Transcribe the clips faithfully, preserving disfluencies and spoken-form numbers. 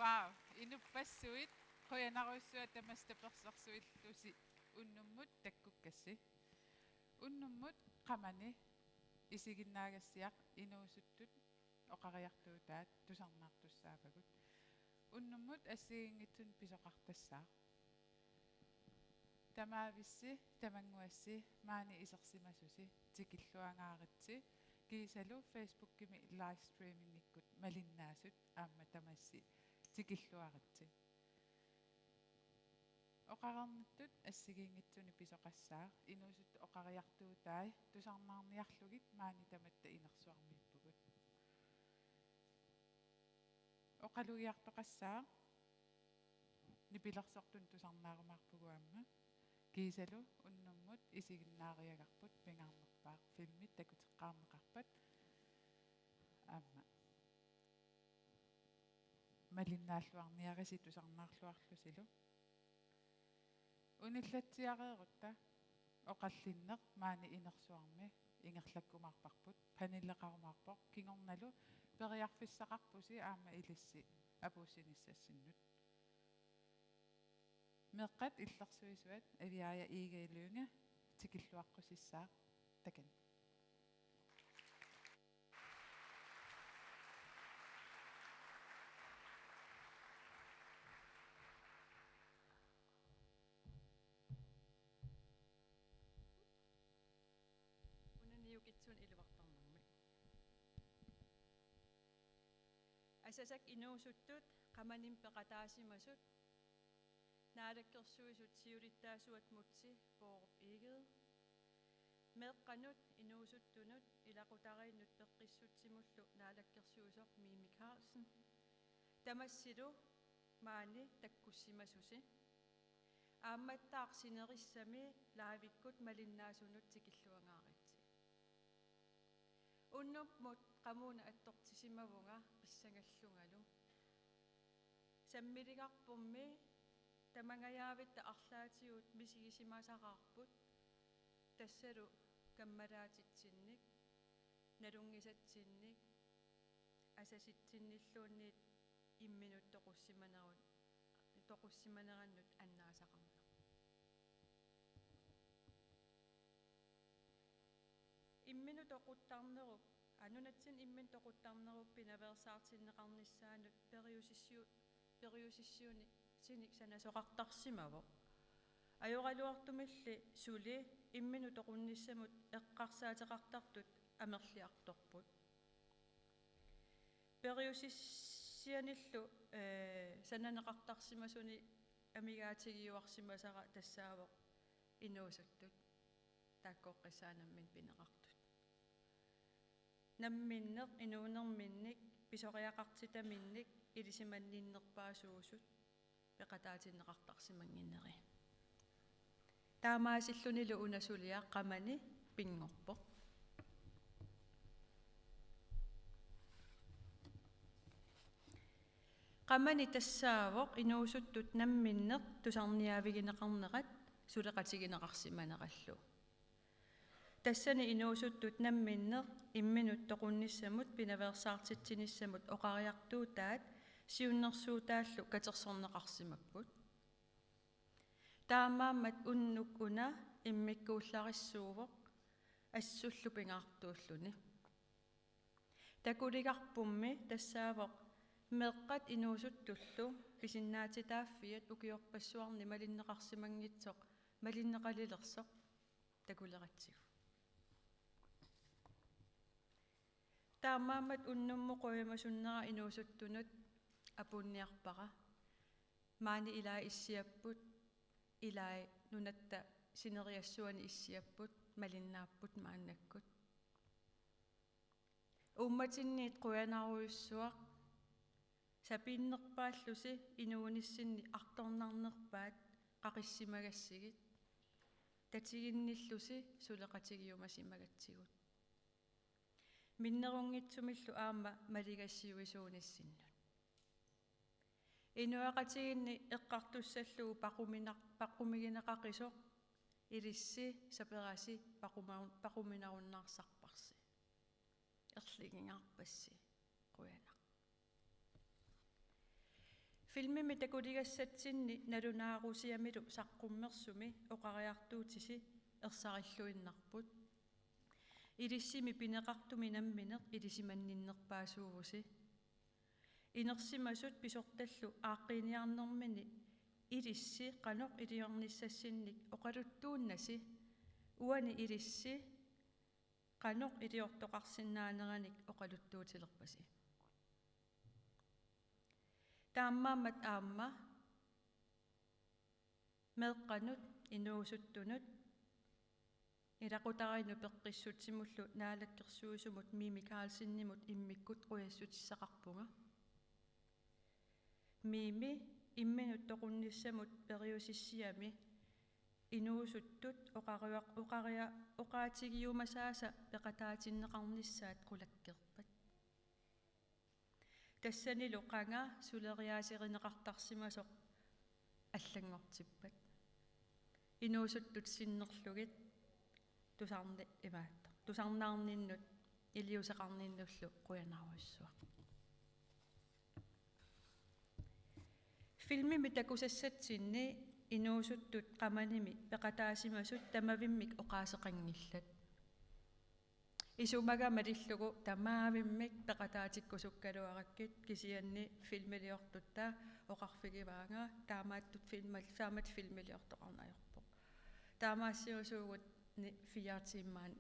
Wow, inuppassuit, qujanarujussuaq tamassi tapersersuillusi unnummut takkukkassi. Unnummut qamani isiginnaagassiaq inuusuttut oqariartuutaat tusarnaartussaavagut. Unnummut assigiinngitsunik pisoqartassaaq. Tamaavissi, tamannguassi maani isersimasusi tikilluangaaritsi, kiisalu Facebookimi livestreamingikkut malinnaasut aamma tamassi tikilluaritsi. Oqareernittut assigiinngitsunik pisoqassaaq, inuusuttut oqariartuutai tusarnaarniarlugit maani tamatta inersuarmiippugut. Oqalugiartoqassaaq, nipilersortunik tusarnaarumaarpugut aamma. Kiisalu unnummut isiginnaariagarput pingaarnerpaaq filmit takuteqqaarneqarpat aamma. Malinnaalluarniarisi tusarnaarluarlusilu. Unillatsiareerutta oqallinneq maani inersuarmi ingerlakkumaarparput, paneleqarumaarpoq, kingornalu periarfissaqarpusi aamma ilissi apuussinissassinnut. Meeqqat illersuisuat Aviaja Egede Lynge tikilluaqqusissaaq, takanna. Una niukitsunik iluartarnermik. Asasak inuusuttut qamanimi peqataasimasut, Naalakkersuisut siulittaasuat Múte Bourup Egede, meeqqanut inuusuttunut ilaqutariinnut peqqissutsimullu naalakkersuisoq Mimi Karlsen, tamassilu maani takkussimasusi. Aammattaaq sinerissami livekkut malinnaasunut tikilluangaaritsi. Unnummut qamuuna attortissimavunga pissangallungalu. Sammiligarpummi tamangajaavitta arlaatigut misigisimasaqaarput, tassalu kammalaatitsinnik, nalunngisatsinnik, asasitsinnilluunniit imminut toqussimanerut, toqussimanerannut annaasaqarneq. Imminut toquttarnerup, aa, nunatsinni imminut toquttarnerup pinaveersaartinneqarnissaanut periusissuu-, periusissiuussinik sanasoqartarsimavoq. Ajoraluartumilli suli imminut toqunnissamut eqqarsaateqartartut amerliartorput. Periusissianillu, ee, sananeqartarsimasuni amigaatigiuarsimasara tassaavoq inuusuttut, taakkuuppassuit namminneq pineqartut. Namminneq inuunerminnik pisoriaqartitaminnik ilisimanninnerpaasuusut peqataatinneqartarsimannginneri. Taamaasillunilu una suliaq qamani pinngorpoq. Qamani tassaavoq inuusuttut namminneq tusarniaavigineqarnerat suleqatigineqarsimanerallu. Tassani inuusuttut namminneq imminut toqunnissamut pinaveersaartitsinissamut oqariartuutaat siunnersuutaallu katersorneqarsimapput. Taamaammat unnuk una immikkuullarissuuvoq assullu pingaartuulluni. Takuligarpummi tassaavoq meeqqat inuusuttullu pisinnaatitaaffiat ukiorpassuarni malinneqarsimanngitsoq malinneqalilersoq takuleratsigu. Taamaammat unnummut qujamasunnera inuusuttunut apuunniarpara. Maani ilaat issiapput, ilaat nunatta sineriassuani issiapput, malinnaapput maannakkut. Uummatinniit qujanarujussuaq, sapiinnerpaallusi inuunissinni artornarnerpaat qaqissimagassigit, tatiginnillusi suleqatigiumasimagatsigut. Minnerunngitsumillu aamma maligassiuisuunissinnut. Inuiaqatigiinni eqqartussallugu paqumina-, paqumigineqaqisoq ilissi saperasi paquma-, paquminarunnaarsarparsi. Erligingaarpassi. Qujanaq. Filmimi takuligassatsinni nalunaarusiamilu saqqummersumi oqariartuutisi ersarilluinnarput. Ilissimi pineqartumi nammineq ilisimanninnerpaasuuvusi. Inersimasut pisortallu aaqqiiniarnermini ilissi qanoq iliornissassinnik oqaluttuunnasi, uani ilissi qanoq iliortoqarsinnaaneranik oqaluttuutilerpasi. Taamaammat aamma meeqqanut, inuusuttunut, ilaqutariinnut peqqissutsimullu naalakkersuisumut Mimi Karlsenimut immikkut qujassutissaqarpunga. Mimi imminut toqunnissamut periusissiami inuusuttut oqariaq-, oqaria-, oqaatigiumasaasa peqataatinneqarnissaat qulakkeerpat. Tassanilu qanga suleriaaserineqartarsimasoq allanngortippat. Inuusuttut sinnerlugit tusarni-, imaattoq, tusarnaarninnut iliuuseqarninnullu qujanarujussuaq. Filmimi takusassatsinni inuusuttut Qamanimi peqataasimasut tamavimmik oqaaseqanngillat. Isumaga malillugu tamavimmik peqataatikkusukkaluarakkit, kisianni filmiliortutta oqarfigivaanga taamaattut filmal-, taamatut filmiliortoqarneq ajorpoq. Taamaassiusuuguni fire timer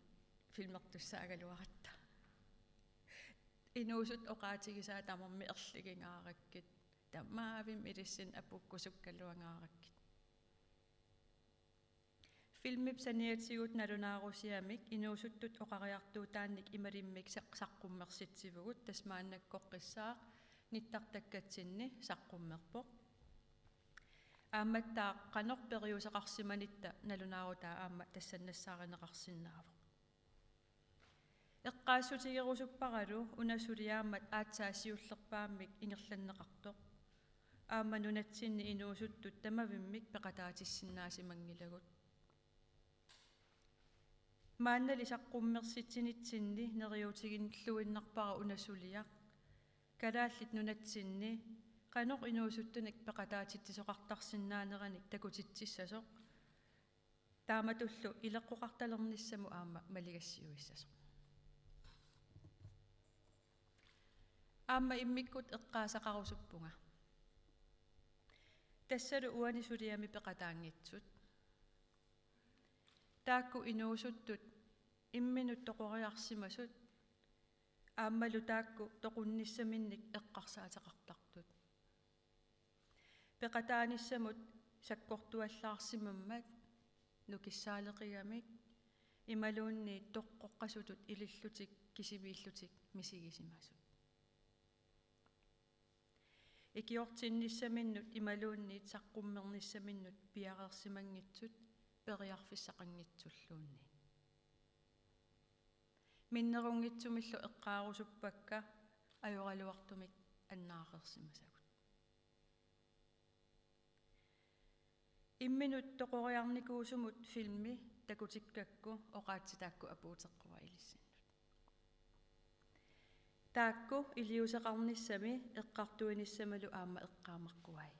filmertussaagaluaratta. Inuusuttut oqaatigisaat tamarmik erligingaarakkit, tamavimmik ilissinnut apuukkusukkaluangaarakkit. Filmip saniatigut nalunaarusiamik inuusuttut oqariartuutaannik imalimmik saq-, saqqummersitsivugut, tassa maannakkoqqissaaq nittartakkatsinni saqqummerpoq. Aammattaaq qanoq periuseqarsimanitta nalunaarutaa aamma tassannassaarineqarsinnaavoq. Eqqaassutigerusupparalu una suliaammat aatsaat siullerpaammik ingerlanneqartoq. Aamma nunatsinni inuusuttut tamavimmik peqataatissinnaasimanngillat. Maannali saqqummersitsinitsinni neriuutiginngilluinnarpara una suliaq. Kalaallit Nunatsinni qanoq inuusuttunik peqataatitsisoqartarsinnaaneranik takutitsissasoq. Taamatullu ileqqoqartalernissamut aamma maligassiuissasoq. Aamma immikkut eqqaasaqarusuppunga. Tassalu uani suliami peqataanngitsut. Taakku inuusuttut imminut toqoriarsimasut aammalu taakku toqunnissaminnik eqqarsaateqartartut. Peqataanissamut sakkortuallaarsimammat nukissaaleqigamik imaluunniit toqqoqqasutut ilillutik kisimiillutik misigisimasut. Ikiortinnissaminnut imaluunniit saqqummernissaminnut piareersimanngitsut periarfissaqanngitsulluunniit. Minnerunngitsumillu eqqaarusuppakka ajoraluartumik annaareersimasagut. Imminut toqoriarnikuusumut filmi takutikkakku oqaatsit taakku apuuteqquai ilissinnut. Taakku iliuuseqarnissami eqqartuinissamilu aamma eqqaamaqquai.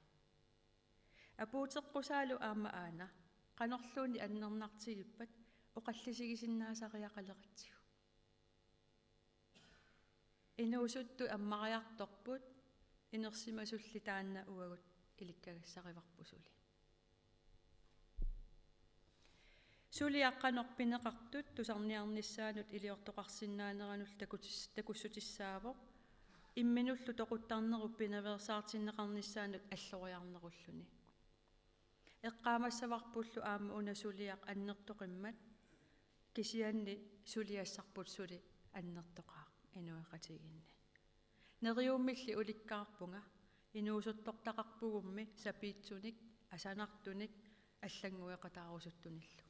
Apuuteqqusaalu aamma aana, qanorluunniit annernartigippat oqallisigisinnaasariaqaleratsigu. Inuusuttut ammariartorput, inersimasulli taanna uagut ilikkagassarivarput suli. Suliaq qanoq pineqartut tusarniarnissaannut iliortoqarsinnaaneranullu takutis-, takussutissaavoq, imminullu toquttarnerup pinaveersaartinneqarnissaanut alloriarnerulluni. Eqqaamassavarpullu aamma una suliaq annertoqimmat, kisianni suliassarput suli annertoqaaq inuiaqatigiinni. Neriummilli ulikkaarpunga, inuusuttortaqarpugummi sapiitsunik, asanartunik, allanngueqataarusuttunillu.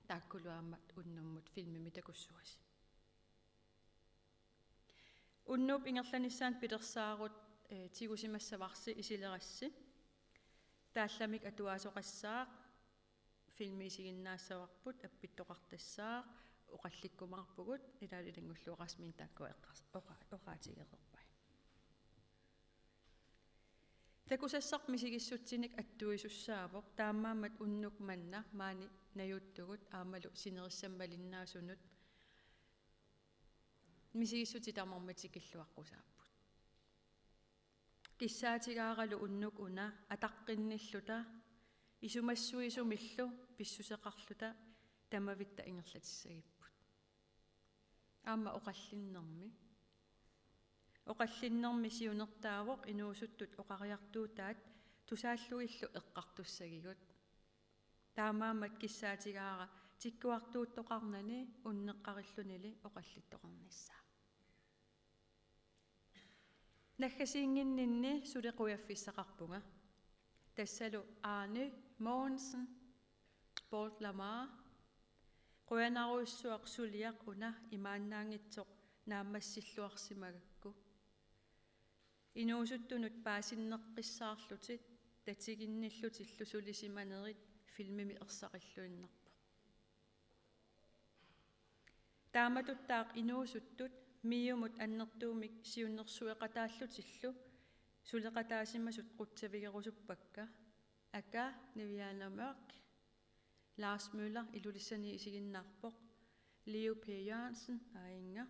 Taakkulu aamma unnummut filmimi takussuasi. Unnuup ingerlanissaanut pilersaarut, eh, tigusimassavarsi isilerassi. Taallamik atuaasoqassaaq, filmi isiginnaassavarput, appittoqartassaaq, oqallikkumaarpugut, ilaalu ilanngullugu Rasmus taakkua eqqars-, oqa-, oqaatigereerpai. Takusassaq misigissutsinik attuisussaavoq, taamaammat unnuk manna maani najuuttugut aammalu sinerissami malinnaasunut misigissutsit tamarmik tikilluaqqusaapput. Kissaatigaaralu unnuk una ataqqinnilluta isumassuisumillu pissuseqarluta tamavitta ingerlatissagipput. Aamma oqallinnermi. Oqallinnermi siunertaavoq inuusuttut oqariartuutaat tusaallugillu eqqartussagigut. Taamaammat kissaatigaara tikkuartuuttoqarnani unneqqarillunili oqallittoqarnissaa. Naggasiinnginninni suli qujaffissaqarpunga. Tassalu Arne Mogensen, Paul Lamar, qujanarujussuaq suliaq una imaannaanngitsoq naammassilluarsimagakku. Inuusuttunut paasinneqqissaarlutit tatiginnillutillu sulisimanerit filmimi ersaqilluinnarpoq. Taamatuttaaq inuusuttut MIO-mut annertuumik siunnersueqataallutillu suleqataasimasut qutsavigerusuppakka: Aka Niviana Mørch, Lars Møller Ilulissani isiginnaarpoq, Leo P. Jørgensen, aajinnga,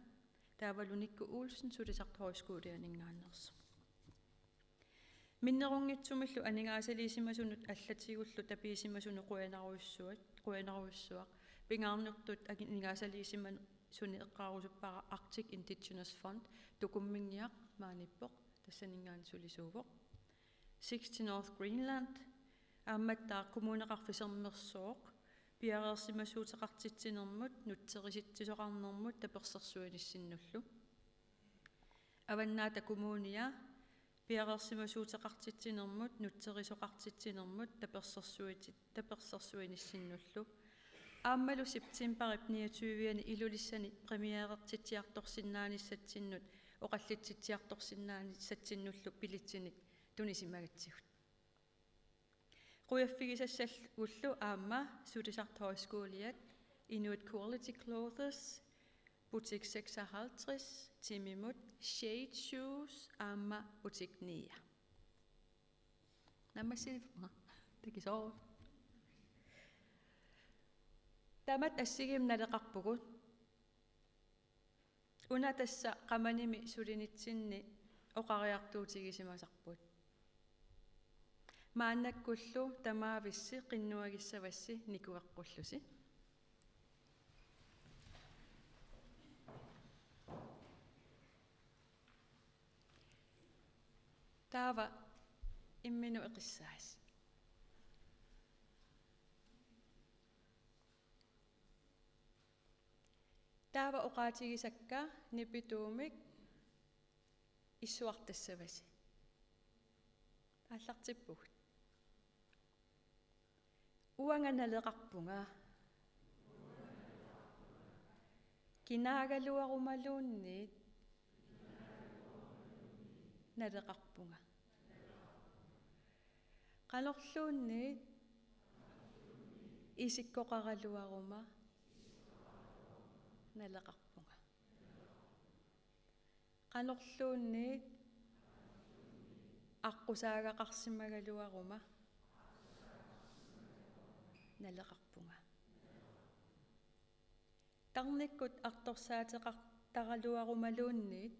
taavalu Nikku Olsen Sulisartut Højskolianinngaanneersoq. Minnerunngitsumillu aningaasaliisimasunut allatigullu tapiisimasunut qujanarujussuaq, qujanarujussuaq. Pingaarnertut aningaasaliisimasuni eqqaarusuppara Arctic Indigenous Fund, Tukumminngiaq maaniippoq, tassaninngaanniit sulisuuvoq. Sixty North Greenland, aammattaaq Kommuneqarfik Sermersooq, piareersimasuuteqartitsinermut nutserisitsisoqarnermut tapersersuinissinnullu. Avannaata Kommunia, piareersimasuuteqartitsinermut nutserisoqartitsinermut tapersersuiti-, tapersersuinissinnullu. Aammalu septembarip niogtyve-ani Ilulissani premierertitsiartorsinnaanissatsinnut oqallitsitsiartorsinnaanissatsinnullu billetsinik tunisimagatsigut. Qujaffigisassagullu aamma Sulisartut Højskoliat, Inuit Quality Clothes, Butik seksoghalvtreds, Timimut, Shade Shoes aamma Butik Nia. Naammassilerpunga. Takisoq. Taamatut assigiimmik naleqarpugut. Una tassa Qamanimi sulinitsinni oqariartuutigisimasarput. Maannakkullu tamaavissi qinnuagissavassi nikueqqullusi. Taava imminut eqissaasi. Taava oqaatigisakka nipituumik issuartassavasi. Aallartippugut. Uanga naleqarpunga. Kinaagaluarumaluunniit naleqarpunga. Qanorluunniit isikkoqaraluaruma naleqarpunga. Qanorluunniit aqqusaagaqarsimagaluaruma naleqarpunga. Tarnikkut artorsaateqartaraluarumaluunniit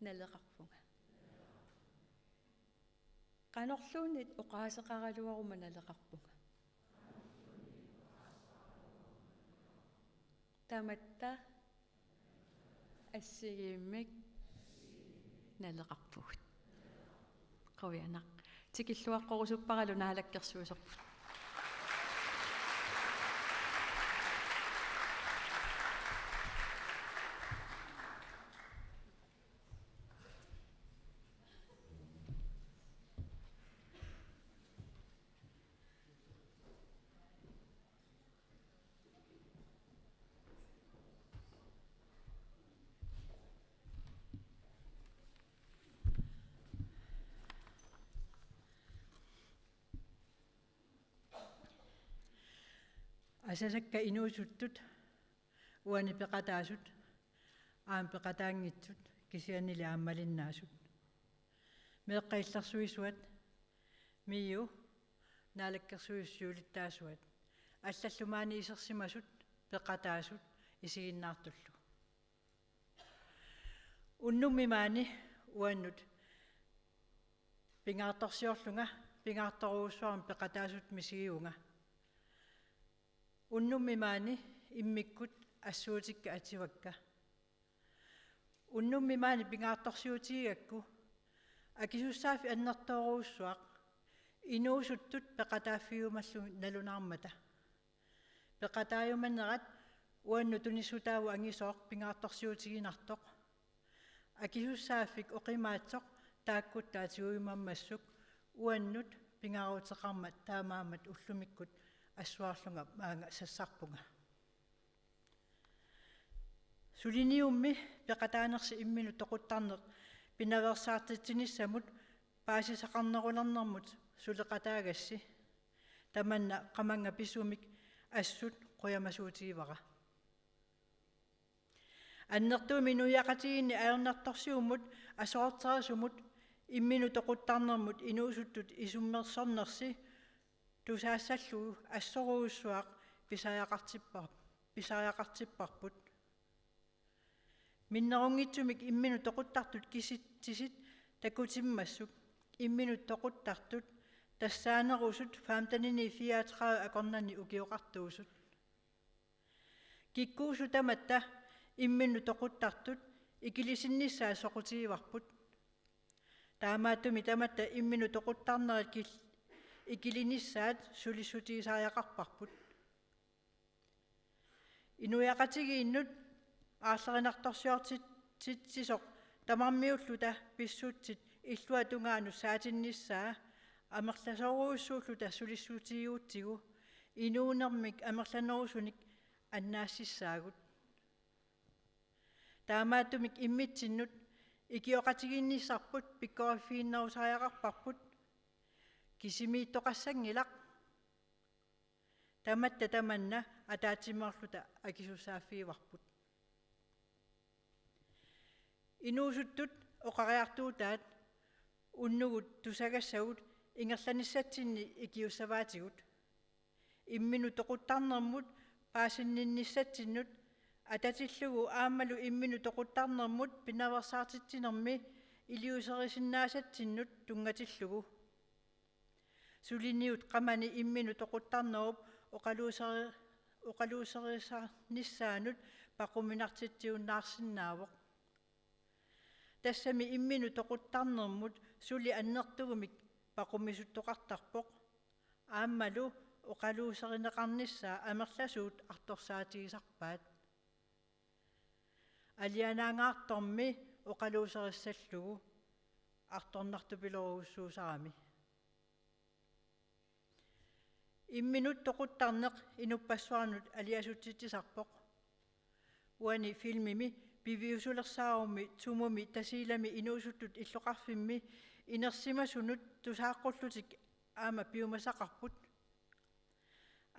naleqarpunga. Qanorluunniit oqaaseqaraluaruma naleqarpunga. Tamatta assigiimmik naleqarpugut. Qujanaq. Tikilluaqqorusupparalu naalakkersuisorput. Asasakka inuusuttut, uani peqataasut, aamma peqataanngitsut, kisiannili aammalinnaasut. Meeqqat illersuisuat, MIO, Naalakkersuisut siulittaasuat, allallu maani isersimasut peqataasut isiginnaartullu. Unnummi maani uannut pingaartorsiorlunga pingaartorujussuarmik peqataasutut misigivunga. Unnummi maani immikkut assuutikka ativakka. Unnummi maani pingaartorsiutigigakku akisussaaffik annertoorujussuaq inuusuttut peqataaffigiumallugit nalunaarmata. Peqataajumanerat uannut tunissutaavoq angisooq pingaartorsiutiginartoq. Akisussaaffik oqimaatsoq taakkutta tigujumammassuk uannut pingaaruteqarmat taamaammat ullumikkut assuarlunga maanga sassarpunga. Suliniummi peqataanersi imminut toquttarneq pinaveersaartitsinissamut paasisaqarnerulernermut suleqataagassi. Tamanna qamannga pisumik assut qujamasuutigivara. Annertuumik inuiaqatigiinni ajornartorsiummut aserorterisumut imminut toquttarnermut inuusuttut isummersornersi tusaassallugu assorujussuaq pisariaqartippar-, pisariaqartipparput. Minnerunngitsumik imminut toquttartut kisitsisit takutimmassuk, imminut toquttartut tassaanerusut femtenini fireogtredive akornanni ukioqartuusut. Kikkuusut tamatta imminut toquttartut ikilisinnissaat soqutigivarput. Taamaattumik tamatta imminut toquttarnerit kil-, ikilinissaat sulissutigisariaqarparput. Inuiaqatigiinnut aarlerinartorsiortitsisoq tamarmiulluta pissutsit illua tungaanut saatinnissaa amerlasoorujussuulluta sulissutigigutsigu inuunermik amerlanerusunik annaassissaagut. Taamaattumik immitsinnut ikioqatigiinnissarput pikkoriffiginerusariaqarparput, kisimiittoqassanngilaq. Tamatta tamanna ataatsimoorluta akisussaaffigivarput. Inuusuttut oqariartuutaat unnugut tusagassagut ingerlanissatsinni ikiussavaatigut. Imminut toquttarnermut paasinninnissatsinnut atatillugu aammalu imminut toquttarnermut pinaveersaartitsinermi iliuuserisinnaasatsinnut tunngatillugu. Suliniut qamani imminut toquttarnerup oqaluuseri-, oqaluuserisarnissaanut paquminartitsiunnaarsinnaavoq. Tassami imminut toquttarnermut suli annertuumik paqumisuttoqartarpoq. Aammalu oqaluuserineqarnissaa amerlasuut artorsaatigisarpaat. Alianaangaartormi oqaluuserissallugu artornartupilorujussuusarami. Imminut toquttarneq inuppassuarnut aliasutsitsisarpoq. Uani filmimi piviusulersaarummi Sumumi Tasiilami inuusuttut illoqarfimmi inersimasunut tusaaqqullutik aamma piumasaqarput.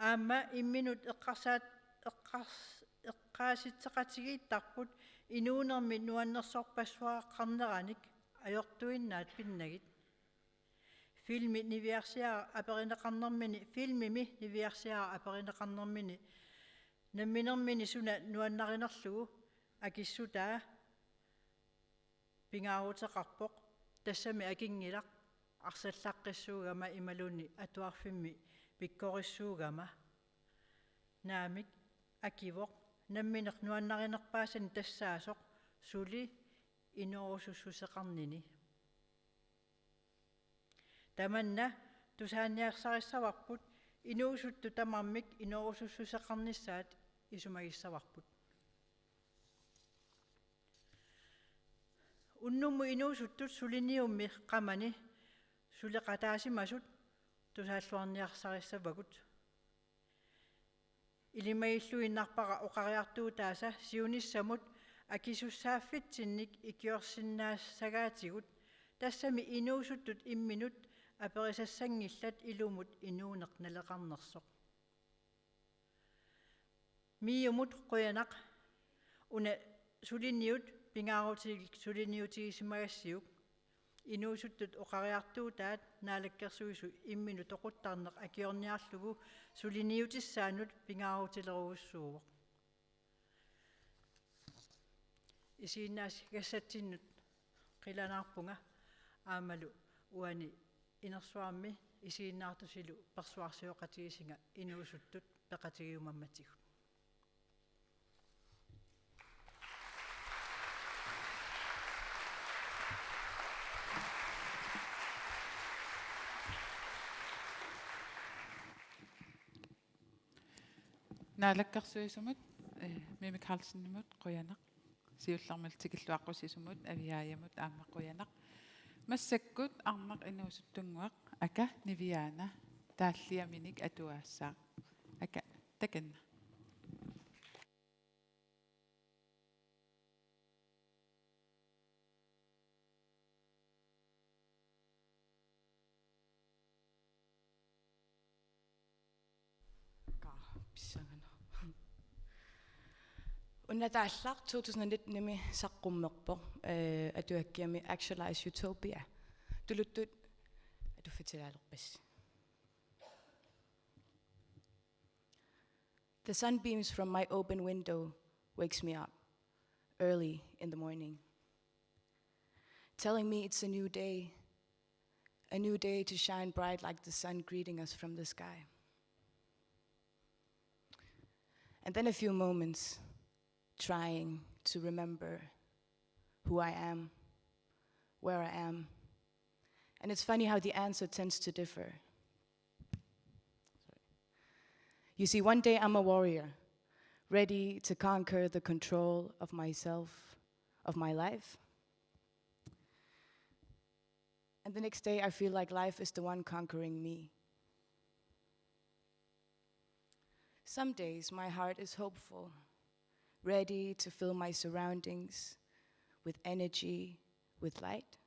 Aamma imminut eqqarsaat-, eqqars-, eqqaasitseqatigiittarput inuunermi nuannersorpassuaqarneranik ajortuinnaat pinnagit. Filmi niviarsiaraq aperineqarnermini, filmimi niviarsiaraq aperineqarnermini namminermini suna nuannarinerlugu akissutaa pingaaruteqarpoq, tassami akinngilaq arsallaqqissuugama imaluunniit atuarfimmi pikkorissuugama. Naamik, akivoq nammineq nuannarinerpaasani tassaasoq suli inoorusussuseqarnini. Tamanna tusaaniarsarissavarput inuusuttut tamarmik inoorusussuseqarnissaat isumagissavarput. Unnummut inuusuttut suliniummi qamani suleqataasimasut tusaalluarniarsarissavagut. Ilimagilluinnarpara oqariartuutaasa siunissamut akisussaaffitsinnit ikiorsinnaassagaatigut, tassami inuusuttut imminut aperisassanngillat ilumut inuuneq naleqarnersoq. MIO-mut qujanaq, una suliniut pingaarutilik suliniutigisimagassiuk, inuusuttut oqariartuutaat Naalakkersuisut imminnut toquttarneq akiorniarlugu suliniutissaanut pingaarutilerujussuuvoq. Isiginnaagassinnut qilanaarpunga aammalu uani inersuarmi isiginnaartusilu persuarsioqatigisinga inuusuttut peqatigiummammatigut. Naalakkersuisumut, eh, Mimi Karlsenimut qujanaq. Siullermik tikilluaqqusisumut Aviaajamut aamma qujanaq. Massakkut arnaq inuusuttunnguaq Aka Niviana taalliaminik atuaassaaq. Aka, takanna. Kaa, pissanganaq. Una taallaq to tusind nitten-imi saqqummerpoq, eh, atuakkiami Actualize Utopia. Tuluttut atuffatilaalerpassi. The sunbeams from my open window wakes me up early in the morning, telling me it's a new day, a new day to shine bright like the sun greeting us from the sky. And then a few moments trying to remember who I am, where I am. And it's funny how the answer tends to differ. You see, one day I'm a warrior, ready to conquer the control of myself, of my life. And the next day, I feel like life is the one conquering me. Some days, my heart is hopeful, ready to fill my surroundings with energy, with light.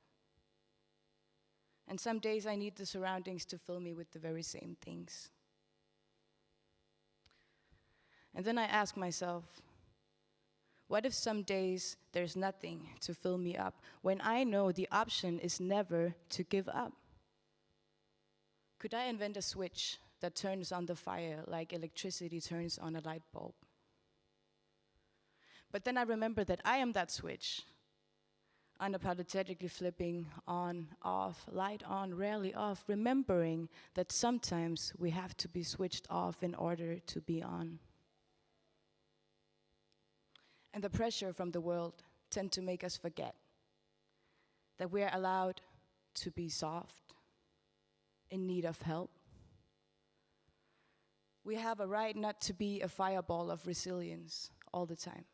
And some days, I need the surroundings to fill me with the very same things. And then I ask myself, what if some days there's nothing to fill me up when I know the option is never to give up? Could I invent a switch that turns on the fire like electricity turns on a light bulb? But then I remember that I am that switch, unapologetically flipping on, off, light on, rarely off, remembering that sometimes we have to be switched off in order to be on. And the pressure from the world tend to make us forget that we are allowed to be soft, in need of help. We have a right not to be a fireball of resilience all the time.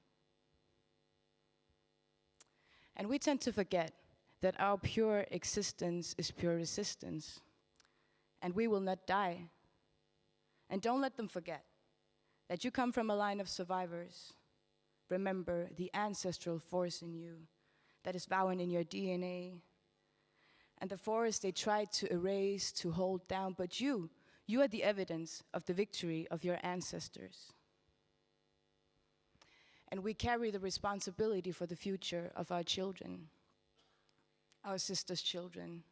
And we tend to forget that our pure existence is pure resistance. And we will not die. And don't let them forget that you come from a line of survivors. Remember the ancestral force in you that is woven in your D N A. And the force they tried to erase, to hold down, but you, you are the evidence of the victory of your ancestors. And we carry the responsibility for the future of our children, our sisters' children,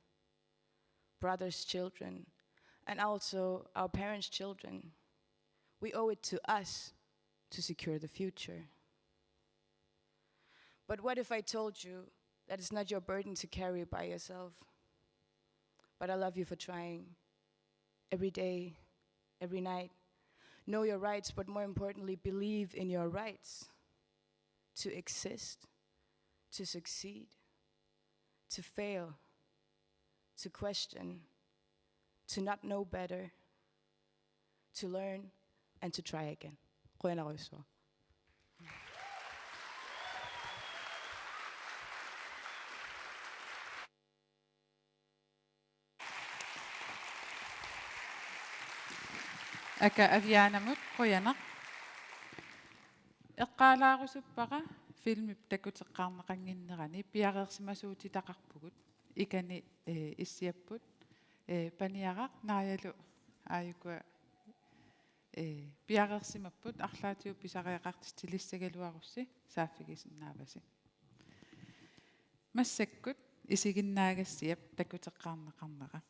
brothers' children, and also our parents' children. We owe it to us to secure the future. But what if I told you that it's not your burden to carry by yourself? But I love you for trying. Every day, every night, know your rights, but more importantly, believe in your rights to exist, to succeed, to fail, to question, to not know better, to learn, and to try again. Qujanarujussuaq. Aka Aviaajamut qujanaq. Eqqaalaarusuppara filmip takuteqqaarneqannginnerani piareersimasuutitaqarpugut. Ikani, eh, issiapput, eh, paniaraq naajalu aajukua, eh, piareersimapput, arlaatigut pisariaqartitsilissagaluarussi saaffigisinnaavarsi. Massakkut isiginnaagassiap takuteqqaarneqarnera.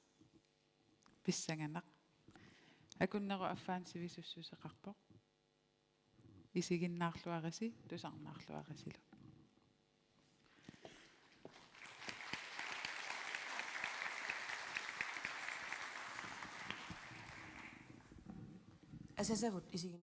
Pissanganaq. Akunnerup affaa sivisussuseqarpoq. Isiginnaarluarisi, tusarnaarluarisilu. Asasavut isigin-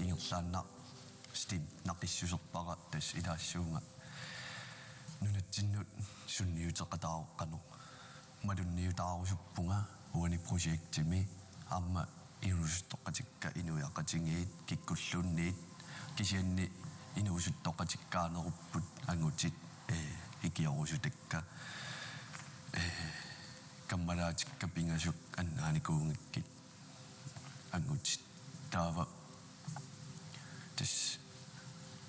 Ingerlaannaq STEM naqissuserpara, tassa ilaassuunga nunatsinnut sunniuteqataaqqanoq. Malunniutaarusuppunga uani projektimi aamma inuusuttoqatikka inuiaqatigiit kikkulluunniit, kisianni inuusuttoqatikkaanerupput angutit, ee, ikiorusutakka, ee, kammalaatikka pingasut annaanikuugakkit angutit. Taava tassa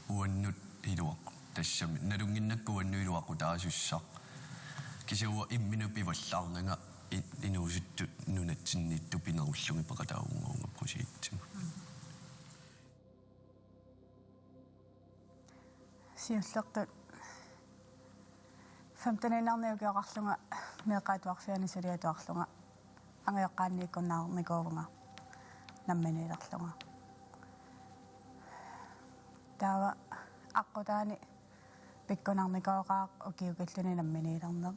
uannut iluaqu-, tassami nalunnginnakku uannut iluaqutaasussaq. Kisianni uanga imminut pivallaarnanga i-, inuusuttut nunatsinniittut pinerullugit peqataavunga uunga projektimut. Siullertut femteniinnarnik ukioqarlunga meeqqat atuarfianni suliat atuarlunga angajoqqaanniikkunnaarnikuuvunga namminiilerlunga. Taava aqqutaani pikkunarnikooqaaq ukiukilluni namminiilerneq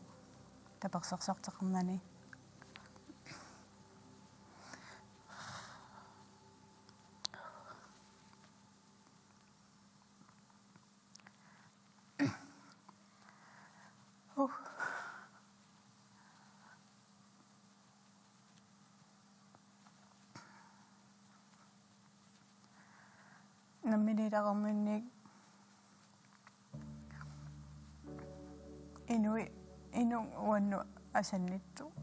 tapersersorteqarnani. Uh. Namminiilereerninni inui, inuk uannut asannittoq.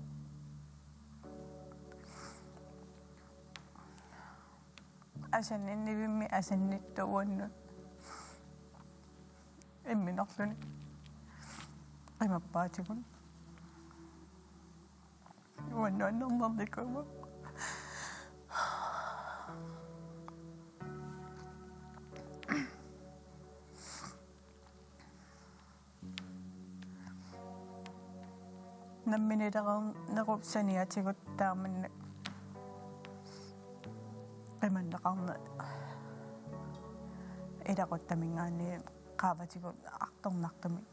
Asanninnivimmi asannittoq uannut imminorluni qimappaatigut. Uannut annernernikuuvoq. Namminiilereernerup saniatigut taamannak qimanneqarneq ilaquttaminngaanniit qaavatigut artornartumik.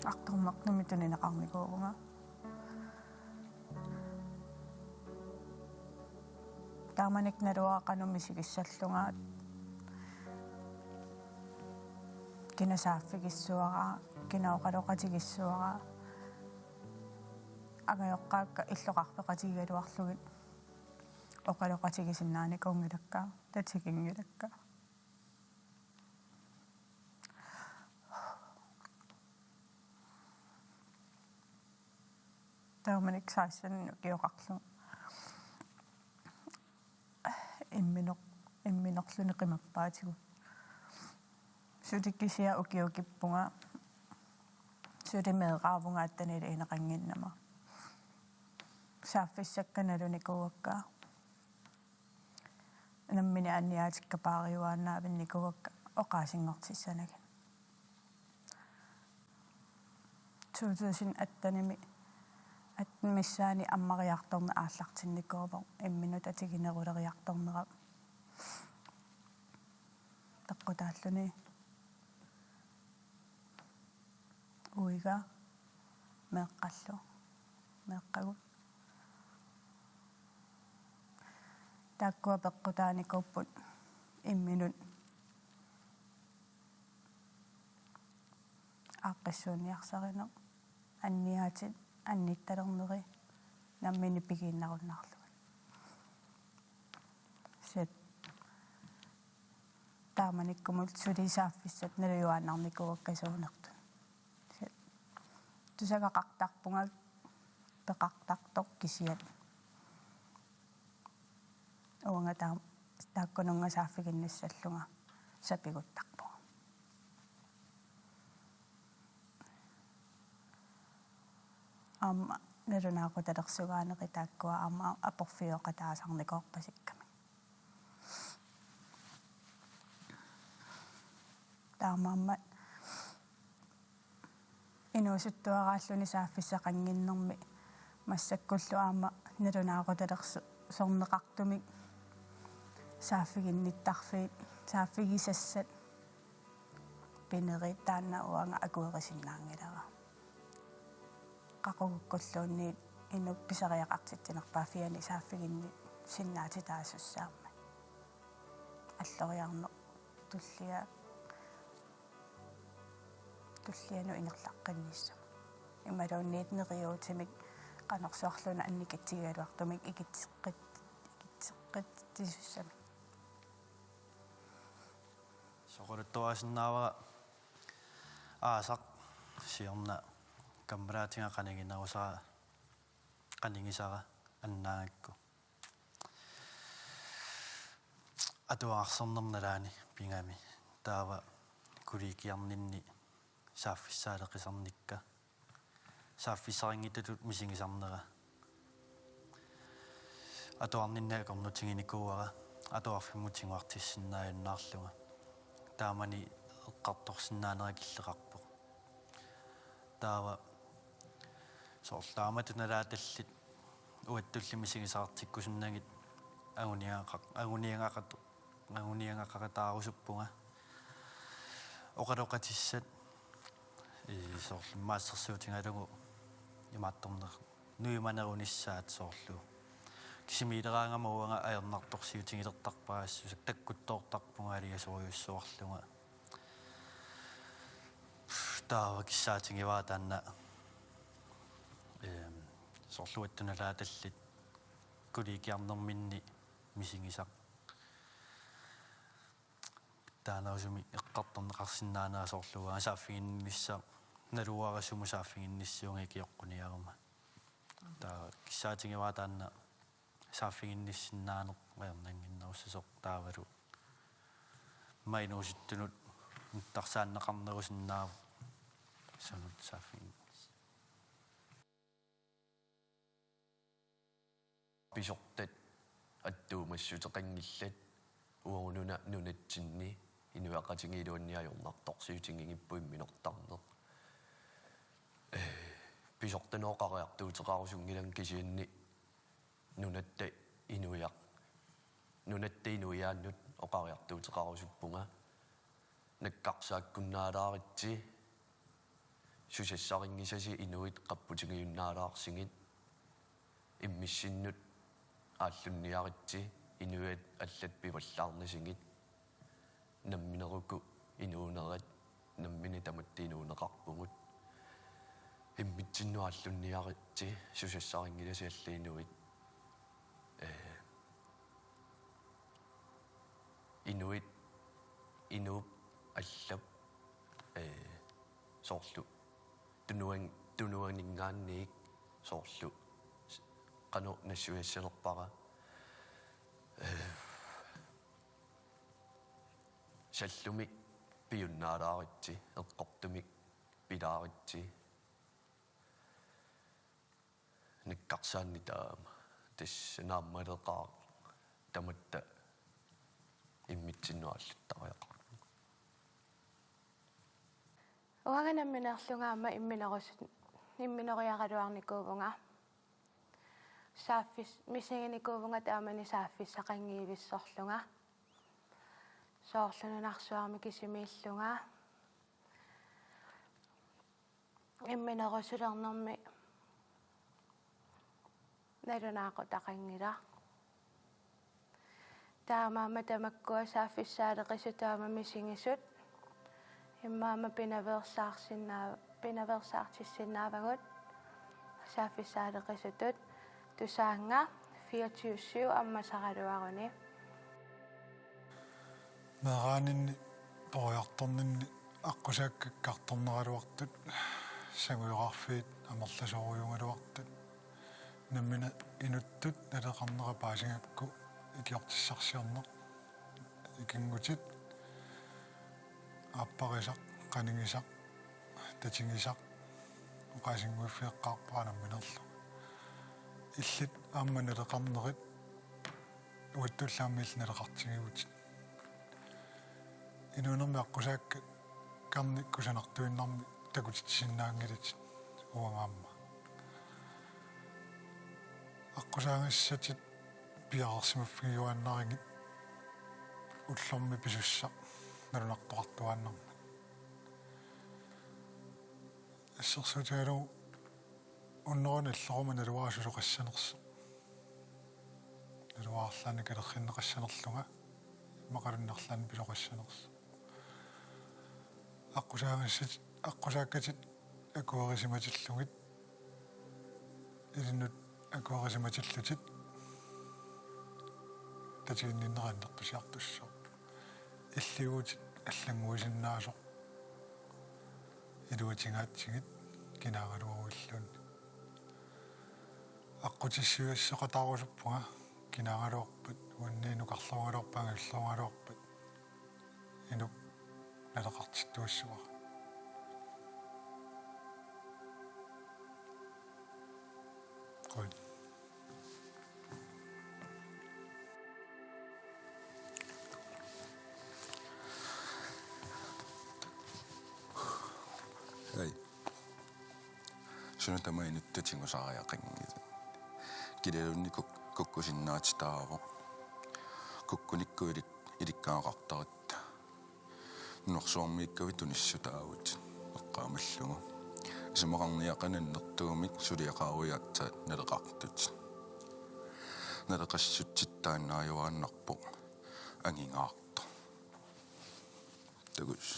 Artornartumik tunineqarnikuuvunga. Taamanikkut naluara qanoq misigissallunga, kina saaffigissuara, kina oqaloqatigissuara, angajoqqaakka illoqarfeqatigigaluarlugit oqaloqatigisinnaanikuunngilakka, tatiginngilakka. Taamanikkut seksten ukioqarlunga imminut Luni qimappaatigut. Suli kisianni ukiukippunga. Suli meeraavunga attaniiliineqannginnama. Saaffissakka nalunikuuakka. Nammineq anniaatikka paariuaannaavinnikuuakka oqaasinngortissanagit. To tusind attenimi, atten missaani ammariartorneq aallartinnikuuvoq, imminut atigineruleriartornera. Peqqutaalluni uiga meeqqallu, meeqqagut. Taakkua peqqutaanikuupput imminut aaqqissuunniarsarineq, anniaatit, annittalernerit nammineq pigiinnarunnaarlugit. Kisianni taamanikkumut suli saaffissat nalujuaannarnikuuakka suunertut. Kisianni tusagaqartarpunga peqartartoq kisianni. Uanga taa-, taakkununnga saaffiginnissallunga sapiguttarpunga. Aamma nalunaaqutalersugaanerit taakkua aamma aporfioqataasarnikuuppasikkami. Taamaammat inuusuttuaraalluni saaffissaqannginnermi massakkullu aamma nalunaaqutalersorneqartumik saaffiginnittarfiit, saaffigisassat pinerit taanna uanga akuerisinnaanngilara. Qaqugukkulluunniit inuk pisariaqartitsinerpaaffiani saaffiginnissinnaatitaasussaammat. Alloriarneq tullia-, tullianut ingerlaqqinnissaq. Imaluunniit neriuutimik qanorsuarluunniit annikitsigigaluartumik ikitseqqit-, ikitseqqitsisussamik. Soqaluttuarisinnaavara aasaq siorna kammalaatiga qaniginerusara, qanigisara annaagakku. Atuararsornerma nalaani pigami. Taava kollegiarninni saaffissaaleqisarnikka. Saaffissarinngitsutut misigisarnera. Atuarninni akornutiginikuuara, atuarfimmut tiguartissinnaajunnaarlunga. Taamani eqqartorsinnaanera killeqarpoq. Taava soorlu taamatut nalaatallit uattulli misigisaqartikkusunnagit anguniagaqa-, anguniagaqat-, anguniagaqaqataarusuppunga. Oqaloqatissat, ii, soorlu immaqa assersuutigalugu imaattorneq nuimanerunissaat soorlu. Kisimiileraangama uanga ajornartorsiutigilertarpara assusak takkuttoortarpunga aliasorujussuarlunga. Taava kissaatigivara taanna, ehm, soorlu uattut nalaatallit kollegiarnerminni misigisaq. Taanerusumik eqqartorneqarsinnaanera soorlu uanga saaffiginnissaq, naluara sumut saaffiginnissaq uunga ikioqquniaruma. Taava kissaatigivara taanna saaffiginnissinnaaneq ajornannginnerussasoq taavalu. Immaqa inuusuttunut nittarsaanneqarnerusinnaavoq sunut saaffiginnissaq. Pisortat attuumassuteqanngillat uagut una nunatsinni inuiaqatigiit iluanni ajornartorsiutigigipput imminortarneq. Ee, pisortanut oqariartuuteqarusunngilanga kisianni nunatta inuiaq-, nunatta inuiaannut oqariartuuteqarusuppunga. Nakkarsaakkunnaalaaritsi, susassarinngisasi inuit qapputigiunnaalaarsigit, immissinnut aallunniaritsi, inuiaat allat pivallaarnasigit, nammineq uku inuunerat, nammineq tamatta inuuneqarpugut. Immitsinnut aallunniaritsi, susassarinngisasi allat inuit. Ee, inuit, inuup allap, ee, soorlu tunuan-, tunuaninngaanniit soorlu s-, qanoq nassuiassanerpara. Ee, Sallumik piunnaalaaritsi, eqqortumik pilaaritsi. Nikkarsaanni taama. Tassa naammaleqaaq tamatta immitsinnut aalluttariaqarpunga. Uanga nammineerlunga aamma imminorus-, imminoriaraluarnikuuvunga. Saaffis-, misiginikuuvunga taamani saaffissaqanngivissorlunga. Soorlu nunarsuarmi kisimiillunga. Imminorusulernermi nalunaaqutaqanngilaq. Taamaammat tamakkua saaffissaaleqisut taama misigisut. Immaqa aamma pinaveersaarsinnaa-, pinaveersaartissinnaavagut saaffissaaleqisutut. Tusaannga fireogtyve syv ammasaraluaruni. Meeraaninni, peroriartorninni aqqusaakka ikkartorneraluartut, sangujoraarfiit amerlasoorujuugaluartut, nammineq inuttut naleqarnera paasigakku ikiortissarsiorneq, ikinngutit, aapparisaq, qanigisaq, tatigisaq, oqaasinnguiffigeqqaarpara nammineerlunga. Illit aamma naleqarnerit uattullu aamma illit naleqartigivutit. Inuunermi aqqusaakka-, -kkarni kusanartuinnarmik takutitsisinnaanngilatit uanga aamma. Aqqusaagassatit piareersimaffigiuaannarigit ullormi pisussaq nalunartoqartuaannarmat. Assersuutigalugu unneruna illoruma naluara susoqassanersoq. Naluara arlaannik kalerrinneqassanerlunga, immaqaluunniit arlaannik pisoqassanersoq. Aqqusaagassat-, aqqusaakkatit akuerisimatillugit, ilinnut akuerisimatillutit tatiginninneq annertusiartussooq. Illiuutit allannguisinnaasoq iluatigaatsigit kinaagaluaruilluunniit. Aqqutissiuissoqataarusuppunga kinaagaluarpat, uanniinukarluugaluarpat, angajulluugaluarpat. Inuk naleqartittuassavara. Qujan. Ai. Suna tamaat inuttut tigusariaqanngilaq. Kilialunnik kuk-, kukkusinnaatitaavoq. Kukkunikkut ilik-, ilikkagaqartaratta. Nunarsuarmiikkavit tunissutaavutit eqqaamallugu. Isumaqarniaqaaq annertuumik suliaqaruit aatsaat naleqartutit. Naleqassutsit taannaajuaannarpoq angingaartoq. Takuss.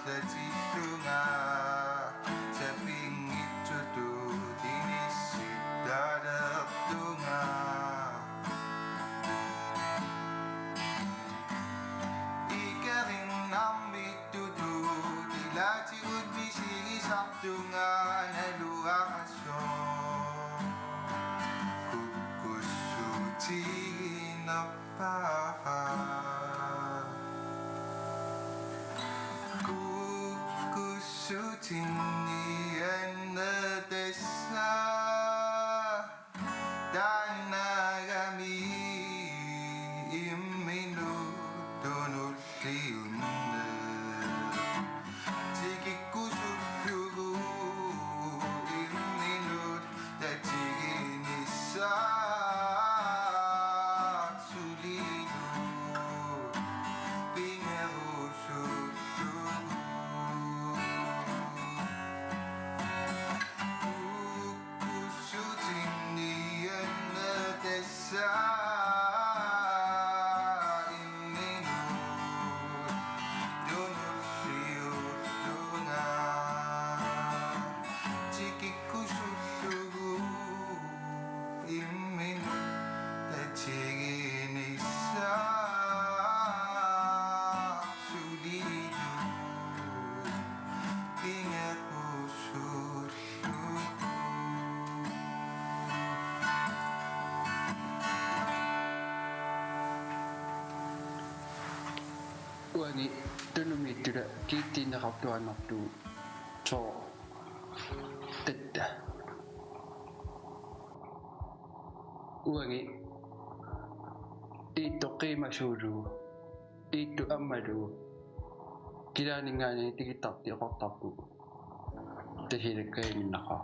tatillunga, sapinngitsutut inissittalertunga. Ikerinnarmittutut ilaatigut misigisartunga naluarasoq. Kukkussutiginerpaaq. Kukkussutinnianneq tassa taannagami imminut tunulliunneq. Tikikkusullugu imminut tatiginissaq sulilu pinerusullugu. Kukkussutinnianneq tassa imminut tunulliullunga. Tikikkusullugu imminut tatiginissaq sulilu pinerusullugu. Uani Tunumiittula kiittiinnaqartuaannartugut sooq tatta. Uani Iittoq qiimasuulugu, Iittoq ammalugu kilaaninngaanniit tikittartut oqartarput. Tasiilakkaannaqa.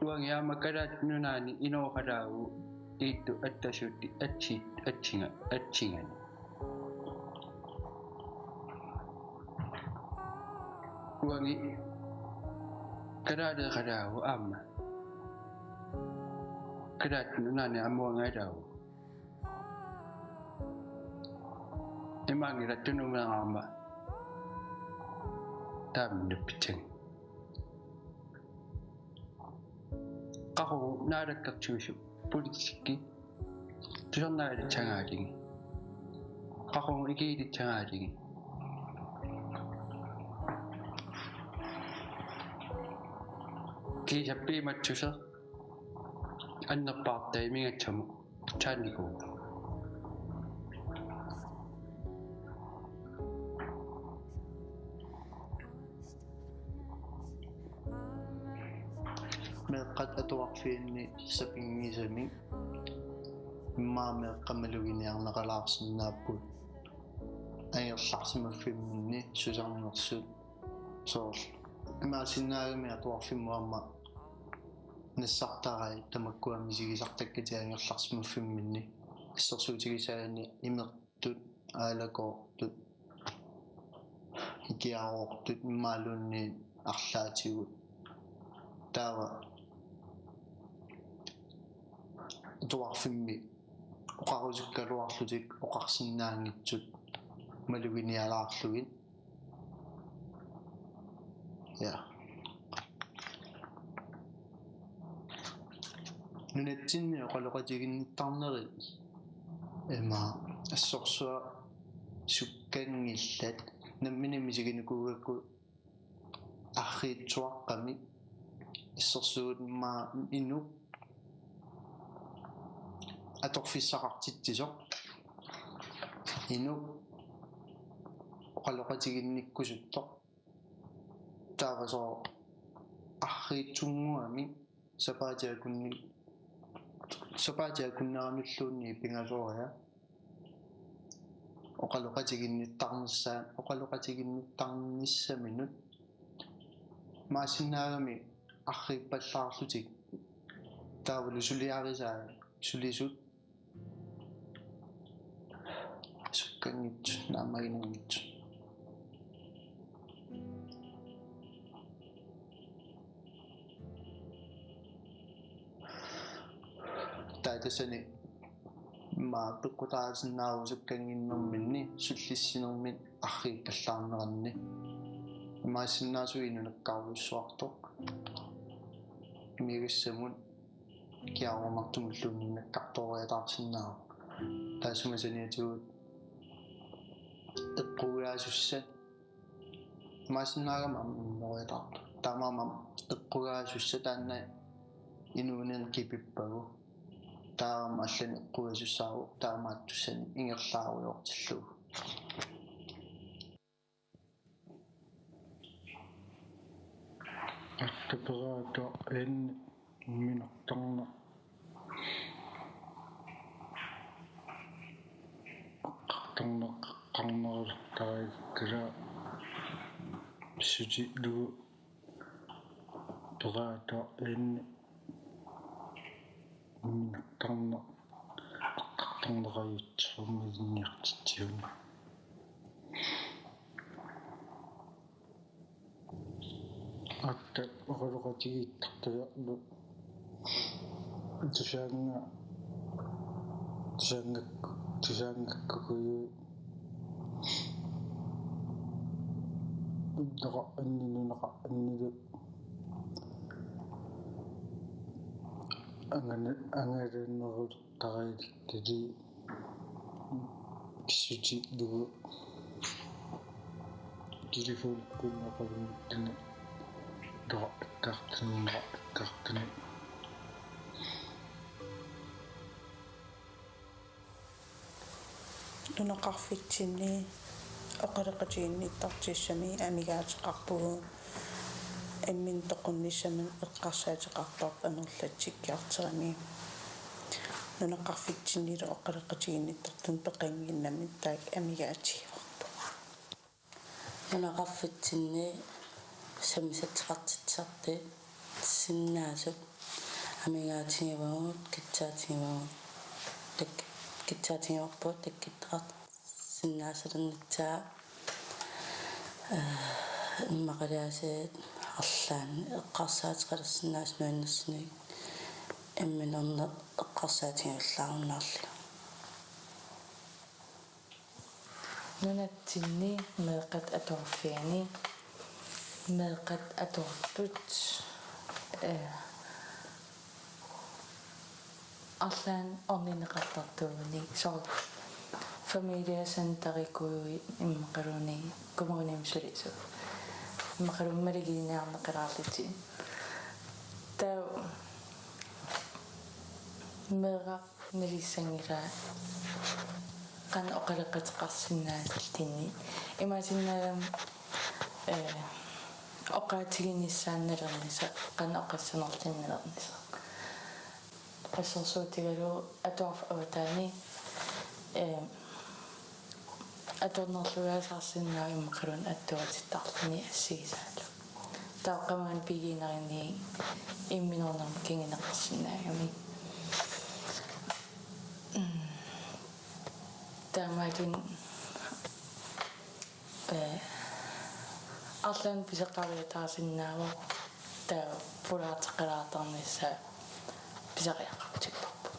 Uangi aamma Kalaallit Nunaanni inooqalaavugut Iittoq attasuutit atsi-, atsinga-, atsingani. Uangi kalaaleeqalaavugut aamma. Kalaallit Nunaanni aamma uangi alaavugut. Imaanngilaq tunumeeraarama taama nappitsanngilaq. Qaqugu naalakkersuisoq politikki tusarnaarissagaalluni. Qaqugu ikiilissagaalluni. Kiisap piumassuseq annerpaartaa imigassamut saannikuuvoq. Meeqqat atuarfianni sapinngisamik immaqa meeqqat maluginiarneqalaarsinnaapput angerlarsimaffimminni susarnersut. Soorlu imaassinnaagami atuarfimmut aamma nassartarai tamakkua misigisartakkatik angerlarsimaffimminni assersuutigisagaanni imertut, aalakoortut, ikiaroortut imaluunniit arlaatigut. Taava atuarfimmi oqarusukkaluarlutik oqarsinnaanngitsut maluginialaarlugit. Ja. Nunatsinni oqaloqatiginnittarnerit ima assorsuaq sukkanngillat nammineq misiginikuugakku arriitsuaqqamik assorsuut immaqa inuk atorfissaqartitsisoq inuk oqaloqatiginnikkusuttoq. Taava soorlu arriitsunnguamik sapaatip akunni-, sapaatip akunneranulluunniit pingasoriaq oqaloqatiginnittarnissaa-, oqaloqatiginnittarnissaminut imaassinnaagami arriippallaarlutik taavalu suliarisaat sulisut sukkanngitsut naammaginanngitsut. Taava tassani Aamma peqqutaasinnaavugut sukkannginnerminni sullissinermik arriikkallaarneranni. Imaassinnaavoq inunakkaarujussuartoq. Imigassamut kiaruartumulluunniit nakkartooriataarsinnaavoq. Taassuma saniatigut eqqugaasussat. Imaassinnaagama aamma imminoriataartoq. Taamaammat eqqugaasussat taanna inuuninni qipippagu. Taamaammat allanik eqqugasussaavoq taamaattussanik ingerlaarujoortillugu. Attaperaatoq en minartarna. Qartarna-, qartarnaqattaarikkaluarlugu pissutigalugu. Peraatoq en minartarna. Qartarnaqajutsummilinniartitsiuna. Atta oqaloqatigiittartulerlu tusaannga-, tusaanngak-, tusaanngakkukkit nunaqarfik-, nunaqarfinnilu angana-, angalanerutarilikkaluarlugu pissutigalugu telefonikkut oqalummut taanna toqqaqqaartuni, toqqaqqaartuni. Nunaqarfitsinni oqaloqatiginnittartussami amigaateqarpugut imminut toqunnissamut eqqarsaateqartartut amerlatsikkiartorami. Nunaqarfitsinnilu oqaloqatiginnittartunut peqannginnami taakku amigaatigivarput. Nunaqarfitsinni sammisaqartitsisarsinnaasut amigaatigivagut, kissaatigivagut, tak-, kissaatigivarput takkuttoqarsinnaasalernissaa, eh, immaqalaasiit arlaannik eqqarsaateqalersinnaasut nuannersunik imminorneq eqqarsaatigivallaarunnaarlugu. Nunatsinni meeqqat atuarfianni, meeqqat atuartut, eh, arlaannik orninneqartartuunik, soorlu familiecenterikkuit immaqaluunniit kommunimi sulisut, immaqaluunniit maluginiarneqalaarlutik. Taava meeraq nalissanngilaa qanoq oqaloqateqarsinnaalluni. Imaassinnaagami, eh, oqaatiginissaannalernissaq, qanoq oqassanerlunnalernissaq. Assersuutigalugu atuarfik avataani, eh, atornerlugaasarsinnaavoq immaqaluunniit attuatittarluni assigisaallu. Taava qamani pigiinnarluni imminornermik kinguneqarsinnaagami. Mm. Taamaalilluni, eh, arlaannik pisoqariataarsinnaavoq, taava pulaarteqqalaartarnissaa pisariaqartipparput.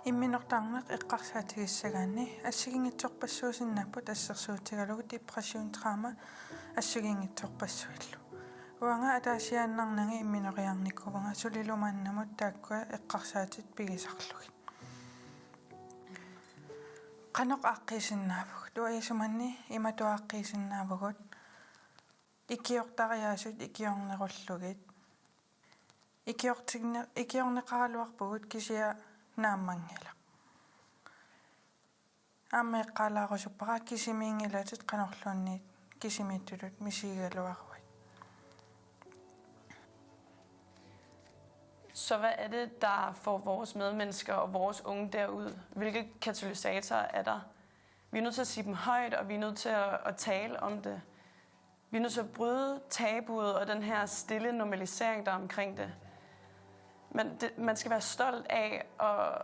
Imminortarneq eqqarsaatigissagaanni assigiinngitsorpassuusinnaapput assersuutigalugu depression, trauma assigiinngitsorpassuillu. Uanga ataasiaannarnanga imminoriarnikuvunga sulilu maannamut taakkua eqqarsaatit pigisarlugit. Qanoq aaqqiisinnaavugut? Uanga isumanni imatut aaqqiisinnaavugut: ikiortariaasut ikiornerullugit. Ikiortinne-, ikiorneqaraluarpugut kisianni naammanngilaq. Aamma eqqaalaarusuppara kisimiinngilatit qanorluunniit kisimiittutut misigigaluaruit. Så hvad er det, der får vores medmennesker og vores unge derud? Hvilke katalysatorer er der? Vi er nødt til at sige dem højt, og vi er nødt til at, at tale om det. Vi er nødt til at bryde tabuet og den her stille normalisering, der er omkring det. Man, det, man skal være stolt af at,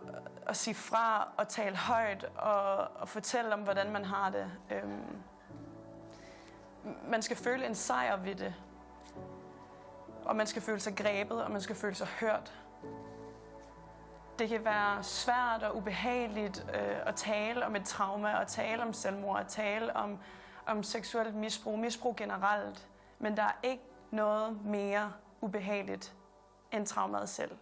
at sige fra og tale højt og, og fortælle om, hvordan man har det. Øhm, man skal føle en sejr ved det. Og man skal føle sig grebet, og man skal føle sig hørt. Det kan være svært og ubehageligt øh, at tale om et trauma, at tale om selvmord, at tale om, om seksuelt misbrug, misbrug generelt. Men der er ikke noget mere ubehageligt end traumet selv.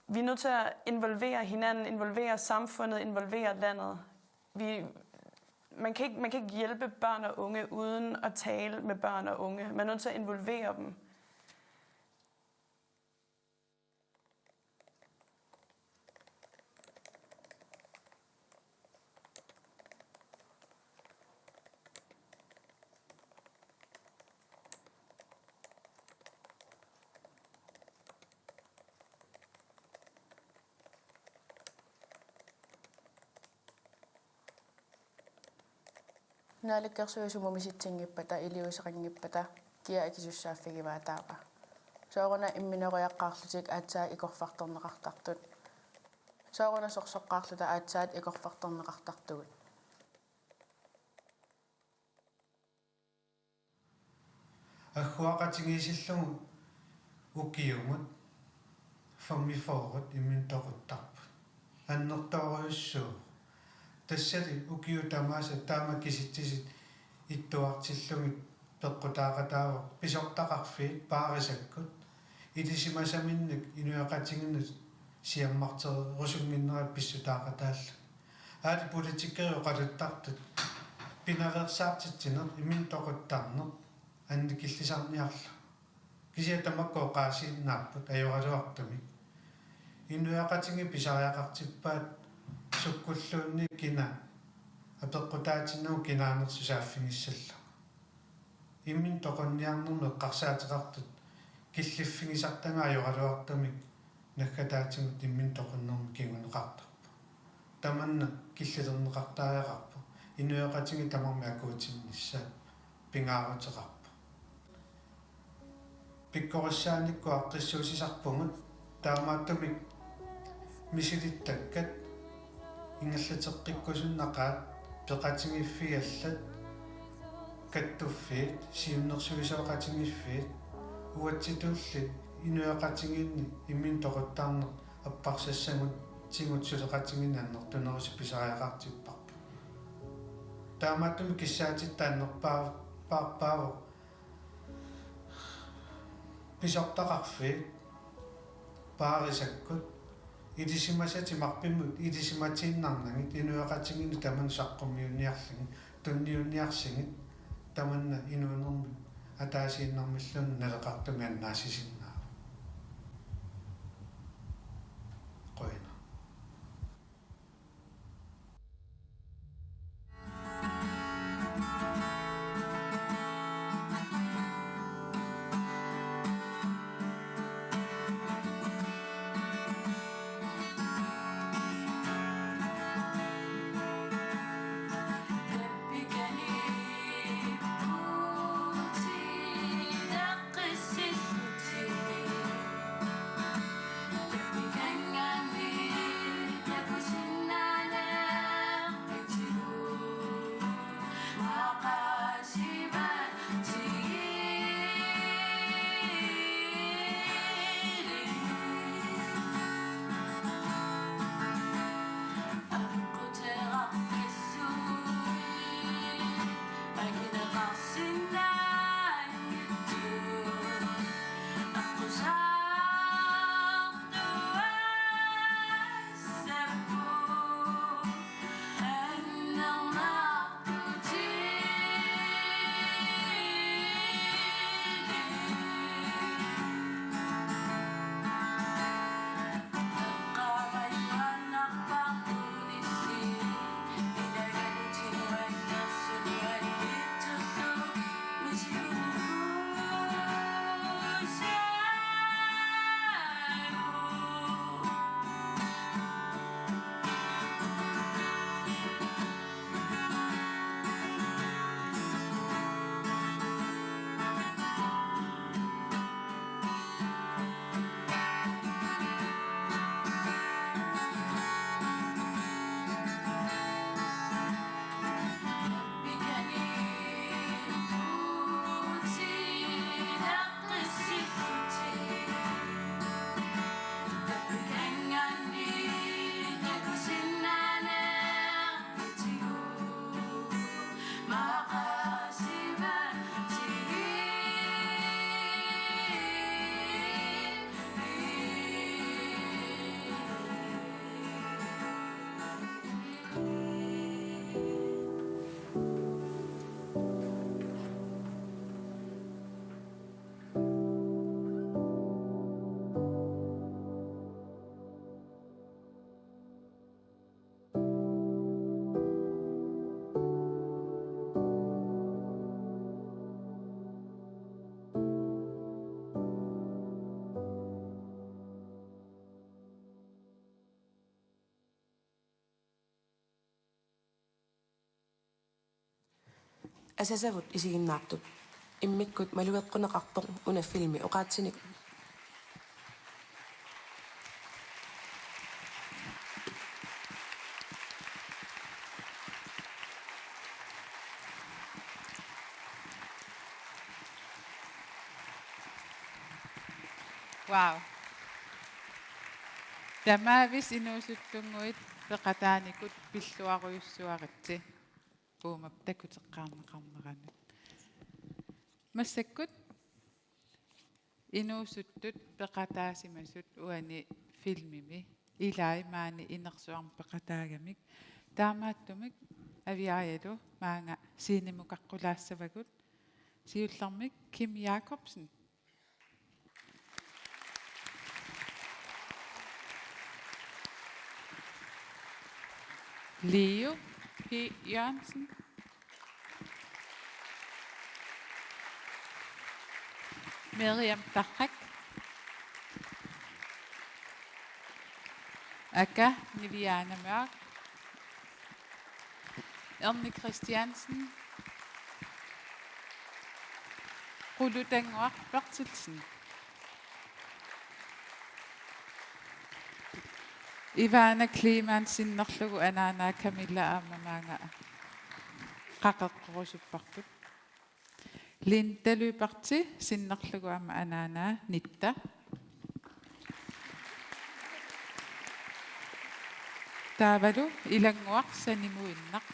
Vi er nødt til at involvere hinanden, involvere samfundet, involvere landet. Vi, man, kan ikke, man kan ikke hjælpe børn og unge uden at tale med børn og unge. Man er nødt til at involvere dem. Naalakkersuisut mumisitsisinngippata iliuuseqanngippata kia akisussaaffigivaat taava? Sooruna imminoriaqqaarlutik aatsaat ikorfartorneqartartut? Sooruna sorsoqqaarluta aatsaat ikorfartorneqartartugut? Agguaqatigiissillugu ukiumut femogfyrre imminut toquttarput. Annertoorujussuuvoq. Tassali ukiut tamaasa taama kisitsisit ittuartillugit peqqutaaqataavoq pisortaqarfiit paarisakkut ilisimasaminnik inuiaqatigiinnut siammarterusunnginnerat pissutaaqataalluni. Aali politikerit oqaluttartut pinaveersaartitsineq, imminut toquttarneq annikillisarniarlugu. Kisianni tamakku oqaasiinnaapput ajoraluartumik. Inuiaqatigiit pisariaqartippaat sukkulluunniit kina apeqqutaatinnagu kinaanersoq saaffigissallugu. Imminut toqunniarnermi eqqarsaateqartut killiffigisartagaat ajoraluartumik naggataatigut imminut toqunnermi kinguneqartarpoq. Tamanna killilerneqartariaqarpoq. Inuiaqatigiit tamarmik akuutinnissaat pingaaruteqarpoq. Pikkorissaanikku aaqqissuussisarpugut, taamaattumik misilittakkat ingerlateqqikkusunnaqaat peqatigiiffigallat, kattuffiit, siunnersuisoqatigiiffiit, uatsitulli inuiaqatigiinni imminut toquttarneq apparsassagut tigut suleqatigiinneq annertunerusut pisariaqartipparput. Taamaattumik kissaatitta annerpaa-, paarpaavoq pisortaqarfiit paarisakkut ilisimasatit marpimmut ilisimatiinnarnagit inuiaqatigiinnut tamanut saqqummiunniarlugit, tunniunniarsigit, tamanna inuunermi ataasiinnarmilluunniit naleqartumik annaassisinnaavoq. Qujanaq. Asasavut isiginnaartut. Immikkut malugeqquneqarpoq una filmi oqaatsinik. Wow. Tamaavisa inuusuttunnguit peqataanikut pilluarujussuaritsi. Uumap takuteqqaarneqarneranut. Massakkut inuusuttut peqataasimasut uani filmimi ilai maani inersuarmi peqataagamik. Taamaattumik Aviaajalu maanga scenemut qaqqulaassavagut. Siullermik Kim Jakobsen. Leo P. Jørgensen. Miriam Tarrak. Aka Niviana Mørk. Erni Christiansen. Qulutannguaq Berthelsen. Ivana Kleemann sinnerlugu anaanaa Camilla aamma maanga qaqeqqorusupparput. Linda Lyberth sinnerlugu aamma anaanaa Nitta. Taavalu Ilannguaq Sanimuinnaq.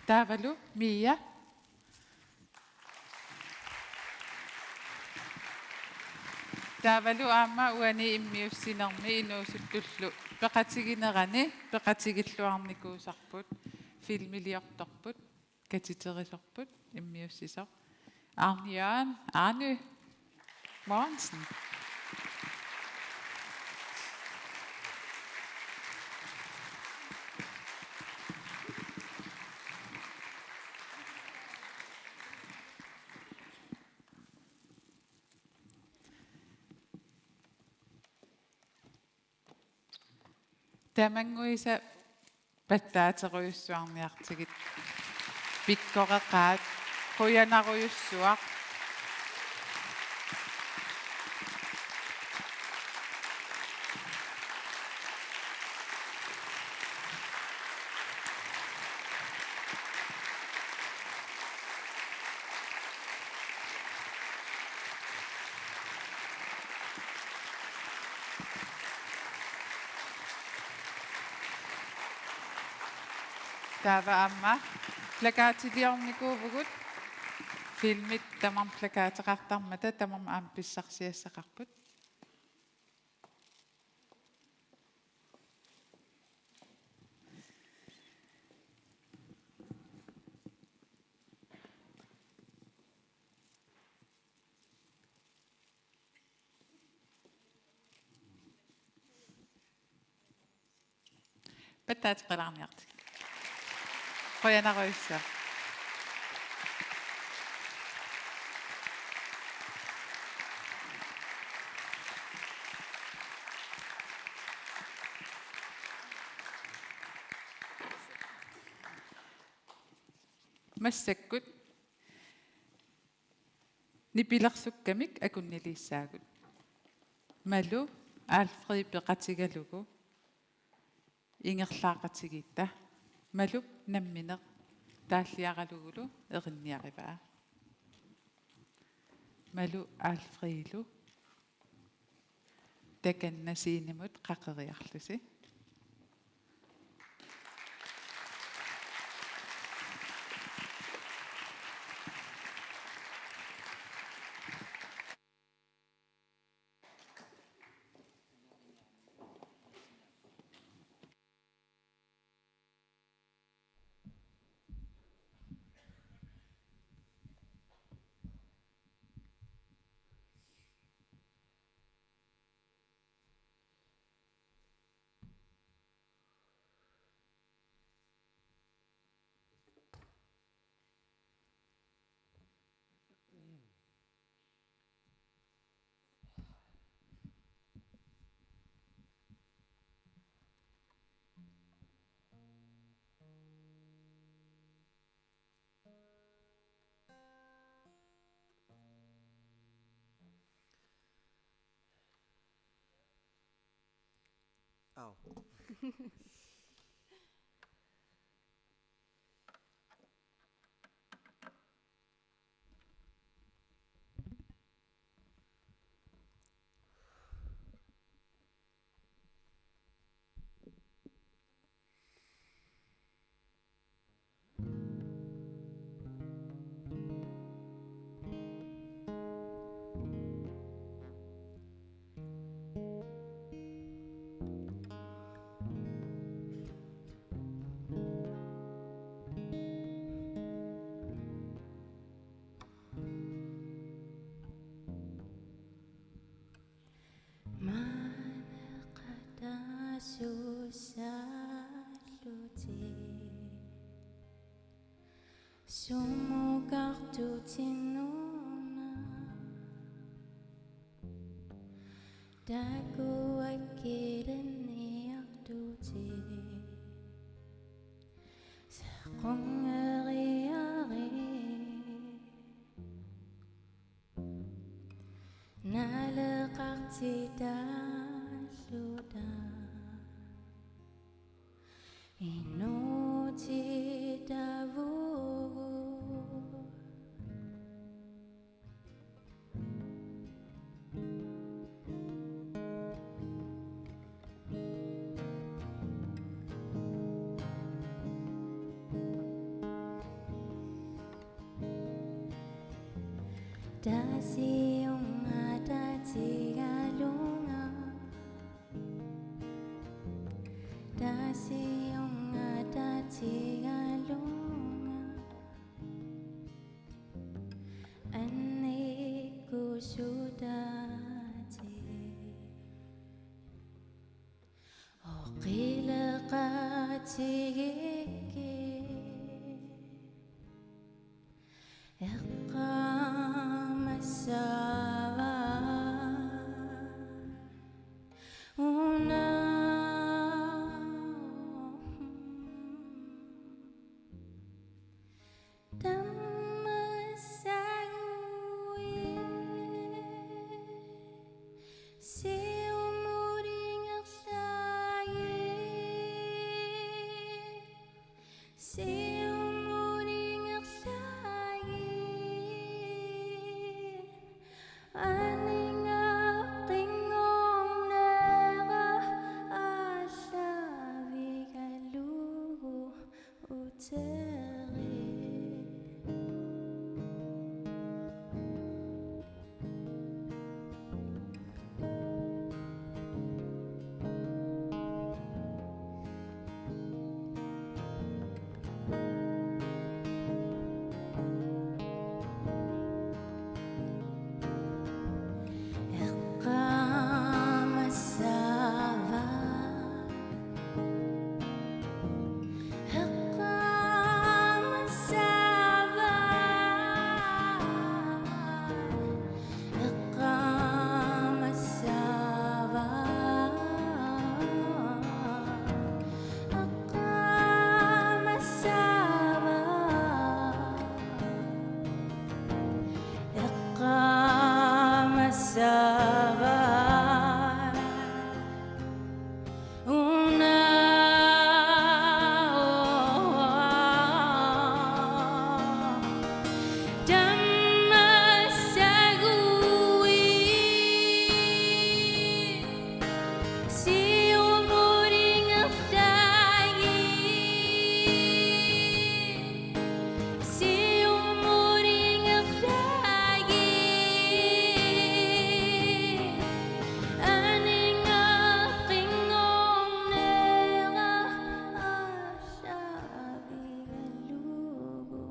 Taavalu Mia. Taavalu aamma uani immiussinermi inuusuttullu peqatiginerani peqatigilluarnikuusarput, filmiliortorput, katiterisorput, immiussisoq. Arne Jørgen, Arne Mogensen. Tamannguisa pattaaterujussuarniartigit. Pikkoreqaat, qujanarujussuaq. Taava aamma plakatiliornikuuvugut, filmit tamarmik plakateqartarmata tamarmik aamma pissarsiassaqarput. Pattaateqalaarniartigit. Qujanarujussuaq. Massakkut nipilersukkamik akunniliissaagut. Malu Alfred peqatigalugu ingerlaaqatigiitta. Malup nammineq taalliaralugulu erinniarivaa. Malu Alfredilu takanna scenemut qaqeriarlusi. Au. Maneqataasusaallutit sumukartutit una, takuakkilaniartutit sequnngeriarit. Naleqartitaalluta inuutitavugut. Taasiunnga taatigalunga. Taasiunnga taatigalunga. Annikkusutaati. Oqileqatigikkit eqqaamassavat una. Tammassaguit siumulingerlagit, siumulingerlagit, aningaap qinngornera aallaavigalugu. Eqqaamassavat. Eqqaamassavat. Eqqaamassavat. Eqqaamassavat. Eqqaamassavat. Una. Tammassaguit siumulingerlagit, siumulingerlagit, aningaap qinngornera aallaavigalugu.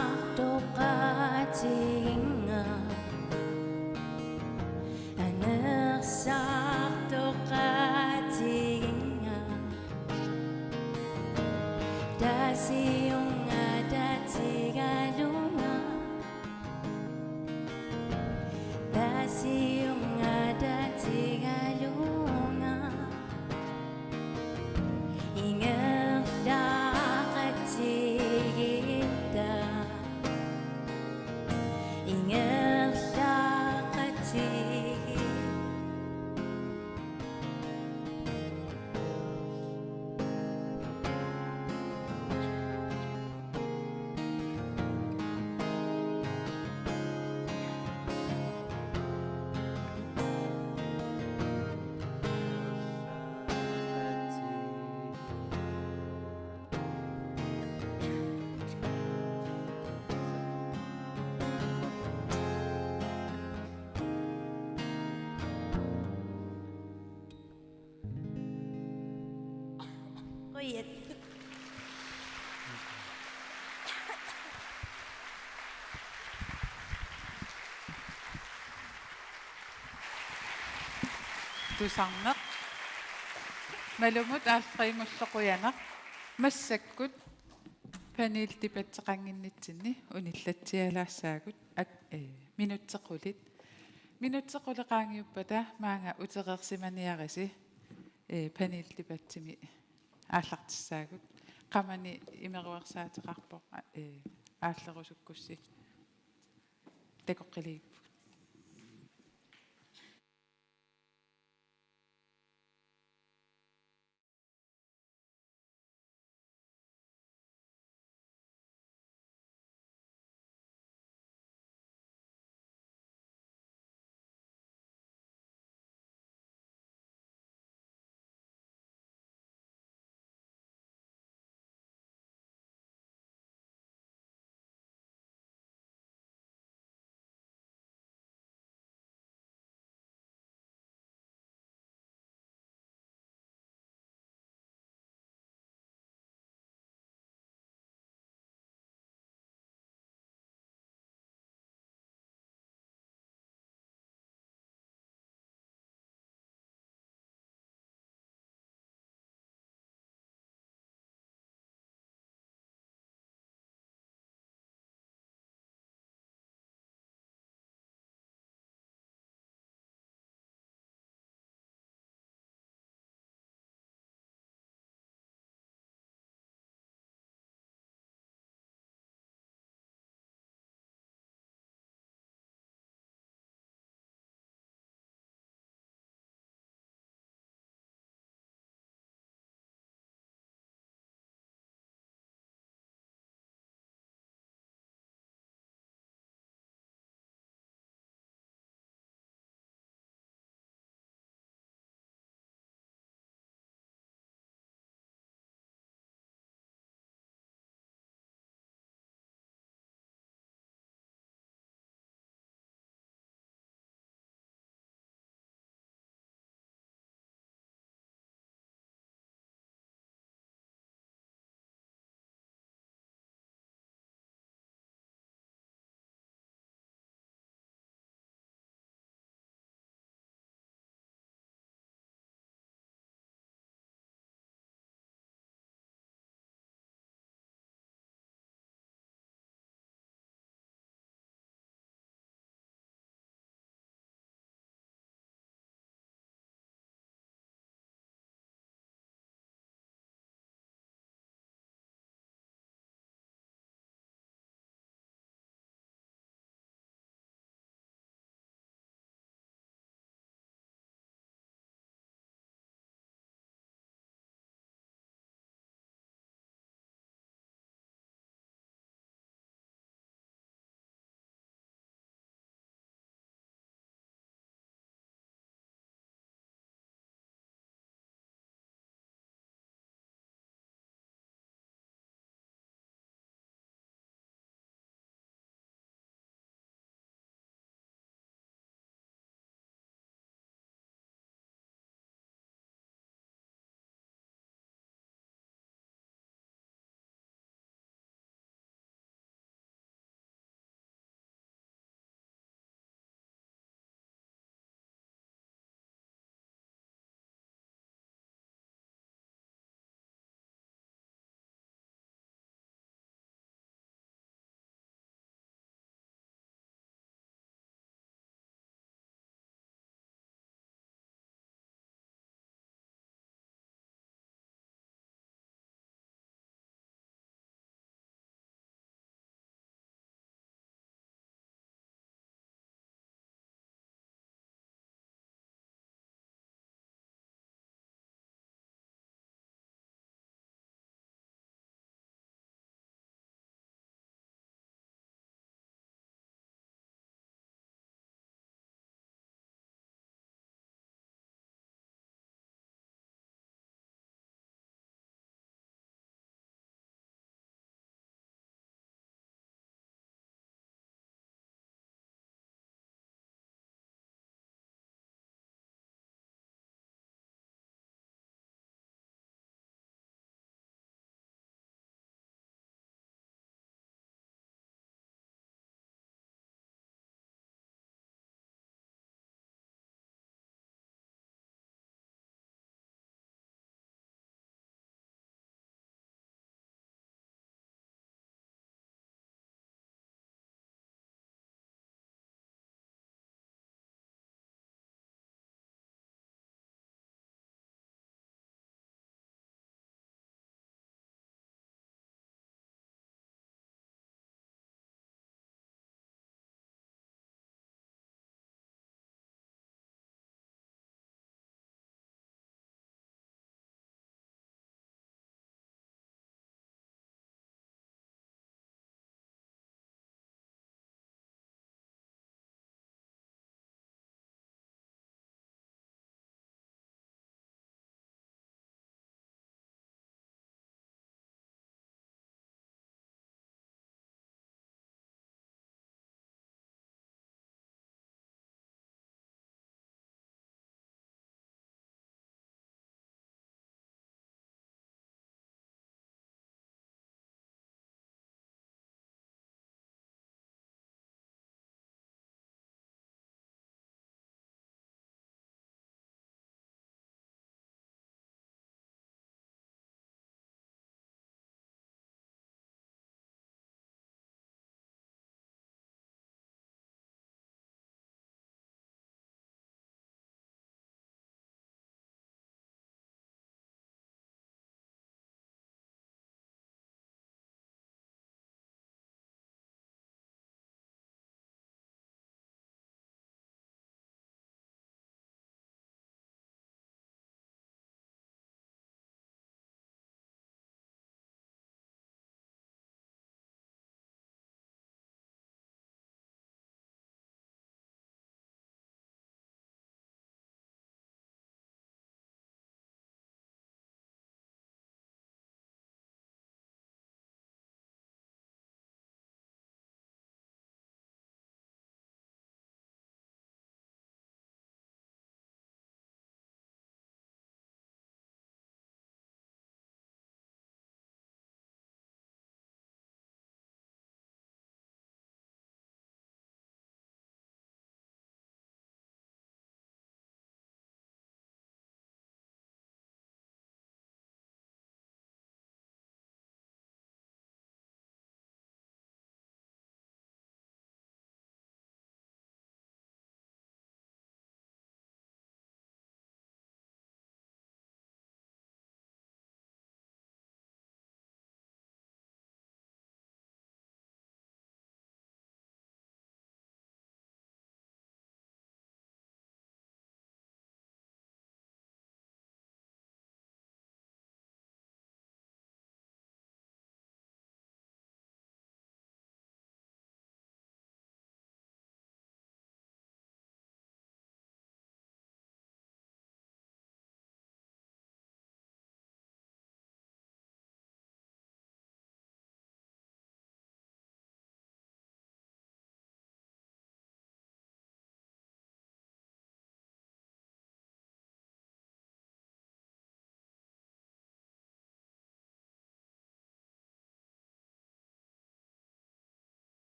Aneersartoqaat Ingerlaqatigit. Qujanaq. Tusarneq. Malumut Alfredimullu qujanaq. Massakkut paneldebatteqannginnitsinni unillatsialaassaagut ak-, ee, minutsit qulit. Minutsit qulit qaangiuppata maanga utereersimaniarisi, ee, paneldebattimi aallartissaagut. Qamani imeruersaateqarpoq, ee, aallerusukkussi. Takoqqiliippugut.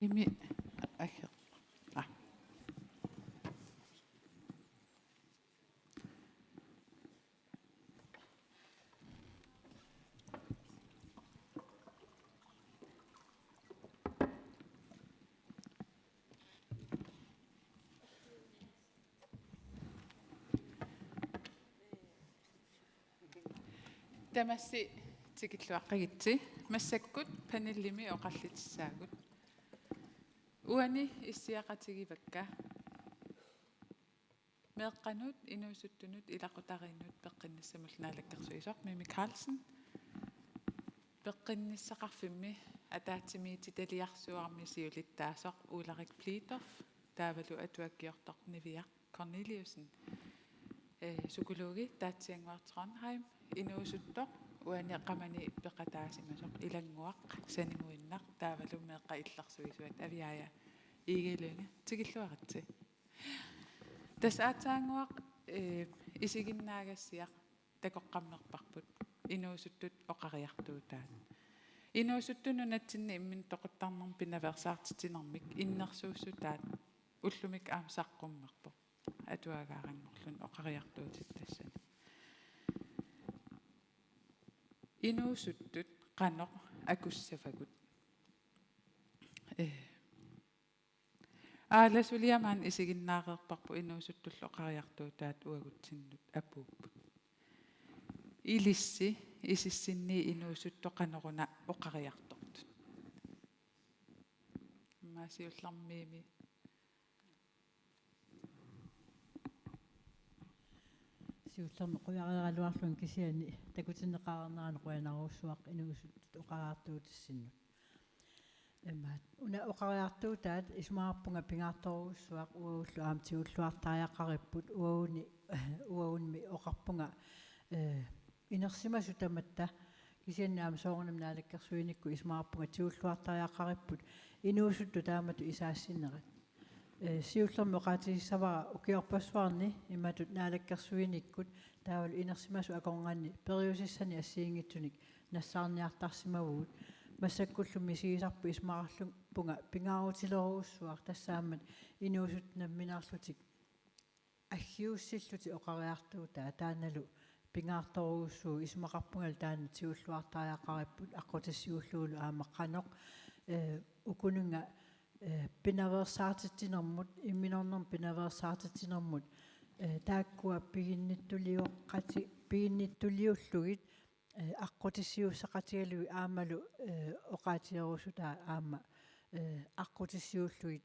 Imi, ag-, ah. Tamassi tikilluaqqigitsi, massakkut panelimi oqallittussaagut. Uani issiaqatigivakka meeqqanut inuusuttunut ilaqutariinnut peqqinnissamullu naalakkersuisoq Mimi Karlsen, peqqinnissaqarfimmi ataatsimiititaliarsuarmi siulittaasoq Ulrik Blidorf, taavalu atuakkiortoq Niviaq Korneliussen, eh, psykologi Taatsiannguaq Trondheim, inuusuttoq uani qamani peqataasimasoq Ilannguaq Saninnguinnaq, taavalu meeqqat illersuisuat Aviaja Egede Lynge. Tikilluaritsi. Tassa aatsaannguaq, eh, isiginnaagassiaq takoqqammerparput inuusuttut oqariartuutaat. Inuusuttut nunatsinni imminut toquttarnermik pinaveersaartitsinermik innersuussutaat ullumikkut aamma saqqummerpoq atuagaaranngorluni oqariartuutit tassani. Inuusuttut qanoq akussavagut. Eh, Aala suliaq maani isiginnaareerparput inuusuttullu oqariartuutaat uagutsinnut apuupput. Ilissi isissinni inuusuttut qanoruna oqariartortut? Immaqa siullermik Mimi. Siullermik qujareeraluarlunga kisianni takutinneqareernerani qujanarujussuaq inuusuttut oqariartuutissinnut. Immaqa una oqariartuutaat isumaqarpunga pingaartorujussuaq uagullu aamma tigulluartariaqaripput uaguni, uagummi oqarpunga, eh, inersimasut tamatta kisianni aamma soorunami naalakkersuinikkut isumaqarpunga tigulluartariaqaripput inuusuttut taamatut isaassinnerat. Eh, siullermik oqaatigissavara ukiorpassuarni imatut naalakkersuinikkut taavalu inersimasut akornanni periusissanik assigiinngitsunik nassaarniartarsimavugut. Massakkullu misigisarput isumaqarpunga pingaarutilerujussuaq tassaammat inuusuttut nammineerlutik aggiussillutik oqariartuutaat taannalu pingaartorujussuuvoq isumaqarpungalu taanna tigulluartariaqaripput aqqutissiuullugulu aamma qanoq, eh, ukununnga, eh, pinaveersaartitsinermut, imminornermut pinaveersaartitsinermut, eh, taakkua piginnittuliuoqati-, piginnittuliullugit, eh, aqqutissiuussaqatigalugit aammalu, eh, oqaatigerusutaa aamma, eh, aqqutissiuullugit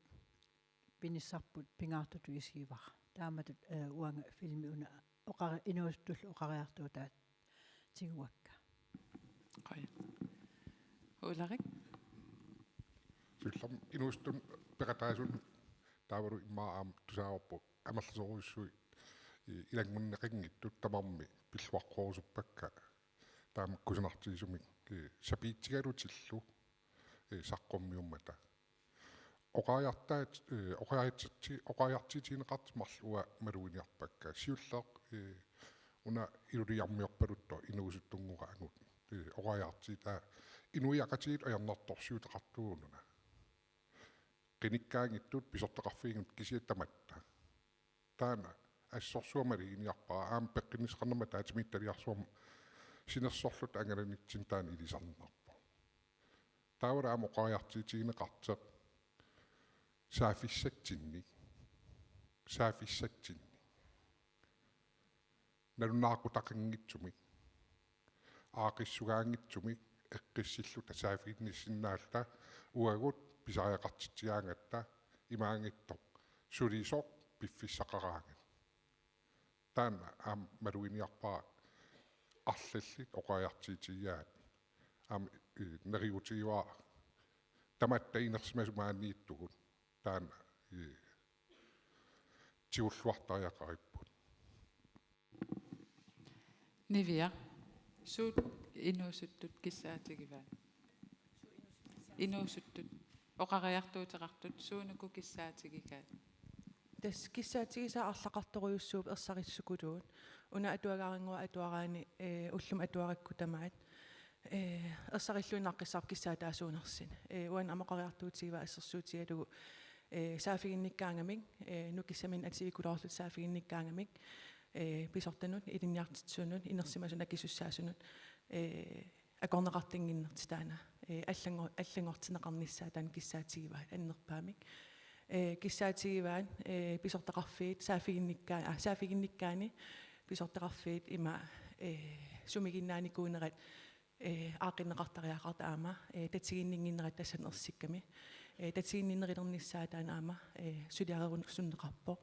pinissarput pingaartutut isigivara. Taamatut, eh, uanga filmi una oqari-, inuusuttullu oqariartuutaat tiguakka. Qujan. Ulrik? Siullermik inuusuttut peqataasunut taavalu immaqa aamma tusaavarput amerlasoorujussuit, eh, ilanngunneqanngitsut tamarmik pilluaqquerusuppakka taama kusanartigisumik, eh, sapiitsigalutillu, eh, saqqummiummata. Oqariartaat, eh, oqariartitsi-, oqariartitsineqartut marluk uanga maluginiarpakka. Siulleq, eh, una iluliarmiorpaluttoq inuusuttunnguaq angut. Eh, oqariartitaa inuiaqatigiit ajornartorsiuteqartuununa. Qinikkaanngitsut pisortaqarfiginngitsut kisiat tamatta. Taanna assorsuaq maluginiarpara aamma peqqinnissaqarnermut ataatsimiititaliarsuarmut sinersorluta angalanitsinni taanna ilisarnarpoq. Taavalu aamma oqariartitsineqartoq saaffissatsinnik. Saaffissatsinnik. Nalunaaqutaqanngitsumik. Aaqqissugaanngitsumik eqqissilluta saaffiginnissinnaalluta uagut pisariaqartitsigaangatta imaanngitsoq sulisoq piffissaqaraangat. Taanna aamma maluginiarpara arlallit oqariartitsigigaat aamma, eh, neriuutigivara tamatta inersimasut maaniittugut taanna, eh, tigulluartariaqaripput. Niviaq, suut inuusuttut kissaatigivaat? Inuusuttut oqariartuuteqartut suunuku kissaatigigaat? Tassa kissaatigisaa arlaqartorujussuuvoq ersarissukuluunniit. Una atuagaaranngua atuaraanni, eh, ullumi atuarakku tamaat. Ee, ersarilluinnaqqissaarpoq kissaataasuunersi. Ee, uani aamma oqariartuutigivaa assersuutigalugu, ee, saaffiginnikkaangamik, ee, nukissaminnik atuivikkuloorlutik saaffiginnikkaangamik, ee, pisortanut, ilinniartitsisunut, inersimasunut akisussaasunut, ee, akorneqartinnginnertik taanna, ee, allanngor-, allanngortinneqarnissaat taanna kissaatigivaat annerpaamik. Ee, kissaatigivaat, ee, pisortaqarfiit saaffiginnikkaa-, aa, saaffiginnikkaanni pisortaqarfiit ima, ee, sumiginnaanikuunerat, ee, aaqqinneqartariaqartoq aamma, ee, tatiginninnginnerat tassani ersikkami. Ee, tatiginninnerulernissaat taanna aamma, ee, suliarerusunneqarpoq.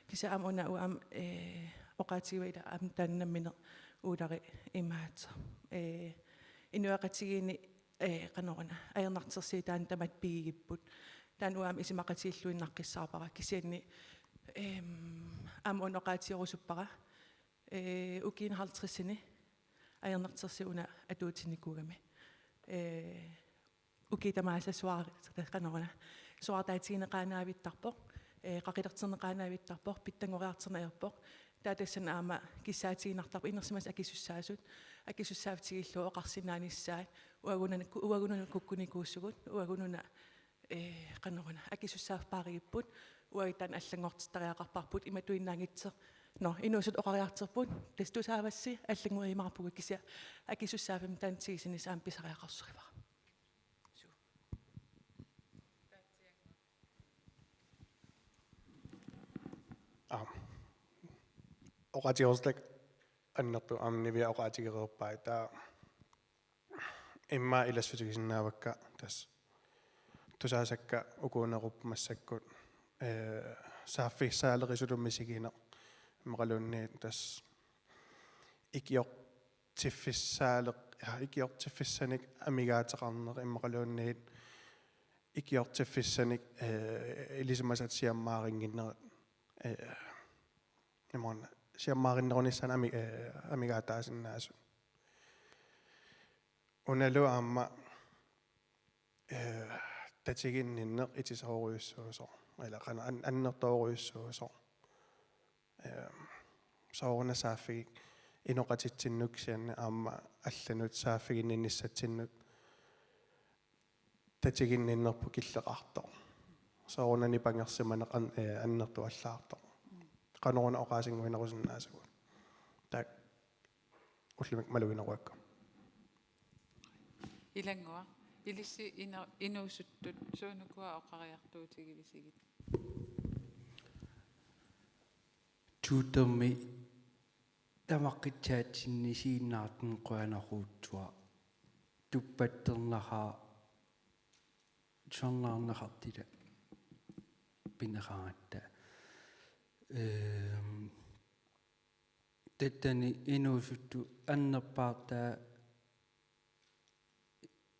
Kisianni aamma una uanga, ee, oqaatigivaa ila aamma taanna nammineq Uulari imaattoq. Ee, inuiaqatigiinni, ee, qanoruna, ajornartorsiutaanni tamatta pigigipput. Taanna uanga aamma isumaqatigilluinnaqqissaarpara kisianni, eem, aamma una oqaatigerusuppara. Ee, ukiuni halvtredsini ajornartorsiut una atuutinnikuugami. Ee, ukiut tamaasa suaar-, qanoruna, suaartaatigineqaannavittarpoq, ee, qaqilerterneqaannavittarpoq, pitsanngoriartorneq ajorpoq. Taava tassani aamma kissaatiginartarpoq inersimasut akisussaasut, akisussaaffitigillugu oqarsinnaanissaat, uagununa ku-, uagununa kukkunikuusugut, uagununa, ee, qanoruna, akisussaaffigipput, uagut taanna allanngortittariaqarparput, imatuinnaanngitsoq. Nå, inuusuttut oqariartorput, tassa tusaavassi, allanngoriumaarpugut kisianni, akisussaaffimmik taanna tigusineq aamma pisariaqarsorivara. Aap. Oqaatigerusullakka annertuumik aamma Niviaq oqaatigereerpaa, taava immaqa ilassutigisinnaavakka tassa tusaasakka ukuunerup massakkut, ee, saaffissaaleqisullu misigineq immaqaluunniit tassa ikiortiffissaaleq-, ja, ikiortiffissanik amigaateqarneq immaqaluunniit ikiortiffissanik, ee, ilisimasat siammaarinnginnerat, ee, imaluunniit siammaarinnerunissaannut ami-, ee, amigaataasinnaasut. Unalu aamma, ee, tatiginninneq itisoorujussuusoq, ila qanoq an-, annertoorujussuusoq. Ee, sooruna saaffigi-, inoqatitsinnut kisianni aamma allanut saaffiginninnissatsinnut tatiginninnerput killeqartoq. Soorunami nipangersimaneq an-, ee, annertuallaartoq. Qanoruna oqaasinnguinerusinnaasagut. Taakku ullumikkut malugineruakka. Ilannguaq, ilissi ino-, inuusuttut suunukua oqariartuutigivisigit? Tuutermi tamaqqitsaatsinni siinnaartun qujanarujussuaq. Tuppattornaqaaq, tusarnaarneqartila pineqaratta. Ehm, tassani inuusuttut annerpaartaat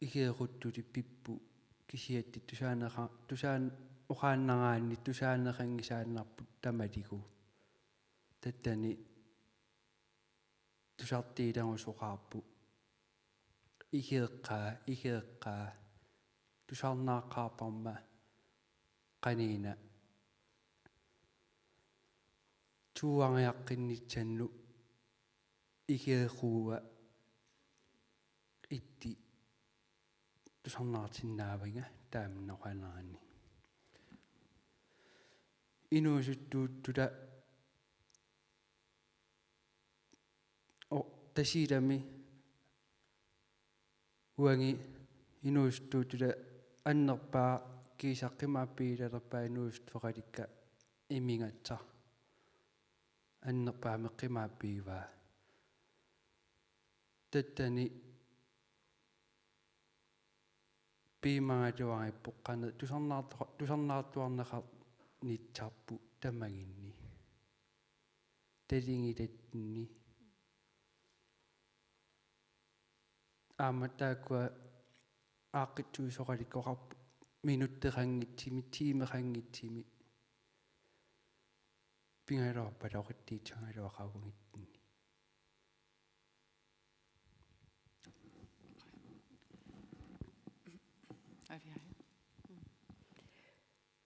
igeeruttuli pipput kisianni tusaaneqa-, tusaan-, oqaannaraanni tusaaneqanngisaannarput tamaligu. Tassani tusartiilarusoqaarput. Igeeqqaa, igeeqqaa. Tusarnaaqqaarparma qaniina. Tuuariaqqinnitsannu igeeqquua itti tusarnaartinnaaviga taamna oqaannaraanni. Inuusuttuuttula o-, Tasiilami uangi inuusuttuuttula annerpaaq kiisa qimaappigilalerpaa inuusuttut oqalikka imigassaq. Annerpaamik qimaappigivaa. Tassani piumagaluarippoq qanoq tusarnaartu-, tusarnaartuarneqarnissarput tamaginni. Talingilatsinni. Aamma taakkua aaqqissuisoqalikkoqarput minutteqanngitsumik, tiimeqanngitsumik. Pigaluarpat oqittiitsagaluaqaavunngitsinni.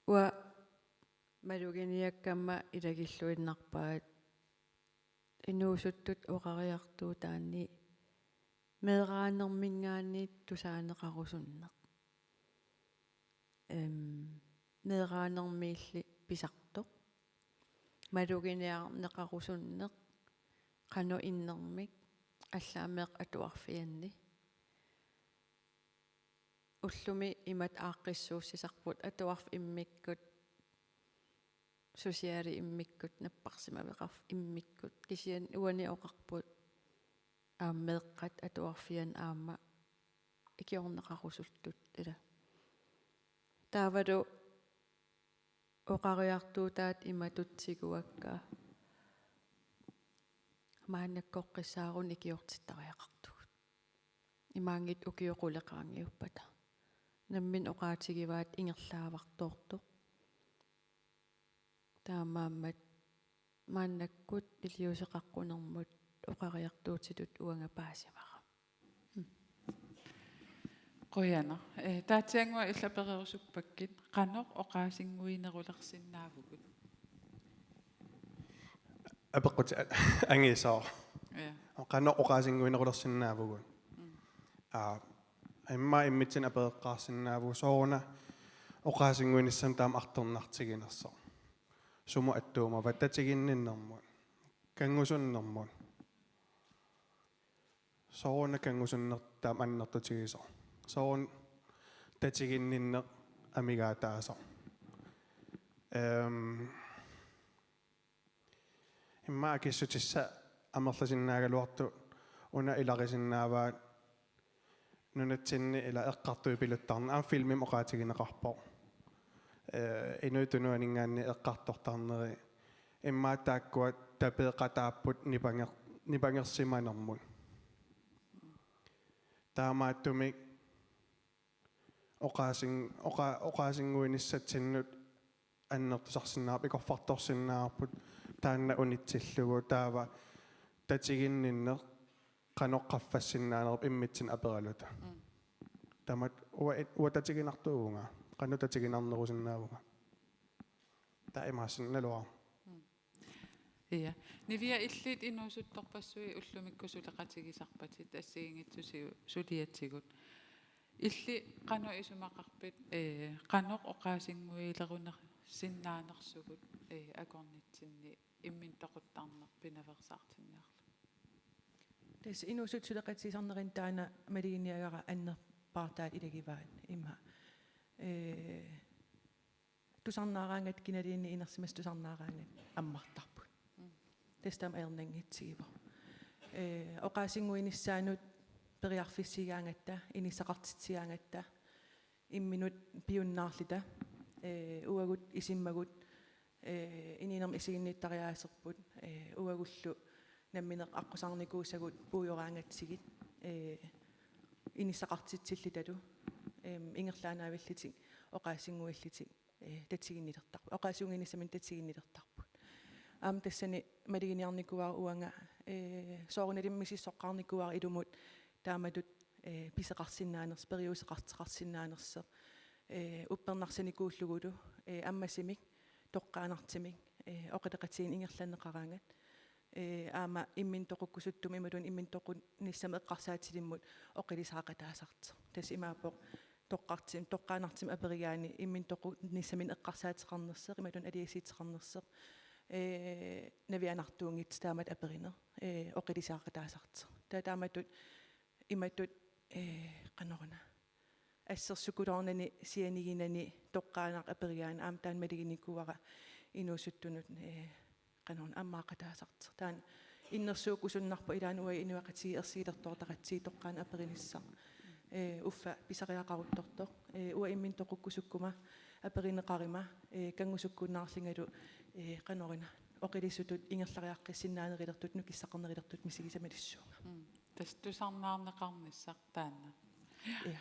Uanga maluginiakkamma ilagilluinnarpaat inuusuttut oqariartuutaanni Meeraanerminngaanniit tusaaneqarusunneq. Em, meeraanermiilli pisartoq. Maluginiarneqarusunneq qanoq innermik allaammeeqqat atuarfianni. Ullumi imatut aaqqissuussisarput atuarfik immikkut, sociali immikkut, napparsimaveqarfik immikkut, kisianni uani oqarput aamma meeqqat atuarfianni aamma ikiorneqarusuttut ila. Taavalu oqariartuutaat imatut tiguakka: Maannakkoqqissaaruni ikiortittariaqartugut. Imaanngitsoq ukiut qulit qaangiuppata. Nammineq oqaatigivaat ingerlaavartoortoq. Taamaammat maannakkut iliuuseqaqqunermut oqariartuutitut uanga paasimara. Qujanaq. Eh, taatsiannguaq illit apererusuppakkit, qanoq oqaasinnguinerulersinnaavugut? Apeqqutit a-, angisoq. Ja. Qanoq oqaasinnguinerulersinnaavugut? Mm. Aa, immaqa immitsinnut apereqqaarsinnaavugut sooruna oqaasinnguinissamut taama artornartiginersoq. Sumut attuumava, tatiginninnermut, kanngusunnermut. Sooruna kanngusunneq taama annertutigisoq. Sooruna tatiginninneq amigaataasoq. Ehm, immaqa akissutissat amerlasinnaagaluartut una ilarisinnaavaat nunatsinni ila eqqartuipiluttarneq, aamma filmimi oqaatigineqarpoq. Eh, inuit tunuaninngaanniit eqqartortarneri immaqa taakkua tapeeqataapput nipanger-, nipangersimanermut. Taamaattumik oqaasin-, oqa-, oqaasinnguinissatsinnut annertusarsinnaavarput, ikorfartorsinnaavarput taanna unitsillugu, taava tatiginninneq qanoq qaffassinnaanerup immitsinnut aperaluta. Mm. Taamatut uanga, uanga tatiginartuuvunga, qanoq tatiginarnerusinnaavunga. Taava imaassinnaavoq. Mm. Ja. Nivia, illit inuusuttorpassuit ullumikkut suleqatigisarpatit assigiinngitsut su-, suliatigut. Illit qanoq isumaqarpit, eh, qanoq oqaasinnguileruner-, sinnaanersugut, eh, akornatsinni imminut toquttarneq pinaveersaartinniarlugu? Tassa inuusuttut suleqatigisarnerini taanna maluginiagara annerpaartaat ilagivaat immaqa. Eh, tusarnaaraangatta, kinaluunniit inersimasut tusarnaaraangatta ammartarput. Mm. Tassa taama ajornanngitsigivoq. Eh, oqaasinnguinissaanut periarfissiigaangatta, inissaqartitsigaangatta, imminut piunnaarluta, eh, uagut isummagut, eh, inuunermi isiginnittariaaserput, eh, uagullu nammineq aqqusaarnikuusagut puigoraangatsigit, eh, inissaqartitsillutalu, em, ingerlaannaavillutik oqaasinnguillutik, eh, tatiginnilertarput. Oqaasinnguinissaminnik tatiginnilertarput. Aamma tassani maluginiarnikuuara uanga, eh, soorunalimi misissoqqaarnikuuara ilumut taamatut, eh, pisoqarsinnaanersoq, periuseqartoqarsinnaanersoq, eh, uppernarsinikuullugulu, eh, ammasumik, toqqaannartumik, eh, oqaloqatigiinneq ingerlanneqaraangat. Eh, aamma imminut toqukkusuttumut imaluunniit imminut toqunnissamut eqqarsaatilimmut oqilisaaqataasartoq. Tassa imaappoq toqqartum-, toqqaannartumik aperigaanni imminut toqunnissaminnik eqqarsaateqarnersoq, imaluunniit aliasuuteqarnersoq, eh, navianartuunngitsoq taamatut aperineq, eh, oqilisaaqataasartoq. Taava taamatut imatut, eh, qanoruna, assersuukkuloornani sianiginani toqqaannaq aperigaanni aamma taanna maluginikuuara inuusuttunut, eh, qanoruna, ammaaqataasartoq. Taanna innersuukkusunnarpoq ilaanni uagut inuiaqatigiit ersigilertoortaratsigu toqqaannaq aperinissaq. Eh, uffa pisariaqaruttortoq. Eh, uanga imminut toqukkusukkuma aperineqaruma, eh, kanngusukkunnaarlungalu, eh, qanoruna, oqilisutut ingerlariaqqissinnaanerulertutut nukissaqarnerulertutut misigisimalissuunga. Mm. Tassa tusarnaarneqarnissaq taanna. Ja.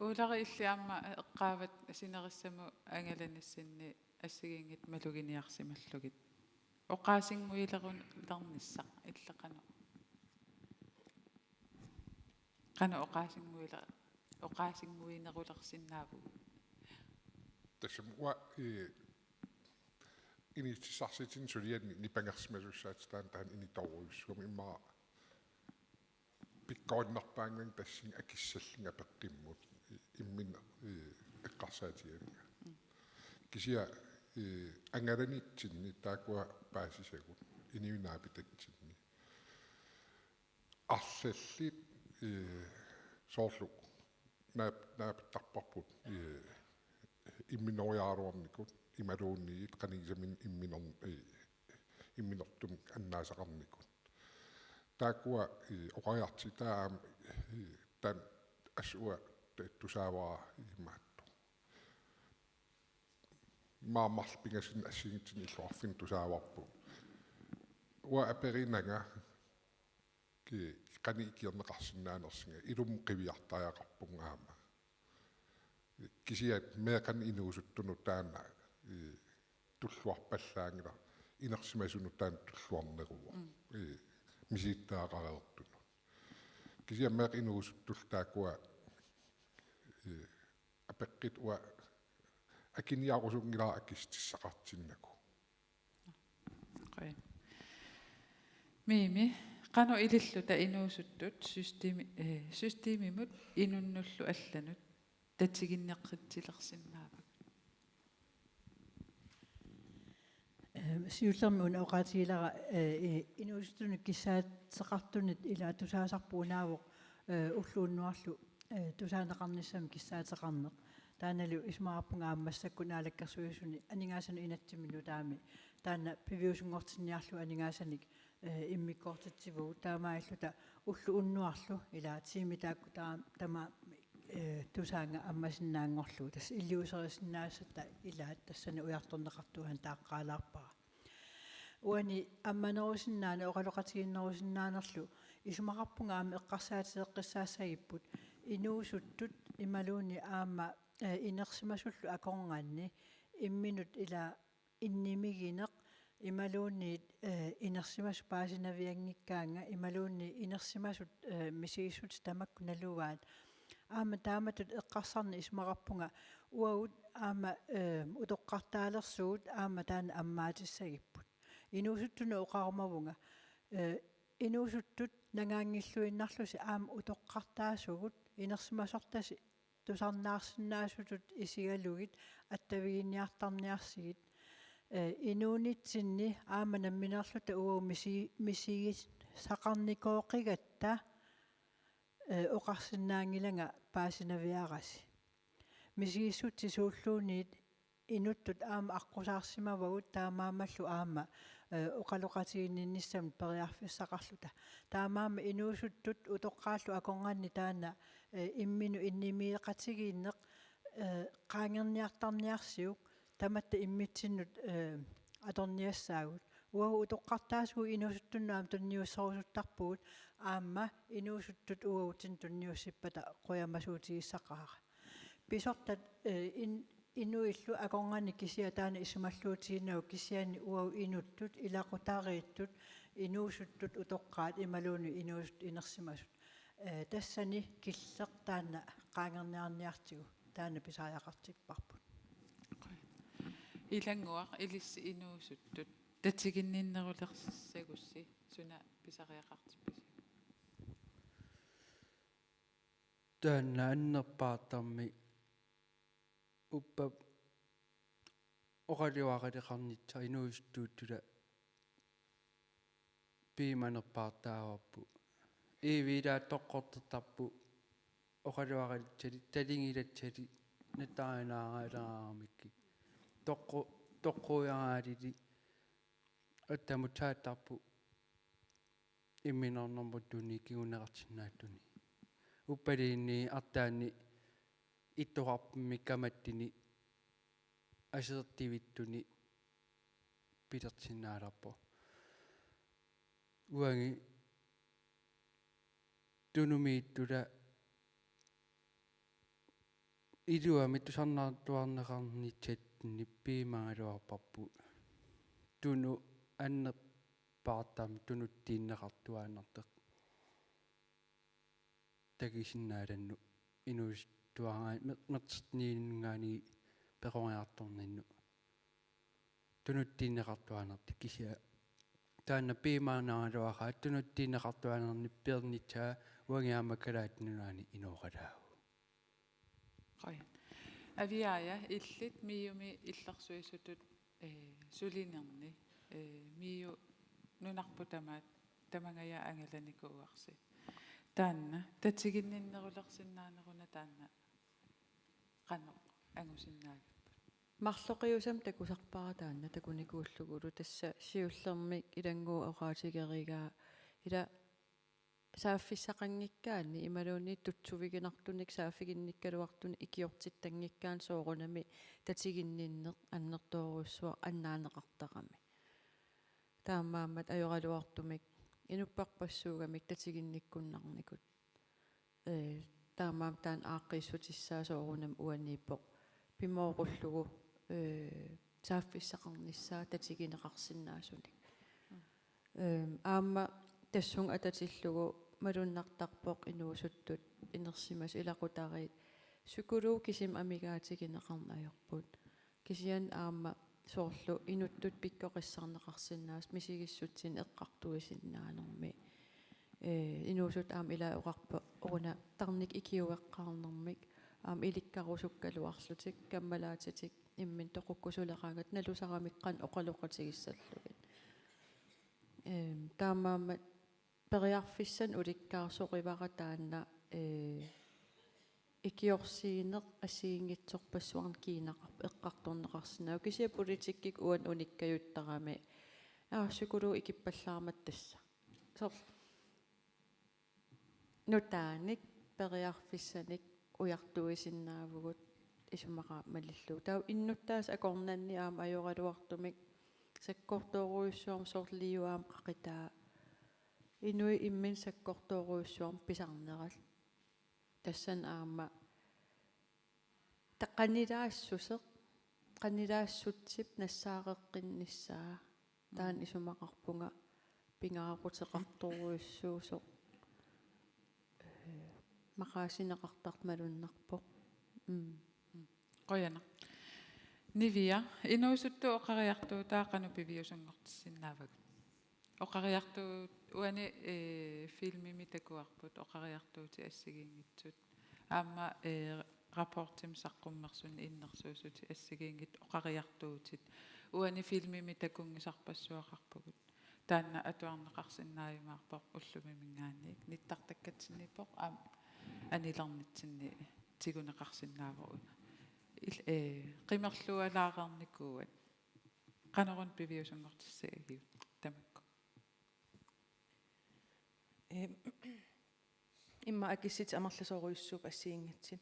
Uulari, illit aamma eqqaavat sinerissamut angalanissinni assigiinngitsut maluginiarsimallugit. Oqaasinnguilerun-, -lernissaq, illit qanoq? Qanoq oqaasinnguile-, oqaasinnguinerulersinnaavugut? Tassami uanga, eh, inississarsiutinni suliani nipangersimasussaatitaani taanna initoorujussuugami, immaqa pik-, korinnerpaannga tassunga akissallunga peqqimmut imminut eqqarsaatigalugu. Kisianni angalanitsinni taakkua paasisagut inuinnaapitsinni. Arlallit soorlu naap-, naapittarparput imminoriaraluarnikut imaluunniit qanigisaminnik imminor-, imminortumik annaasaqarnikut. Taakkua oqariartuutit aamma taanna assut tusaavara imaattoq. Maani marluk pingasunut assigiinngitsunik illoqarfinni tusaavarput. Uanga aperinanga ki-, qanoq ikiorneqarsinnaanersunga, ilummut qiviartariaqarpunga aamma. Kisianni meeqqanut inuusuttunut taanna tulluarpallaanngilaq, inersimasunut taanna tulluarneruvoq. Misigittagaqareertunut. Kisianni meeqqat inuusuttullu taakkua apeqqutit uanga akiniarusunngilara akissutissaqartinnagu. Qujan. Mimi, qanoq ililluta inuusuttut systemi-, eh, systemimut inunnullu allanut tatiginneqqitsilersinnaavakka? Ehm, siullermik una oqaatigilara, eh, i-, inuusuttunut kissaateqartunut ila tusaasarput unaavoq, eh, ulloq unnuarlu, eh, tusaaneqarnissamut kissaateqarneq. Taannalu isumaqarpunga aamma massakkut Naalakkersuisuni aningaasanut inatsimmi nutaami taanna piviusunngortinniarlugu aningaasanik, eh, immikkoortitsivugut, taamaalilluta ulloq unnuarlu ila tiimit taakku taa-, tamaasa, eh, tusaannga ammasinnaanngorlugu, tassa iliuuserisinnaassatta ilaat tassani ujartorneqartuaannartaaqqaalaarpara. Uani ammanerusinnaaneq, oqaloqatigiinnerusinnaanerlu isumaqarpunga aamma eqqarsaatigeqqissaassagipput inuusuttut imaluunniit aamma, eh, inersimasullu akornanni imminut ila innimigineq imaluunniit, eh, inersimasut paasinavianngikkaannga imaluunniit inersimasut, eh, misigissutsit tamakku nalugaat. Aamma taamatut eqqarsarneq isumaqarpunga uagut aamma, eh, utoqqartaalersugut aamma taanna ammaatissagipput. Inuusuttunut oqarumavunga, eh, inuusuttut nangaanngilluinnarlusi aamma utoqqartaasugut inersimasortasi tusarnaarsinnaasutut isigalugit attaviginiartarniarsigit, eh, inuunitsinni aamma nammineerluta uagut misi-, misigissaqarnikooqigatta, eh, oqarsinnaanngilanga paasinaviarasi. Misigissutsit suulluunniit inuttut aamma aqqusaarsimavagut, taamaammallu aamma, eh, oqaloqatiginninnissamut periarfissaqarluta. Taamaammat inuusuttut utoqqaallu akornanni taanna, eh, imminut innimigeqatigiinneq, eh, qaangerniartarniarsiuk tamatta immitsinnut, eh, atorniassaagut. Uagut utoqqartaasugut inuusuttunnut aamma tunniussorusuttarpugut, aamma inuusuttut uagutsinnut tunniussippata qujamasuutigissaqaara. Pisortat, eh, in-, inuillu akornanni kisiat taanna isumalluutiginagu, kisianni uagut inuttut, ilaqutariittut, inuusuttut utoqqaat imaluunniit inuusuttut inersimasut, eh, tassani killeq taanna qaangerniarniartigu, taanna pisariaqartipparput. Ilannguaq, ilissi inuusuttut tatiginninnerulersagussi suna pisariaqartippisiuk? Taanna annerpaartarmi uppa oqaluaqaleqarnissaq inuusuttuuttula piumanerpaartaavarput. Iivi ilaa toqqortertarpoq oqaluaqalissali, talingilassali, nataanaagaleraaramikkik. Toqqu-, toqquiaraalili attamut saattarpoq imminornermut tunii kinguneqarsinnaattuni. Uppaluunniit arlaanni ittoqarpummi kamattuni asertivittuni pilersinnaalerpoq. Uangi Tunumiittula iluamik tusarnaartuarneqarnissatsinni piumagaluarparput. Tunut annerpaartarmi tunuttuunneqartuaannartoq. Takusinnaallugu inuusuttuaraa-, mer-, mersorniungaanniit peqoriartorninnut. Tunuttuunneqartuaannartoq kisianni. Taanna piumaannaagaluaqaaq tunuttuunneqartuaannarnermik peernissaa Uangalu aamma Kalaallit Nunaanni inooqataavugut. Qujan. Aviaaja, illit MIO-mi illersuisutut, eh, sulinerni, eh, MIO nunarput tamaat tamangajaat angalanikuuarsi. Taanna tatiginninnerulersinnaaneruna taanna qanoq angusinnaagippat? Marloqiusamik takusarpara taanna takunikuullugulu, tassa siullermik ilannguup oqaatigerigaa ila saaffissaqanngikkaanni imaluunniit tutsuiginartunik saaffiginnikkaluartunik ikiortittanngikkaanni soorunami tatiginninneq annertoorujussuaq annaaneqartarami. Taamaammat ajoraluartumik inupparpassuugamik tatiginnikkunnarnikut. Ee, taamaammat taanna aaqqiissutissaa soorunami uaniippoq pimooqullugu, ee, saaffissaqarnissaa tatigineqarsinnaasunik. Ehm, aamma tassunga atatillugu malunnartarpoq inuusuttut inersimasut ilaqutariit psykologit kisimik amigaatigineqarneq ajorput. Kisianni aamma soorlu inuttut pikkorissarneqarsinnaasut misigissutsinnik eqqartuisinnaanermi. Ee, inuusuttut aamma ilaa oqarput una tarnikkut ikiueqqaarnermik aamma ilikkarusukkaluarlutik kammalaatitik imminnut toqukkusuleqaangatta nalusaramik qanoq oqaloqatigissallugit. Ehm, taamaammat periarfissanik ulikkaarsorivara taanna, ee, ikiorsiineq assigiinngitsorpassuarnik kiinaqarpoq eqqartorneqarsinnaavoq, kisianni politikkikkut uani unikkajuttarami. Aa, psykologit ikippallaarmata tassa. Soorlu nutaanik periarfissanik ujartuisinnaavugut isumaqarama malillugu. Taava innuttaasut akornanni aamma ajoraluartumik sakkortoorujussuarmik, soorlu Liu aamma qaqitaa, inuit imminnut sakkortoorujussuarmik pisarnerat. Tassani aamma ta-, qanilaassuseq, qanilaassutsip nassaareqqinnissaa. Taanna isumaqarpunga pingaaruteqartorujussuusoq, ee, maqaasineqartartoq malunnarpoq. Mm. Qujanaq. Nivia, inuusuttut oqariartuutaat qanoq piviusunngortissinnaavagut? Oqariartuut uani, ee, filmimi takuarput oqariartuutit assigiinngitsut. Aamma, ee, rapportimi saqqummersunni innersuussutit assigiinngitsut oqariartuutit. Uani filmimi takunngisarpassuaqarpugut. Taanna atuarneqarsinnaajumaarpoq ullumiminngaanniit. Nittartakkatsinniippoq aamma anilernitsinni tiguneqarsinnaavoq una. Il-, ee, qimerlualaareernikuuat. Qanoruna piviusunngortissagigut tamakku? Ee, immaqa akissutit amerlasoorujussuupput assigiinngitsut.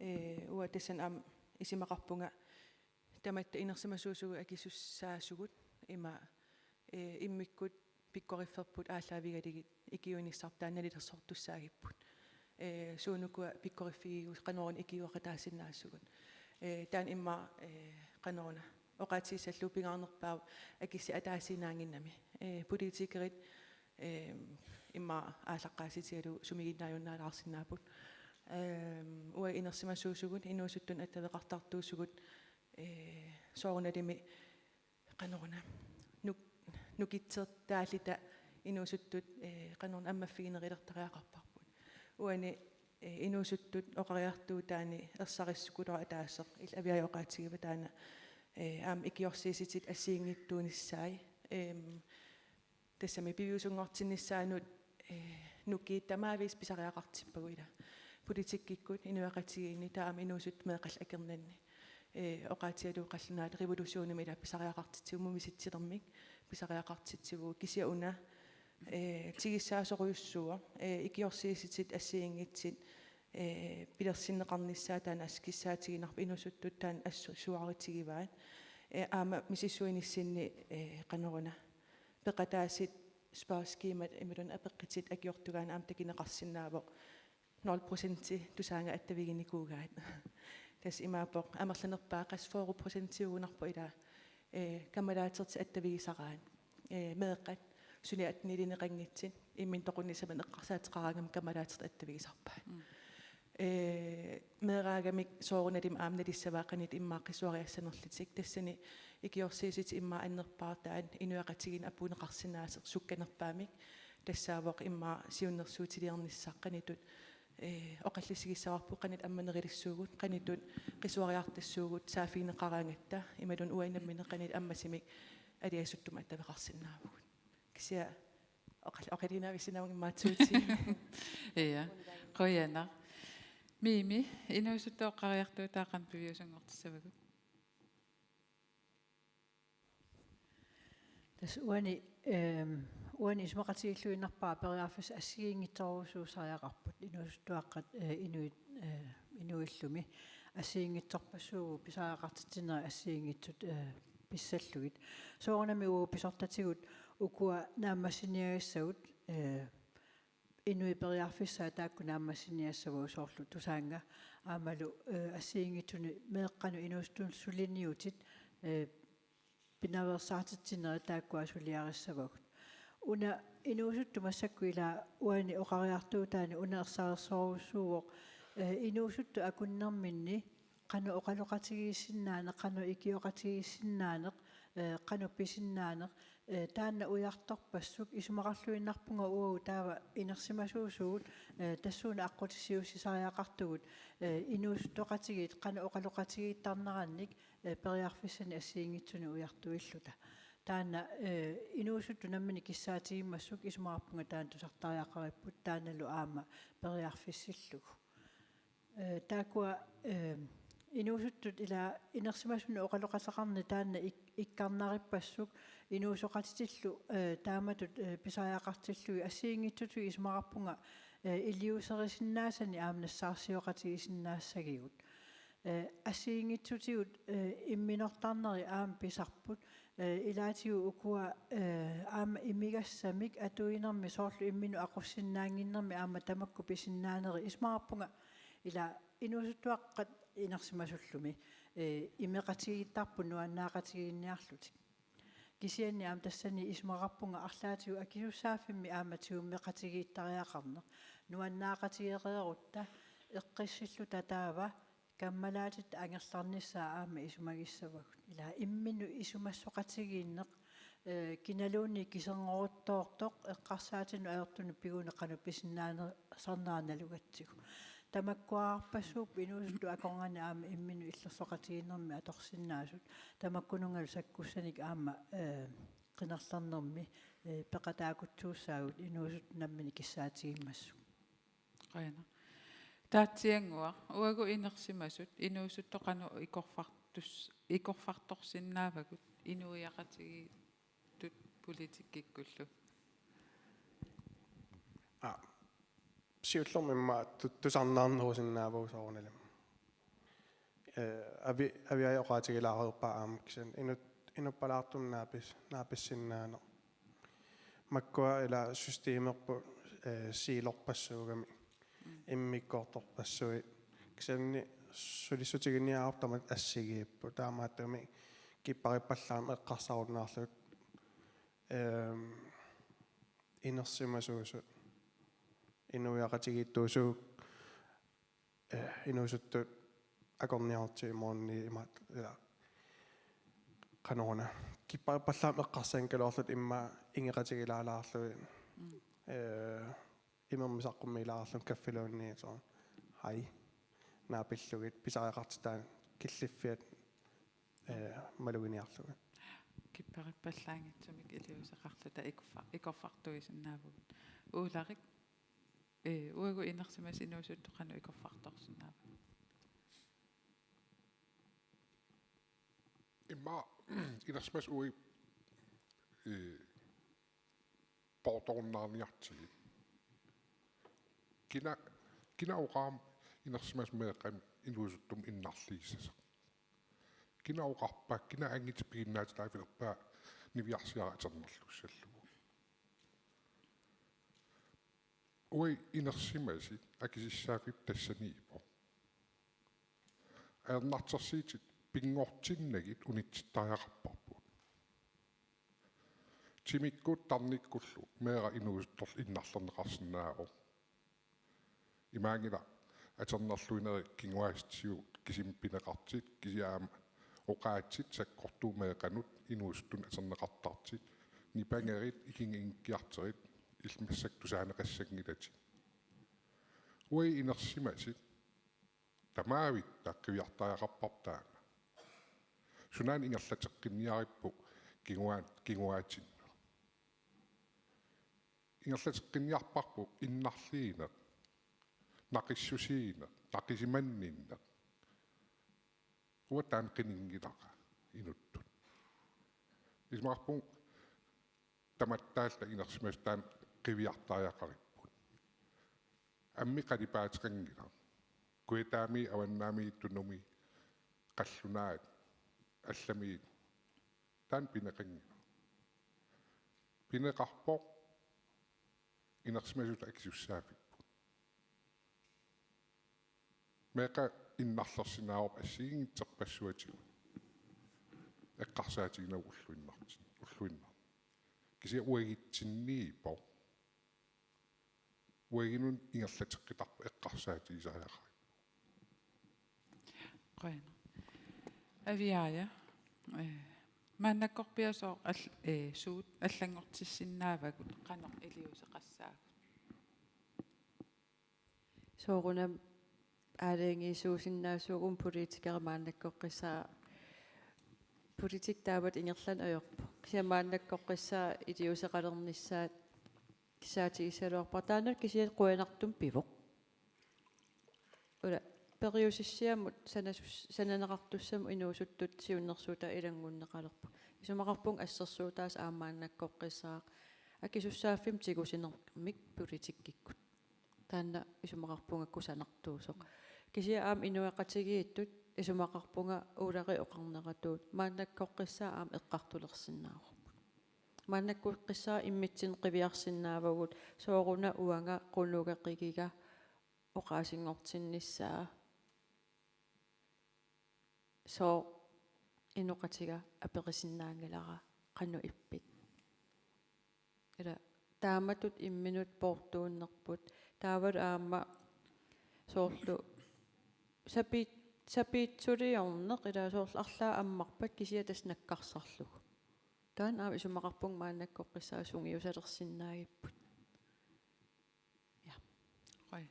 Ee, uanga tassani aamma isumaqarpunga tamatta inersimasuusugut akisussaasugut, ima, ee, immikkut pikkoriffeerput aallaavigalugit ikiuinissarput taanna nalilersortussaagipput. Ee, suunukua pikkoriffigigut, qanoruna ikiueqataasinnaasugut. Ee, taanna immaqa, ee, qanoruna oqaatigissallugu pingaarnerpaavoq akissutit ataasiinnaannginnami. Ee, politikerit, ee, immaqa aallaqqaassutigalugu sumiginnaajunnaalaarsinnaapput. Ee, uagut inersimasuusugut, inuusuttunut attaveqartartuusugut, ee, soorunalimi qanoruna nuk-, nukittortaalluta inuusuttut, ee, qanoruna ammaffiginerulertariaqarparput. Uani, ee, inuusuttut oqariartuutaanni ersarissukuluuvoq ataaseq, illit Aviaaja oqaatigiva taanna, ee, aamma ikiorsiissutit assigiinngitsuunissaat. Eem, tassami piviusunngortinnissaanut, ee, nukiit tamaaviisa pisariaqartippagut ila. Politikkikkut, inuiaqatigiinni, taava aamma inuusuttut meeqqallu akornanni. Ee, oqaatigalugu qallunaatut revolutionimik ila pisariaqartitsivugut, mumisitsilermik pisariaqartitsivugut, kisianni una, ee, tigussaasorujussuuvoq, ee, ikiorsiissutit assigiinngitsut, ee, pilersinneqarnissaat taanna assut kissaatiginarpoq, inuusuttut taanna assut suaarutigivaat. Ee, aamma misissuinissinni, ee, qanoruna peqataasut spørgeskemaat imaluunniit apeqqutit akiortugaanni aamma takuneqarsinnaavoq nul procenti tusaangat attaviginikuugaat. Tassa imaappoq amerlanerpaat qassit fyrre procentiugunarpoq ila, ee, kammalaatertik attavigisaraat. Ee, meeqqat suli attenilinneqanngitsut imminnut toqunnissamut eqqarsaateqaraangamik kammalaatertik attavigisarpaat. Mm. Ee, meeraagamik soorunalimi aamma nalissavaat qanoq immaqa qisuariassanerlutik. Tassani ikiorsiissutit immaqa annerpaartaat inuiaqatigiinni apuunneqarsinnaasoq sukkanerpaamik. tassaavoq immaqa siunnersuutiliornissaq qanoq ittut, eh, oqallisigissavarput qanoq ammanerulissuugut, qanoq ittut qisuariartussuugut saaffigineqaraangatta, imaluunniit uani nammineq qanoq ammasumik aliasuttumik attaveqarsinnaavugut. Kisianni oqal-, oqalugiinnavissinnaavunga immaqa to timer. Ja, qujanaq. Mimi, inuusuttut oqariartuutaat qanoq piviusunngortissavagut? Tassa uani, ehm, uani isumaqatigiilluinnarpara periarfissat assigiinngitsorujussuusariaqarput, inuusuttuaqqat, eh, inuit, eh, inuillumi. Assigiinngitsorpassuugut pisariaqartitsinerit assigiinngitsut, eh, pissallugit. Soorunami uagut pisortatigut ukua naammassiniagassagut, eh, inuit periarfissaat taakku naammassiniassavagut, soorlu Tusaannga aammalu, eh, assigiinngitsuni meeqqanut inuusuttut suliniutit, eh, pinaveersaartitsinerit taakkua suliarissavagut. Una inuusuttut massakkut ila uani oqariartuutaani una ersarissorujussuuvoq, eh, inuusuttut akunnerminni qanoq oqaloqatigiissinnaaneq, qanoq ikioqatigiissinnaaneq, eh, qanoq pisinnaaneq, eh, taanna ujartorpassuk. Isumaqarluinnarpunga uagut taava inersimasuusugut, eh, tassuuna aqqutissiuussisariaqartugut, eh, inuusuttoqatigiit qanoq oqaloqatigiittarnerannik, eh, periarfissanik assigiinngitsunik ujartuilluta. Taanna, eh, inuusuttut nammineq kissaatigimmassuk isumaqarpunga taanna tusartariaqaripput, taannalu aamma periarfissillugu. Eh, taakkua, eh, inuusuttut ila inersimasunut oqaloqateqarneq taanna ik-, ikkarnarippassuk, inuusoqatitillu, eh, taamatut, eh, pisariaqartillugit assigiinngitsutigut isumaqarpunga, eh, iliuuserisinnaasanik aamma nassaarsioqatigisinnaassagigut. Eh, assigiinngitsutigut, eh, imminortarneri aamma pisarput, eh, ilaatigut ukua, eh, aamma imigassamik atuinermi soorlu imminut aqussinnaannginnermi aamma tamakku pisinnaanerit isumaqarpunga ila inuusuttuaqqat inersimasullumi, eh, imeqatigiittarput nuannaaqatigiinniarlutik. Kisianni aamma tassani isumaqarpunga arlaatigut akisussaaffimmi aamma tigummeqatigiittariaqarneq. Nuannaaqatigeereerutta eqqissilluta taava kammalaatitta angerlarnissaa aamma isumagissavagut. Ila imminut isumassoqatigiinneq, eh, kinaluunniit kiserngoruttoortoq eqqarsaatinut ajortunut piguni qanoq pisinnaanersarnera nalugatsigu. Tamakkuarpassuupput inuusuttut akornanni aamma imminut illersoqatigiinnermi atorsinnaasut. Tamakkununngalu sakkussanik aamma, eh, qinerlernermi, eh, peqataakutsuussaagut inuusuttut nammineq kissaatigimmassuk. Qujanaq. Taatsiannguaq, uagut inersimasut inuusuttut qanoq ikorfartus-, ikorfartorsinnaavagut inuiaqatigiittut politikkikkullu? Aa, siullermik immaqa tu-, tusarnaarnerusinnaavagut soorunalimi. Eh, avi-, aviaja oqaatigilaareerpaa aamma kisianni inut-, inuppalaartumik naapis-, naapissinnaaneq. Makkua ila systemerput, eh, siilorpassuugami. Mm. Immikkoortorpassuit. Kisianni sulissutiginiaarput tamatta assigiipput. Taamaattumik kipparippallaamik eqqarsarunnaarlugu. Ehm, inersimasuusut. Inuiaqatigiittuusut, eh, inuusuttut akorniartut imaluunniit imaat, ila, qanoruna. Kipparippallaamik eqqarsaanngikkaluarlutik immaqa ingeqatigilaalaarlugit. Mm. Eh, imermik saqqummiilaarlugit kaffiluunniit soorlu. Hej. Naapillugit pisariaqartitaat killiffiat, eh, maluginiarlugit. Kipparippallaanngitsumik iliuuseqarluta ikorfa-, ikorfartuisinnaavugut. Ulrik, eh, uagut inersimasut inuusuttut qanoq ikorfartorsinnaavagut? Immaqa inersimasut uagut, eh, poortorunnaarniartigit. Kina, kina oqarami inersimasut meeqqamik inuusuttumut innarliissasoq? Kina oqarpa, kina angutit piginnaatitaaffilerpaa niviarsiaraq atornerlussallugu? Uagut inersimasut akisussaaffipput tassaniippoq. Ajornartorsiutit pinngortinnagit unitsittariaqarparput. Timikkut tarnikkullu meeraq inuusuttorlu innarlerneqarsinnaavoq. Imaanngilaq atornerluinerit kinguaassiuut kisimik pineqartut, kisianni aamma oqaatsit sakkortuut meeqqanut inuusuttunut atorneqartartut, nipangerit, ikinnginnikkiartorit, illit massakkut tusaaneqassanngilatit. Uagut inersimasut tamaavitta qiviartariaqarparput taanna. Sunaana ingerlateqqinniarippoq kinguaat-, kinguaatsinnut. Ingerlateqqinniarparput innarliineq, naqissusiineq, naqisimanninneq. Uanga taanna qininngilara inuttut. Isumaqarpunga tamatta taallat inersimasut taanna qiviartariaqaripput. Ammip qalipaateqanngilaq. Kujataamiit, Avannaamiit, Tunumi, qallunaat, allamiit. Taanna pineqanngilaq. Pineqarpoq inersimasut akisussaaffipput. Meeqqat innarlersinnaavarput assigiinngitsorpassuatigut. Eqqarsaatiginagu ulluinnartin-, ulluinnarni. Kisianni uagutsinniippoq. Uagutsinnut ingerlateqqitarpoq eqqarsaatigisariaqarpoq. Qujanaq. Aviaaja, eh, maannakkorpiaq sooq al-, eh, suut allanngortissinnaavagut, qanoq iliuuseqassaagut? Soorunami aalajangiisuusinnaasuugut politikerit maannakkoqqissaaq. Politikki taamatut ingerlaneq ajorpoq. Kisianni maannakkoqqissaaq iliuuseqalernissaat kissaatigisagaluarpara. Taanna kisianni qujanartumik pivoq. Ula periusissiamut sanasus-, sananeqartussamut inuusuttut siunnersuutaa ilanngunneqalerpoq. Isumaqarpunga assersuutaasa aamma maannakkoqqissaaq akisussaaffimmik tigusinermik politikkikkut. Taanna isumaqarpunga kusanartuusoq. Kisianni aamma inuiaqatigiittut isumaqarpunga Ulari oqarneratut maannakkoqqissaaq aamma eqqartulersinnaavarput. Maannakkoqqissaaq immitsinnut qiviarsinnaavagut sooruna uanga qunugeqigiga oqaasinngortinnissaa. Sooq inoqatiga aperisinnaanngilara qanoq ippit? Ila taamatut imminut poortuunnerput. Taavalu aamma soorlu sapiit-, sapiitsuliorneq ila soorlu arlaat ammarpat kisianni tassa nakkarsarlugu. Taanna aamma isumaqarpunga maannakkoqqissaaq sungiusalersinnaagipput. Ja. Qujan.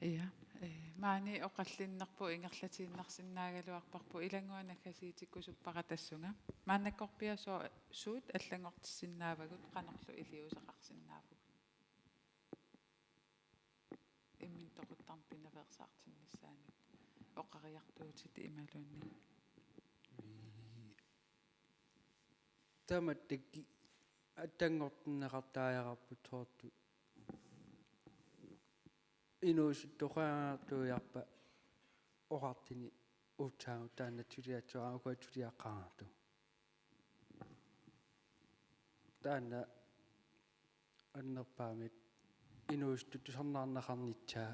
Ja, eh, maani oqallinnerput ingerlatiinnarsinnaagaluarparput, ilannguaq naggasiitikkusuppara tassunga. Maannakkorpiaq soo-, suut allanngortissinnaavagut, qanorlu iliuuseqarsinnaavagut? Imminut toquttarmat pinaveersaartinnissaanut oqariartuutit imaluunniit. Tamattakkut allanngortinneqartariaqarput soorlu inuusuttoqaartuiarpa oqartuni utsaagu taanna tuliatsuara uku tuliaqqaartu. Taanna annerpaamik inuusuttut tusarnaarneqarnissaa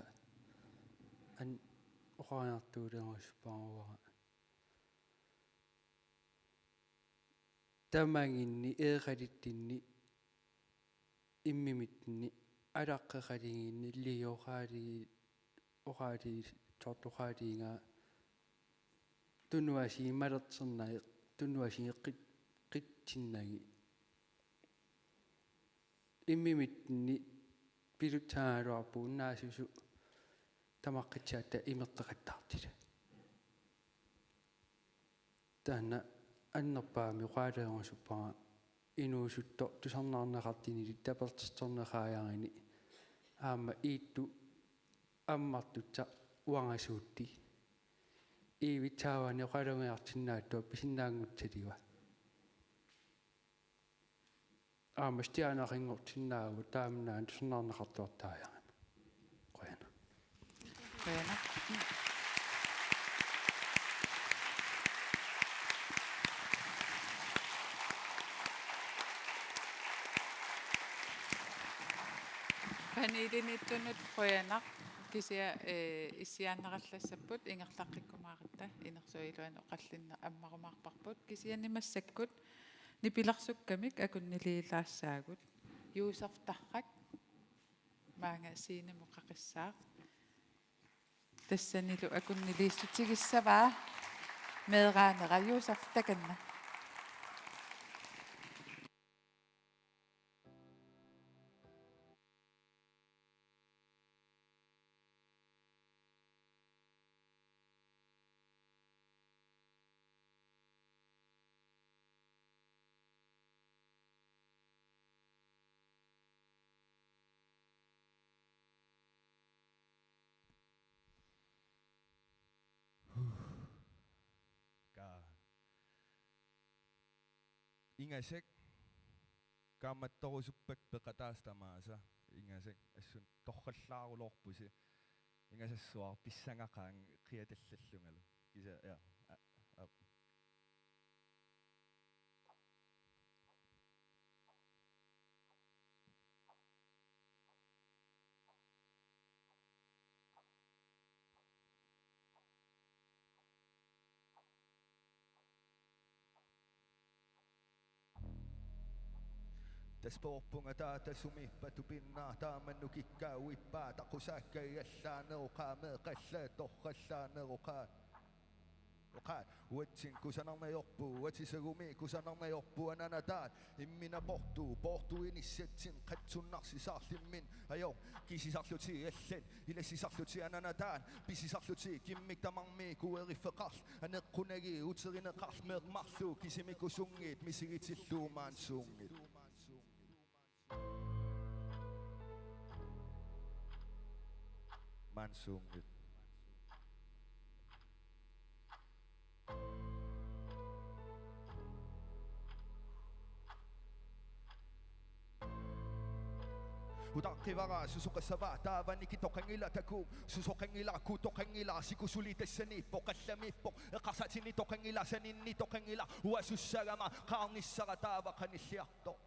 an-, oqariartuulerusuppara uanga. Tamanginni eeqalittinni immimittinni alaqqeqaliginni lioqali oqali tortoqaliga tunuasimalerternagi tunuasiqit qitsinnagi immimittinni pilutsagaluarpugut naasusu tamaqqitsaata imerteqattaartila. Taanna annerpaamik oqaalerusuppara inuusuttoq tusarnaarneqartunilu tapersersorneqaraanni aamma iittut ammartussat uangasuutti. Iivitsaavani oqalugiarsinnaatsuat pisinnaanngussaliva. Aamma stjerneqanngortinnaavugut taamnaana tusarnaarneqartuartariaqarami. Qujanaq. Qujanaq. Paneliniittunut qujanaq. Kisianni, eh, issiaannarallassapput ingerlaqqikkumaaratta inersuaq iluani oqallinneq ammarumaarparput. Kisianni massakkut nipilersukkamik akunniliilaassaagut. Juusef Tarrak maanga Sinemut qaqissaaq. Tassanilu akunniliissutigissavaa meeraanera. Juusef, takanna. Ingasak kaammattorusuppakka peqataasut tamaasa. Ingasak assunga torrallaaruloorpusi. Ingasassuaq pissangaqaanga qiatallallungalu. Kisa, ja. A, a. Taspoorpunga taata sumi patupinnaaq taamannukikka uippaa taqusaakka iallaaneruqaa meeqqallaattorrallaanneruqaa. Oqaat, uatsin kusanarnajorpu, uatsisagumi kusanarnajorpu ananataat, immina portu, portu inissatsin qatsunnarsisaarlimmin, ajoq, kisisarlutik allat, ilassisarlutik ananataat, pisisarlutik kimmik tamarmik kueriffeqarl, aneqqunagi uterineqarl meeq marluk kisimikusunngit misigitillugu maani suunngit. Maani suunngit. Utaqqivara susoqassava taava nikitoqanngilaq takuuk susoqanngilaq kutoqanngilaq siku suli tassaniippoq qallamiippoq eqqarsaatiginnitoqanngilaq saninnitoqanngilaq uanga sussagama qaarnissara taava qanilliartoq.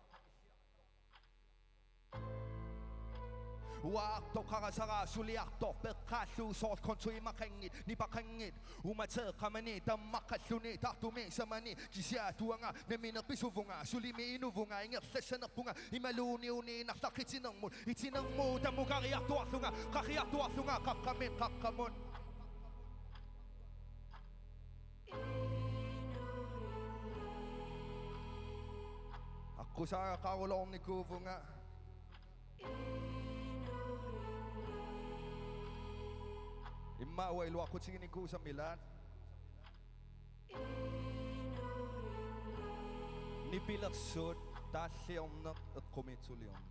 Uanga artoqarasara suliartoq peqqaallugu soorlu konto imaqanngit, nipaqanngit, umateeqqamani, tammaqqalluni, taartumi, samani, kisiat uanga, nammineq pisuvunga, sulimi inuvunga, ingerlassanerpunga, imaluunniit uniinnarlaqqitsinermut, itsinermut, tammukariartuarlunga, qaqiartuarlunga, qaqqamit, qaqqamut. Aqqusaagaqaruloornikuuvunga. Immaqa uanga iluaqutiginikuusama ilaat. Nipilersuut taalliorneq eqqumiitsuliorneq.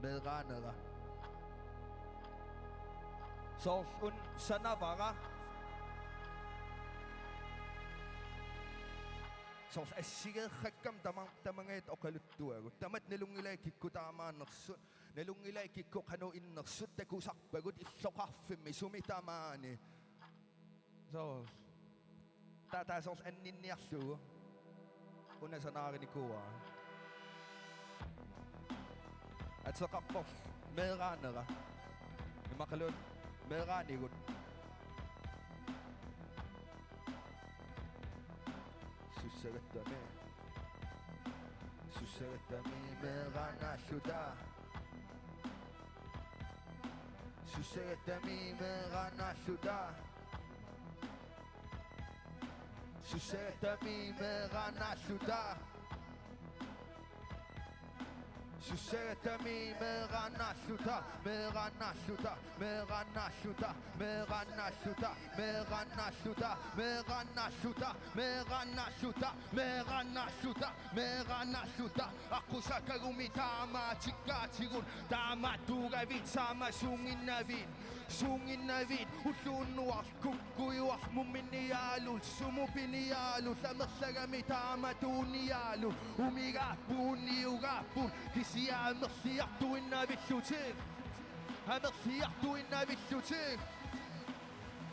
Meeraanera. Soorlu una sanavara. Soorlu assigeerrakkami tama-, tamangajatta oqaluttuagut. Tamatta nalunngilaat kikkut taamaannersut. Nalunngilaat kikkut qanoq innersut takusarpagut illoqarfimmi sumi tamaani. Soorlu. Taava taava soorlu anninniarlugu. Una sanaarinikuuara. Ateqarporlu meeraanera. Immaqaluunniit meeraanigut. Sussagattami. Sussagattami meeraannaalluta. Sussagattami meeraannaalluta. Sussagattami meeraannaalluta. Sussagattami meeraannaalluta, meeraannaalluta, meeraannaalluta, meeraannaalluta, meeraannaalluta, meeraannaalluta, meeraannaalluta, meeraannaalluta, meeraannaalluta, aqqusaagagumi taamaattikkaatigut, taamaattuugavit taama suunnginnavit, suunnginnavit, ulloq unnuarlu, kukkujuarlu, muminniaallu, sumupiniaallu, amerlagami taamatuuniaallu, umigaapput, unniugaapput, kisianni amerliartuinnavillutik, amerliartuinnavillutik.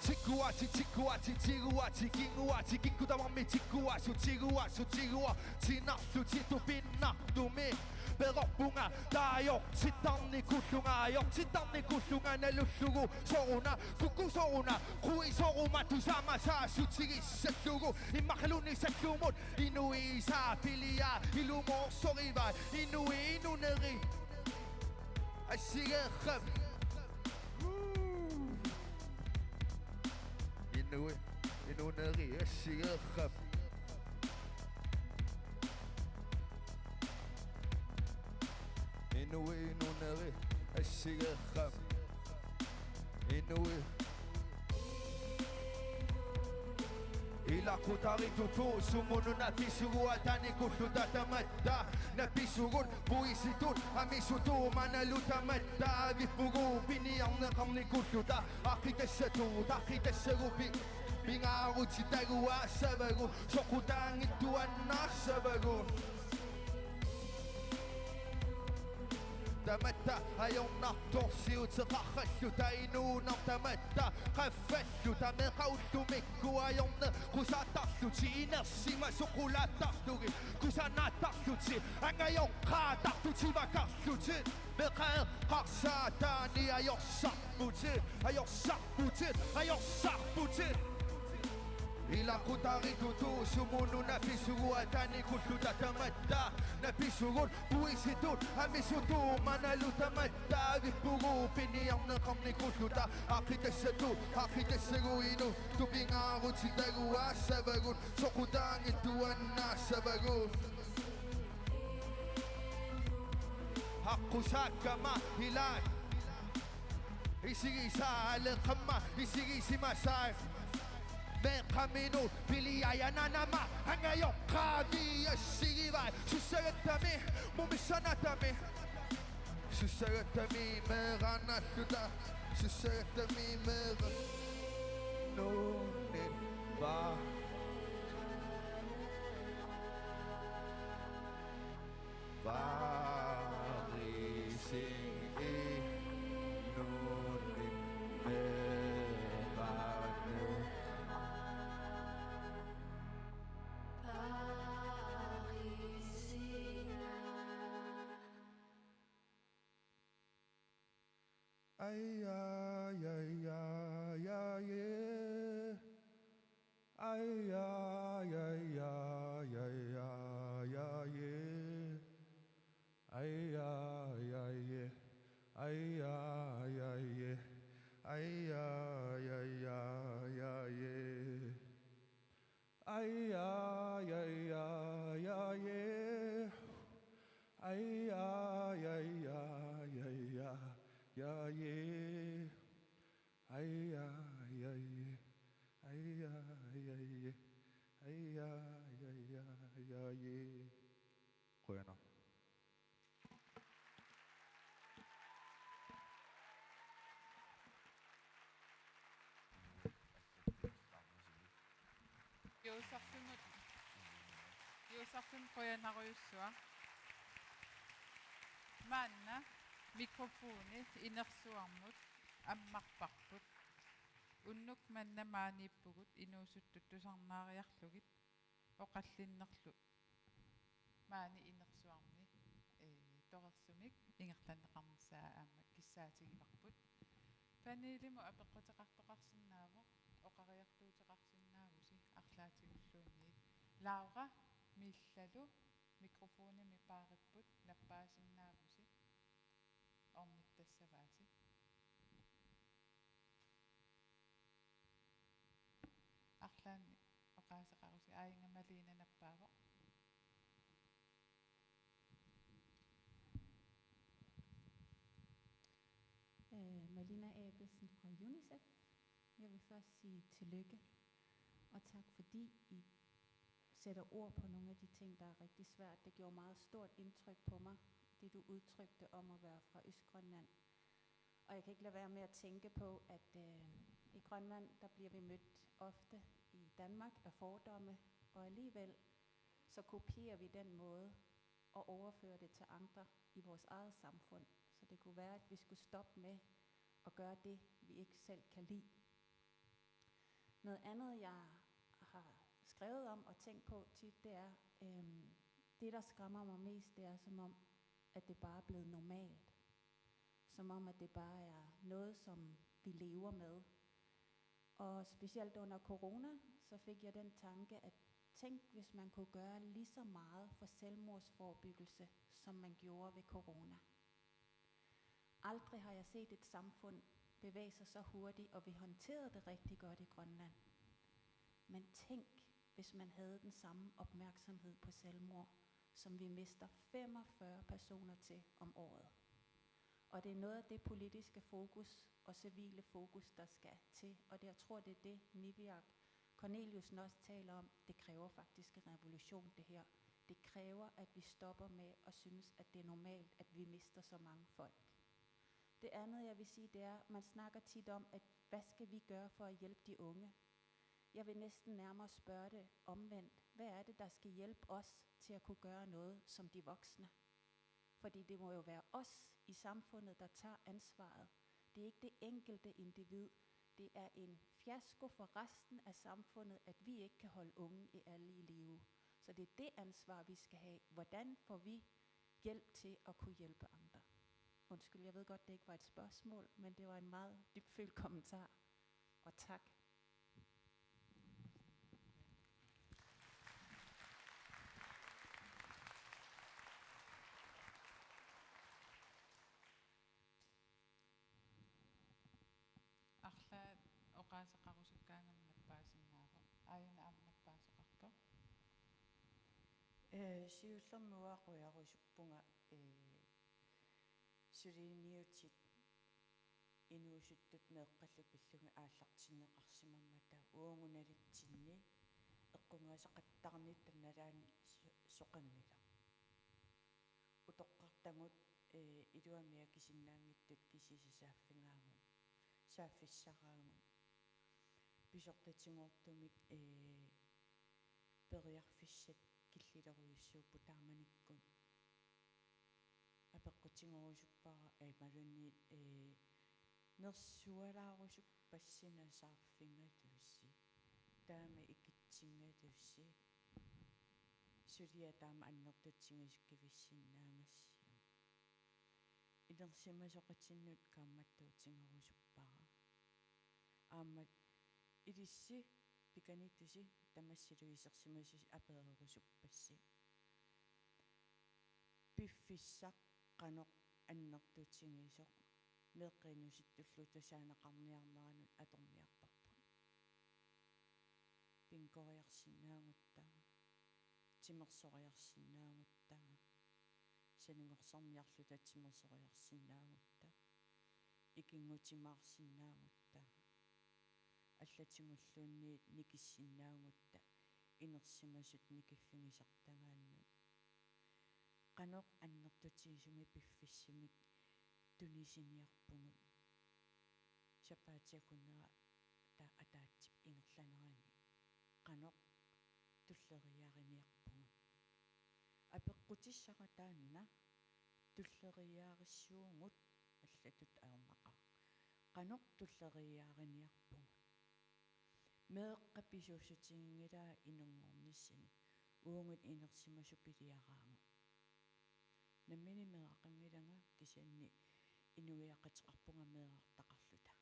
Tikkuatik, tikkuatik, tiguatik, kinguatik, kikkut tamarmik tikkuassut, tiguassut, tiguatik, tinnarlutik, tupinnartumik. Perorpunga, taava ajortittarnikuullunga, ajortittarnikuullunga, nalullugu, sooruna, kukkusoq una, quisoq uma, tusama saassutigissallugit, immaqaluunniit sallumut, inuisa, pilia, ilumoorsorivai, inui, inuneri, assigeerrap. Inui, inuneri, assigeerrap. Inui, inuneri, assigeerrap. Inui. Ilaqutariittutut sumut una pisugut ataani kulluta tamatta. Napisugut puisitut amisutut maannalu tamatta. Vippugut piniarneqarnikulluta. Aqitassatut, aqitassagut pi-, pingaarutitagut aassavagut. Soqutaanngitsuannassavagut. Tamatta ajornartorsiuteqaralluta inuuneq tamatta qaffalluta meeqqat ullumikkut ajorneqqusaattarlutik inersimasut qulaattarlugit kusanaatarlutik angajoqqaattartutik vakarlutik meeqqat eqqarsaataanni ajorsarputit, ajorsarputit, ajorsarputit. Ilaqutariittutut sumut una pisugut ataani kulluta tamatta. Napisugut puisitut amisutut maannalu tamatta. Vippugut piniarneqarnikulluta. Aqitassatut, aqitassagut inuttut pingaarutitagut aassavagut. Soqutaanngitsuannassavagut. Aqqusaakkama ilaat. Isigisaaleqamma isigisimasaat. Meeqqaminut piliajananama angajoqqaavi assigivai. Sussagattami mumissanatami. Sussagattami meeraannalluta. Sussagattami meera. Nuunnit vaa. Parising inuuninneerane. Parisina. Ai, ai, ai, ai, ai, yeah. Ai, ai, ai, ai, ai, ai, yeah. Ai, ai, ai, yeah. Ai, ai, ai, yeah. Ai, ai, ai, ai, ai, yeah. Ai, ai, ai, ai, ai, yeah. Ai, ai, ai, ai, ai, ai, ai, yeah. Ai, ai, ai, ai, ai, ai, ai, ai, ai, ai. Qujanaq. Josefimmut, Josefimmut qujanarujussuaq. Maanna mikrofoni inersuarmut ammarparput. Unnuk manna maaniippugut inuusuttut tusarnaariarlugit oqallinnerlu maani inersuarmi, ee, torersumik ingerlanneqarnissaa aamma kissaatigivarput. Panelimut apeqquteqartoqarsinnaavoq, oqariartuuteqarsinnaavusi arlaatigulluunniit. Laura Miillalu mikrofonimik paaripput, nappaasinnaavusi, ornittassavaasi. Arlaannik oqaaseqarusi, aajuna Malina nappaavoq. Øh, Malina Abelsen fra UNICEF. Jeg vil først sige tillykke, og tak fordi I sætter ord på nogle af de ting, der er rigtig svært. Det gjorde meget stort indtryk på mig, det du udtrykte om at være fra Østgrønland. Og jeg kan ikke lade være med at tænke på, at, øh, i Grønland, der bliver vi mødt ofte i Danmark af fordomme, og alligevel så kopierer vi den måde og overfører det til andre i vores eget samfund. Så det kunne være, at vi skulle stoppe med at gøre det, vi ikke selv kan lide. Noget andet, jeg har skrevet om og tænkt på tit, det er, øhm, det, der skræmmer mig mest, det er, som om, at det bare er blevet normalt. Som om, at det bare er noget, som vi lever med. Og specielt under corona, så fik jeg den tanke, at tænk, hvis man kunne gøre lige så meget for selvmordsforebyggelse, som man gjorde ved corona. Aldrig har jeg set et samfund bevæge sig så hurtigt, og vi håndterede det rigtig godt i Grønland. Men tænk, hvis man havde den samme opmærksomhed på selvmord, som vi mister femogfyrre personer til om året. Og det er noget af det politiske fokus og civile fokus, der skal til. Og det, jeg tror, det er det, Niviaq Corneliussen også taler om, det kræver faktisk en revolution, det her. Det kræver, at vi stopper med at synes, at det er normalt, at vi mister så mange folk. Det andet, jeg vil sige, det er, man snakker tit om, at hvad skal vi gøre for at hjælpe de unge? Jeg vil næsten nærmere spørge det omvendt. Hvad er det, der skal hjælpe os til at kunne gøre noget som de voksne? Fordi det må jo være os i samfundet, der tager ansvaret. Det er ikke det enkelte individ. Det er en fiasko for resten af samfundet, at vi ikke kan holde unge i alle i live. Så det er det ansvar, vi skal have. Hvordan får vi hjælp til at kunne hjælpe andre? Undskyld, jeg ved godt, det ikke var et spørgsmål, men det var en meget dybfølt kommentar. Og tak. Arlaat oqaaseqarusukkaangama nappaasinnaavoq. Aajuna aamma nappaasoqarpoq. Ee, siullermik uanga qujarusuppunga, ee, suliniutit inuusuttut meeqqallu pillugit aallartinneqarsimammata uagut nalitsinni eqqugaasaqattaarnitta nalaani so-, soqanngilaq. Utoqqartagut, ee, iluamik akisinnaanngitsut kisiisa saaffigaagut, saaffissaraagut. Pisortatigoortumik, ee, periarfissat killilerujussuupput taamanikkut. Apeqqutigerusuppara, ee, imaluunniit, ee, nersualaarusuppassi nasaarfigalusi, taama ikitsigalusi, suliaq taama annertutigisoq kivissinnaagassiuk. Inersimasoqatinnut kaammattuutigerusuppara. Aamma ilissi pikanitusi tamassilu isersimasusi apererusuppassi. Piffissaq qanoq annertutigisoq meeqqat inuusuttullu tusaaneqarniarneranut atorniarparput. Bingoriarsinnaagutta, timersoriarsinnaagutta, sanagorsarniarluta timersoriarsinnaagutta, ikinngutimaarsinnaagutta, allatigulluunniit nikissinnaagutta, inersimasut nikiffigisartagaannut. Qanoq annertutigisumik piffissami tunisiniarpugut? Sapaatip akunnerata ataatsip ingerlanerani qanoq tulleriiaariniarpugut? Apeqqutissara taanna tulleriiaarissuugut, allatut ajornaqaaq. Qanoq tulleriiaariniarpugut? Meeqqat pisuussutiginngilaa inunngornissani, uagut inersimasut piliaraagut. Nammineq meeraqanngilanga kisianni inuiaqateqarpunga meerartaqarluta.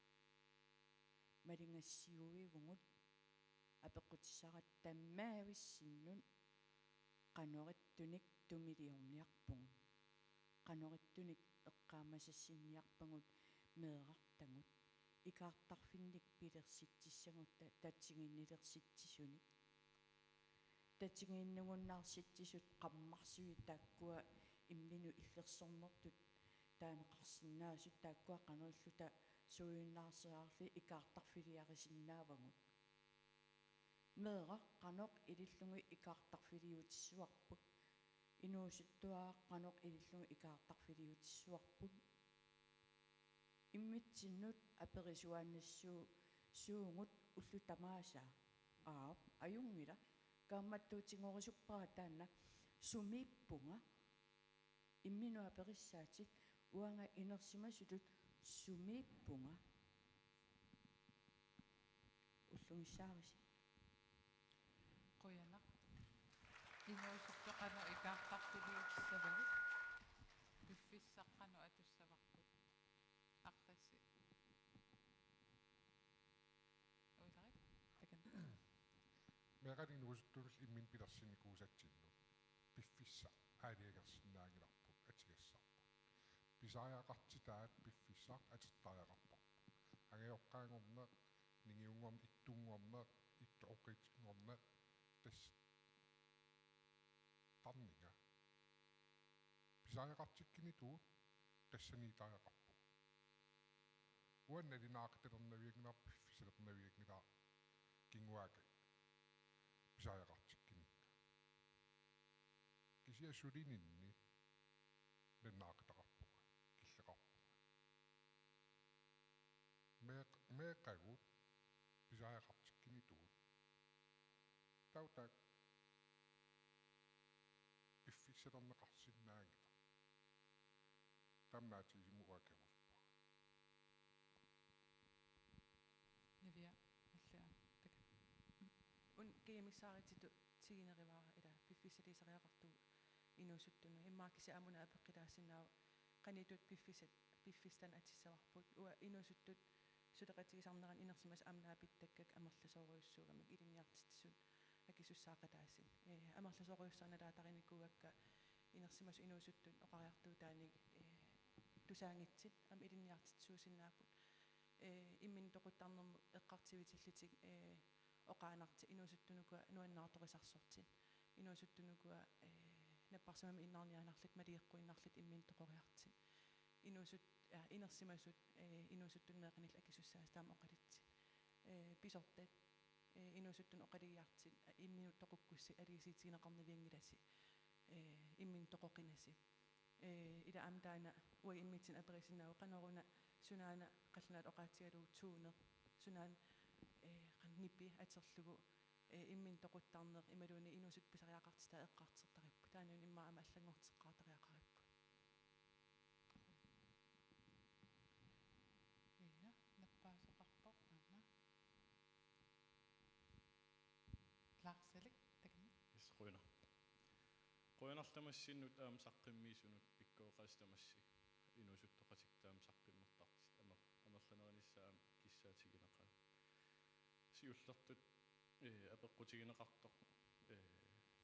Maligassiuivugut, apeqqutissara tamaavissinnut qanoq ittunik tumiliorniarpugut. Qanoq ittunik eqqaamasassinniarpagut meerartagut, ikaartarfinnik pilersitsissagutta tatiginnilersitsisunik. Tatiginnugunnaarsitsisut qarmarsuit taakkua imminut illersornertut taaneqarsinnaasut, taakkua qanoq ililluta suujunnaarsiarlugit ikaartarfiliarisinnaavagut. Meeraq qanoq ilillugu ikaartarfiliutissavarput? Inuusuttuaraq qanoq ilillugu ikaartarfiliutissavarput? Immitsinnut aperisuaannassuugut ullut tamaasa. Aap, ajunngilaq. Kaammattuutigerusuppara taanna: sumiippunga? Imminut aperissaatit, uanga inersimasutut sumiippunga? Ullugissaarisi. Qujanaq. Inuusuttut qanoq ikaartarfiliutissavavut? Piffissaq qanoq atussavarput? Arlassi. Uilarik. Takanna. Meeqqat inuusuttunullu imminut pilersinnikuusatsinnut piffissaq aalajangersinnaanngilarput atugassarput. Pisariaqartitaat piffissaq atortariaqarparput. Angajoqqaanngorneq, ningiunngorneq, ittunngorneq, ittoqqitsinngorneq, tassa tarninga. Pisariaqartikkunitut tassaniitariaqarpugut. Uanga nalunaaqutalernavianngilara, piffissalernavianngilara, kinguaakka Kisianni sulininni nalunaaqutaqarpunga, killeqarpunga. Meeq-, meeqqagut pisariaqartikkunitut. Taava taakku piffissalerneqarsinnaanngillat. Taamaatigisumik uanga kangusuppara. Nivia, Nallia, takanna. Una kajumissaarutitut tiguneruara ila piffissaliisariaqartugut inuusuttunut. Immaqa kisianni aamma una apeqqutaassinnaavoq qanoq ittut piffissat, piffissaq taanna atussavarput. Uanga inuusuttut suleqatigisarneranni inersimasut aamma naapittakkat amerlasoorujussuugamik ilinniartitsisut akisussaaqataasut. Ee, amerlasoorujussuarnalaatarinikuuakka inersimasut inuusuttut oqariartuutaannik, ee, tusaanngitsut aamma ilinniartitsisuusinnaapput. Ee, imminut toquttarnermut eqqartuivitillutik, ee, oqaannartut inuusuttunukua nuannaartorisarsortut. Inuusuttunukua, ee, napparsimmammi innaarniaannarlutik, maligeqquinnarlutik imminut toqoriartut. Inuusut-, aa, inersimasut, ee, inuusuttunut meeqqanillu akisussaasut taama oqaluttut. Ee, pisortat, ee, inuusuttunut oqalugiartut, aa, imminut toqukkussi aliasuutigineqarnavianngilassi, ee, imminut toqoqinassi. Ee, ila aamma taanna uagut immitsinnut aperisinnaavagut qanoruna sunaana qallunaatut oqaatigalugu tuuneq, sunaana, ee, qanoq nipi atorlugu, ee, imminut toquttarneq imaluunniit inuusuttut pisariaqartitat eqqartortaripput. Taanna una immaqa aamma allanngorteqqaartariaqaripput. Ia, nappaasoqarpoq aamma. Laarsalik, takanna. Yes, qujanaq. Qujanaq tamassinnut aamma saqqummiisunut, pikkoreqaasi tamassi inuusuttoqatikka taama saqqummertartut amer-, amerlanerunissaat aamma kissaatigineqaat. Siullertut, ee, apeqqutigineqartoq, ee,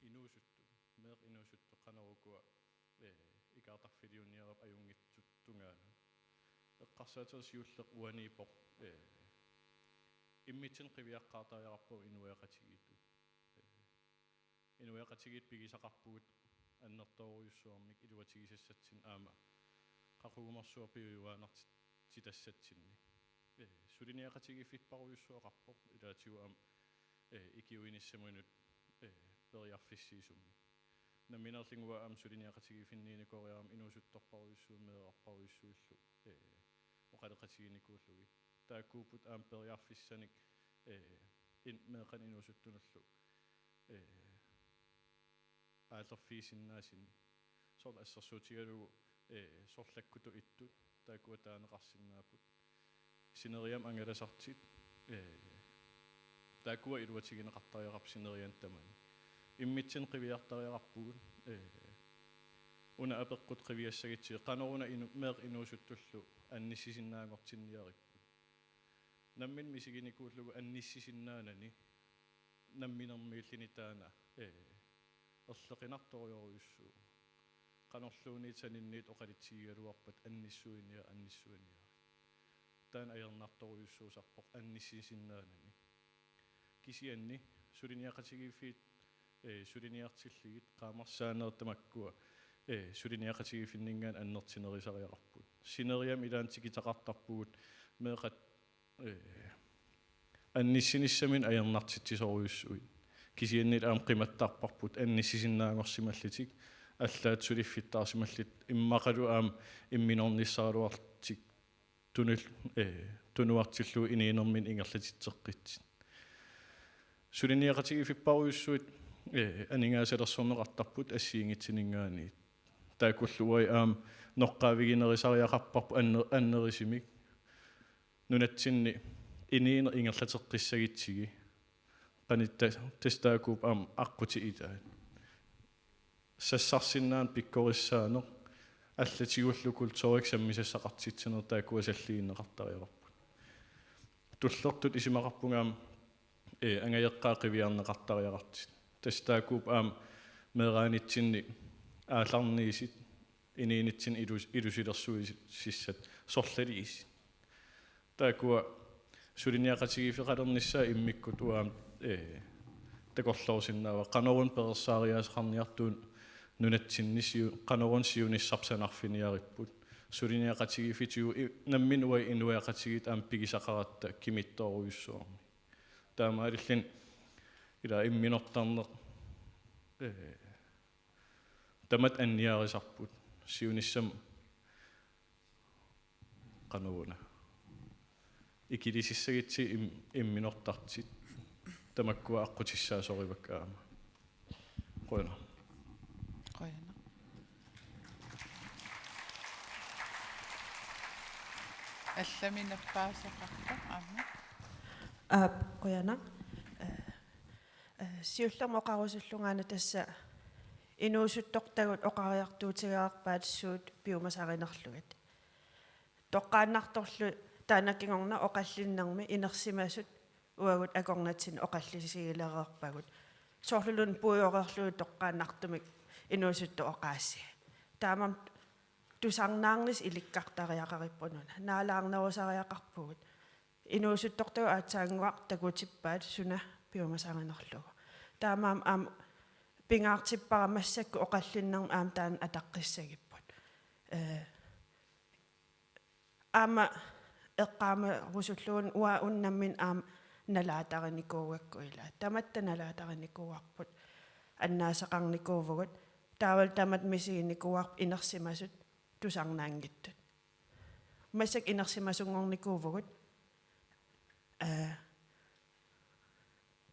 inuusuttut, meeqqat inuusuttut qanoq ukua, ee, ikaartarfiliunniarput ajunngitsutut tungaanut. Eqqarsaateq siulleq uaniippoq, ee, immitsinnut qiviaqqaartariaqarpugut inuiaqatigiittut. Ee, inuiaqatigiit pigisaqarpugut annertoorujussuarmik iluatigisassatsinnik aamma qaqugumersuaq piujuaannartitassatsinnik. Ee, suliniaqatigiiffipparujussuaqarpoq ilaatigut aamma, ee, ikiuinissaminut, ee, periarfissiisummi. Nammineerlunga uanga aamma suliniaqatigiiffinniinikoriarama inuusuttorparujussuit meerarparujussuillu, ee, oqaloqatiginikuullugit. Taakkuupput aamma periarfissanik, ee, in-, meeqqanut inuusuttunullu, ee, aallerfigisinnaasunik. Soorlu assersuutigalugu, ee, sorlakkutut ittut, taakkua taaneqarsinnaapput. Sineriammi angalasartut, ee, taakkua iluatigineqartariaqarput sineriak tamani. Immitsinnut qiviartariaqarpugut, ee, una apeqqut qiviassagutsigit qanoruna inu-, meeqqat inuusuttullu annissisinnaanngortinniaripput. Nammineq misiginikuullugu annissisinnaanani namminermiilluni taanna, ee, erloqinartorujorujussuuvoq. Qanorluunniit saninnit oqalutsigigaluarpat annissuiniarit, annissuiniarit. Taanna ajornartorujussuusarpoq annissisinnaanani. Kisianni suliniaqatigiiffiit, ee, suliniartillugit qaamarsaanerit tamakkua, ee, suliniaqatigiiffinninngaanniit annertunerusariaqarput. Sineriammi ilaanni tikitaqartarpugut meeqqat, ee, annissinissaminut ajornartitsisorujussuit. Kisianni aamma qimattarparput annissisinnaanngorsimallutik, allaat suliffittaarsimallutik, immaqalu aamma imminornissaraluarlutik tunul-, ee, tunuartillugu inuunerminni ingerlatitseqqittut. Suliniaqatigiiffipparujussuit, ee, aningaasalersorneqartarput assigiinngitsuninngaanniit. Taakkullu uagut aamma noqqaaviginerusariaqarparput anner-, annerusumik nunatsinni inuuneq ingerlateqqissagutsigit. Qanoq ta-, tassa taakkuupput aamma aqqutit ilaat. Sassarsinnaaneq, pikkorissaaneq, allatigullu kulturikkut sammisassaqartitsineq taakkua salliunneqartariaqarput. Tullertut isumaqarpunga aamma, ee, angajoqqaat qiviarneqartariaqartut. Tassa taakkuupput aamma meeraanitsinni aallarniisut, inuunitsinni ilus-, ilusilersuisussat, sorlaliisut. Taakkua suliniaqatigiiffeqalernissaat immikkut uanga aamma, ee, takorloorsinnaavara. Qanoruna perorsariaaseqarniartugut nunatsinni siu-, qanoruna siunissarput sanarfiniaripput. Suliniaqatigiiffitigut i-, nammineq uagut inuiaqatigiit aamma pigisaqaratta kimittoorujussuarmik. Taamaalilluni ila imminortarneq, ee, tamatta anniarisarput siunissami qanoruna. Ikilisissagitsi im-, imminortartut tamakkua aqqutissaasorivakka aamma. Qujanaq. Qujanaq. Allamik nappaasoqarpoq aamma. Aap, qujanaq. Eh, eh, siullermik oqarusullunga aana tassa inuusuttortagut oqariartuutigaarpaat suut piumasarinerlugit. Toqqaannartorlu taanna kingorna oqallinnermi inersimasut uagut akornatsinni oqallisigilereerpagut. Soorluluunniit puigoreerlugit toqqaannartumik inuusuttut oqaasii. Taamaammat tusarnaarnissaq ilikkartariaqaripput una. Naalaarnerusariaqarpugut. Inuusuttortagut aatsaannguaq takutippaat suna piumasarinerlugu. Taamaammat aamma pingaartippara massakkut oqallinnermi aamma taanna ataqqissagipput. Eh, aamma eqqaamarusullugit uanga una nammineq aamma nalaatarinikuugakku ilaa. Tamatta nalaatarinikuuarput. Annaasaqarnikuuvugut. Taavalu tamatta misiginikuuarput inersimasut tusarnaanngitsut. Massakkut inersimasunngornikuuvugut. Eh,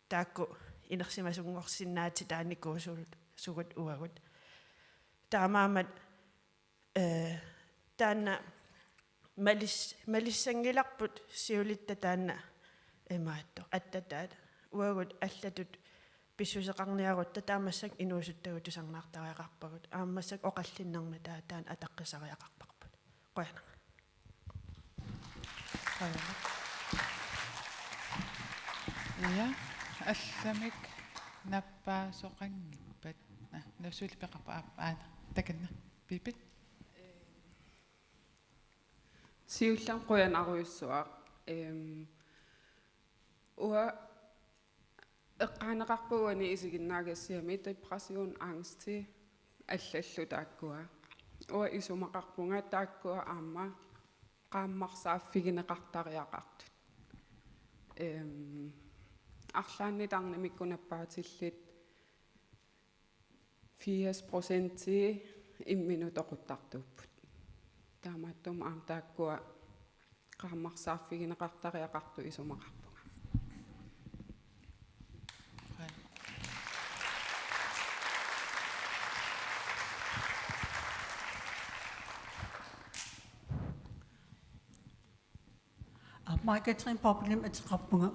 taakku inersimasunngorsinnaatitaanikuusugut uagut. Taamaammat, eh, taanna malis-, malissanngilarput siulitta taanna imaattoq attataat. Uagut allatut pissuseqarniarutta taava massakkut inuusuttagut tusarnaartariaqarpagut. Aamma massakkut oqallinnermi taava taanna ataqqisariaqarparput. Qujanaq. Qujanaq. Ja, allamik nappaasoqanngippat? Naa, nassuilli peqarpa aap, aana. Takanna. Pipit. Siullermik qujanarujussuaq. Ehm, uanga eqqaaneqarpunga uani isiginnaagassiami depression, angsti allallu taakkua. Uanga isumaqarpunga taakkua aamma qaammarsaaffigineqartariaqartut. Ehm, arlaannik tarnimikkut nappaatillit firs procenti imminut toquttartuupput. Taamaattumik aamma taakkua qaammarsaaffigineqartariaqartut isumaqarpunga. Aap, Maj-Katrin Bobling ateqarpunga.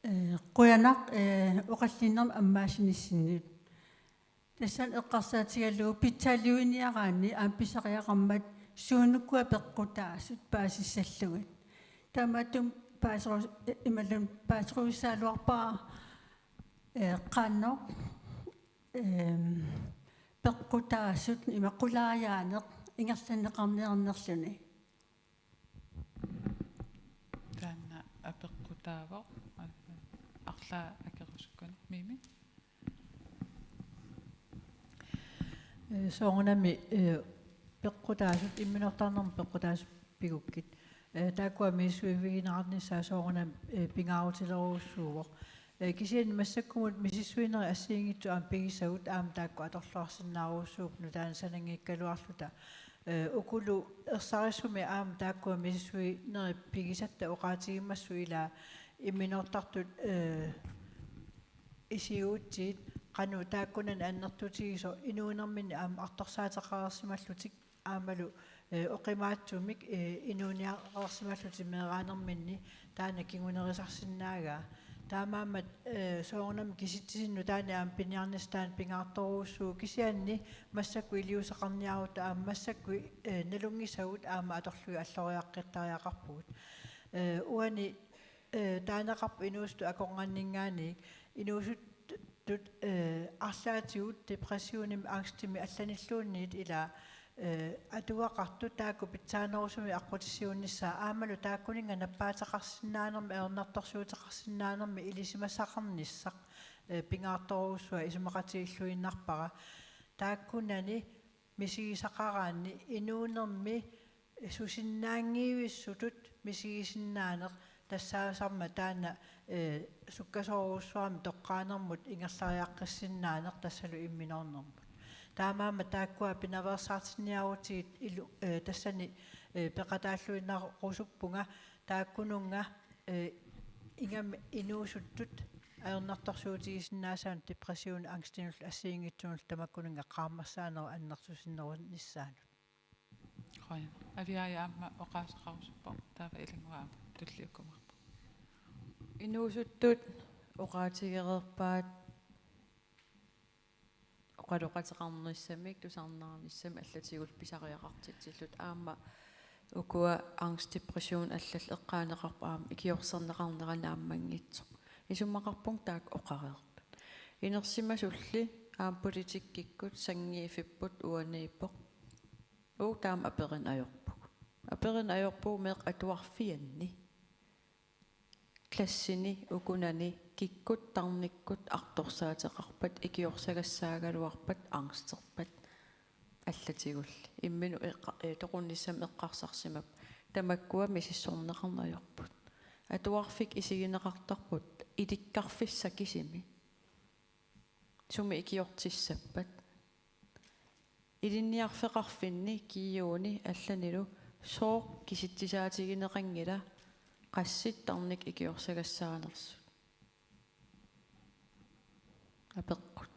Eh, qujanaq, eh, oqallinnermi ammaasinissinnut. Tassani eqqarsaatigalugu pitsaaliuiniaraanni aamma pisariaqarmat suunuku peqqutaasut paasissallugit. Taamaattumik paaseru-, imaluunniit paaserusaaluarpara, eh, qanoq, ehm, peqqutaasut ima qulaajaaneq ingerlanneqarniarnerluni. Taanna apeqqutaavoq, arlaat akerusukkanik, Mimi. Eh, soorunami, eh, peqqutaasut, imminortarnermi peqqutaasut pigukkit. Eh, taakkua misissuivigineqarnissaat soorunami, eh, pingaarutilerujussuuvoq. Eh, kisianni massakkumut misissuinerit assigiinngitsut aamma pigisagut aamma taakku atorluarsinnaarujussuupput nutaanik sananngikkaluarluta. Eh, ukulu ersarissumik aamma taakkua misissuinerit pigisatta oqaatigimassuk ilaa imminortartut, eh, isigutsigit qanoq taakkunani annertutigisoq inuunerminni aamma artorsaateqareersimallutik aammalu, eh, oqimaatsumik, eh, inuuniareersimallutik meeraanerminni taanna kingunerisarsinnaagaa. Taamaammat, eh, soorunami kisitsisinnut taanna aamma piniarnissaq taanna pingaartorujussuuvoq kisianni massakkut iliuuseqarniarutta aamma massakkut, eh, nalunngisagut aamma atorlugit alloriaqqittariaqarpugut. Eh, uani, eh, taaneqarpoq inuusuttut akornanninngaanniit inuusuttut, eh, arlaatigut depressionimik angstimik allanilluunniit ilaa, eh, atugaqartut taakku pitsaanerusumik aqqutissiuunnissaat aammalu taakkuninnga nappaateqarsinnaanermik ajornartorsiuteqarsinnaanermik ilisimasaqarnissaq, eh, pingaartorujussuaq isumaqatigilluinnarpara. Taakkunani misigisaqaraanni inuunermi susinnaanngivissutut misigisinnaaneq tassaasarmat taanna, eh, sukkasoorujussuarmik toqqaanermut ingerlariaqqissinnaaneq tassalu imminornermut. Taamaammat taakkua pinaveersaartinniarutigit ilu-, eh, tassani, eh, peqataalluinnarusuppunga taakkununnga, eh, ingammik inuusuttut ajornartorsiutigisinnaasaannut depression angstinullu assigiinngitsunullu tamakkununnga qaammarsaanerup annertusinerunissaanut. Qujan. Aviaaja aamma oqaaseqarusuppoq, taava Ilannguaq aamma tulliukkumaarpoq. Inuusuttut oqaatigereerpaat oqaloqateqarnissamik tusarnaarnissamik allatigullu pisariaqartitsillutik, aamma ukua angst, depression allallu eqqaaneqarput aamma ikiorserneqarnera naammanngitsoq. Isumaqarpunga taakku oqareertut. Inersimasulli aamma politikkikkut sanngiiffipput uaniippoq. Uagut taama aperineq ajorpugut. Aperineq ajorpugut meeqqat atuarfianni. Klassini ukunani kikkut tarnikkut artorsaateqarpat, ikiorsagassaagaluarpat, angsterpat allatigulli. Imminut eqqa-, eh, toqunnissamut eqqarsarsimapput. Tamakkua misissorneqarneq ajorput. Atuarfik isigineqartarput ilikkarfissaq kisimi. Sumi ikiortissappat. Ilinniarfeqarfinni, G U-ni allanilu sooq kisitsisaatigineqanngila qassit tarnikkut ikiorsagassaanersut? Apeqqut.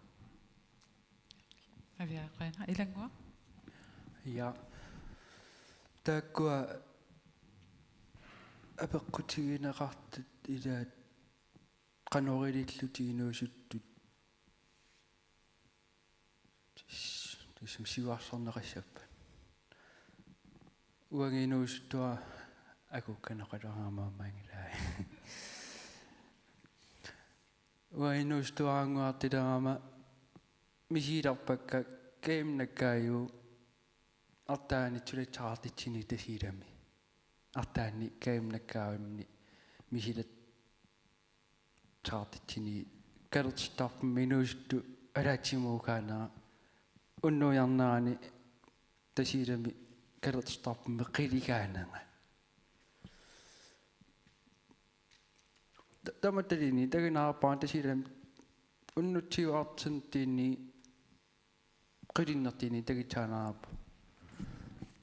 Aviaaja, qujanaq. Ilannguaq? Ja. Taakkua apeqqutigineqartut ilaat qanoq ilillutik inuusuttut. Tis-, tissum siuarsarneqassappat. Uanga inuusuttuara akukkanoqaluarama aamma ingilaai. Uanga inuusuttuaraannguartilerama misigilerpakka K M nakkaajuvoq artaanni suleqateqartitsinni Tasiilami. Artaanni K M nakkaajuvoq imminut misilat saartitsinni kalertittarfimmi inuusuttut ataatsimuukaanera unnuiarnerani Tasiilami kalertittarfimmi qiligaanera. Ta-, tamattalinni taginarpaan Tasiilami unnussiuartinni qilinnertinni tagissaanarpoq.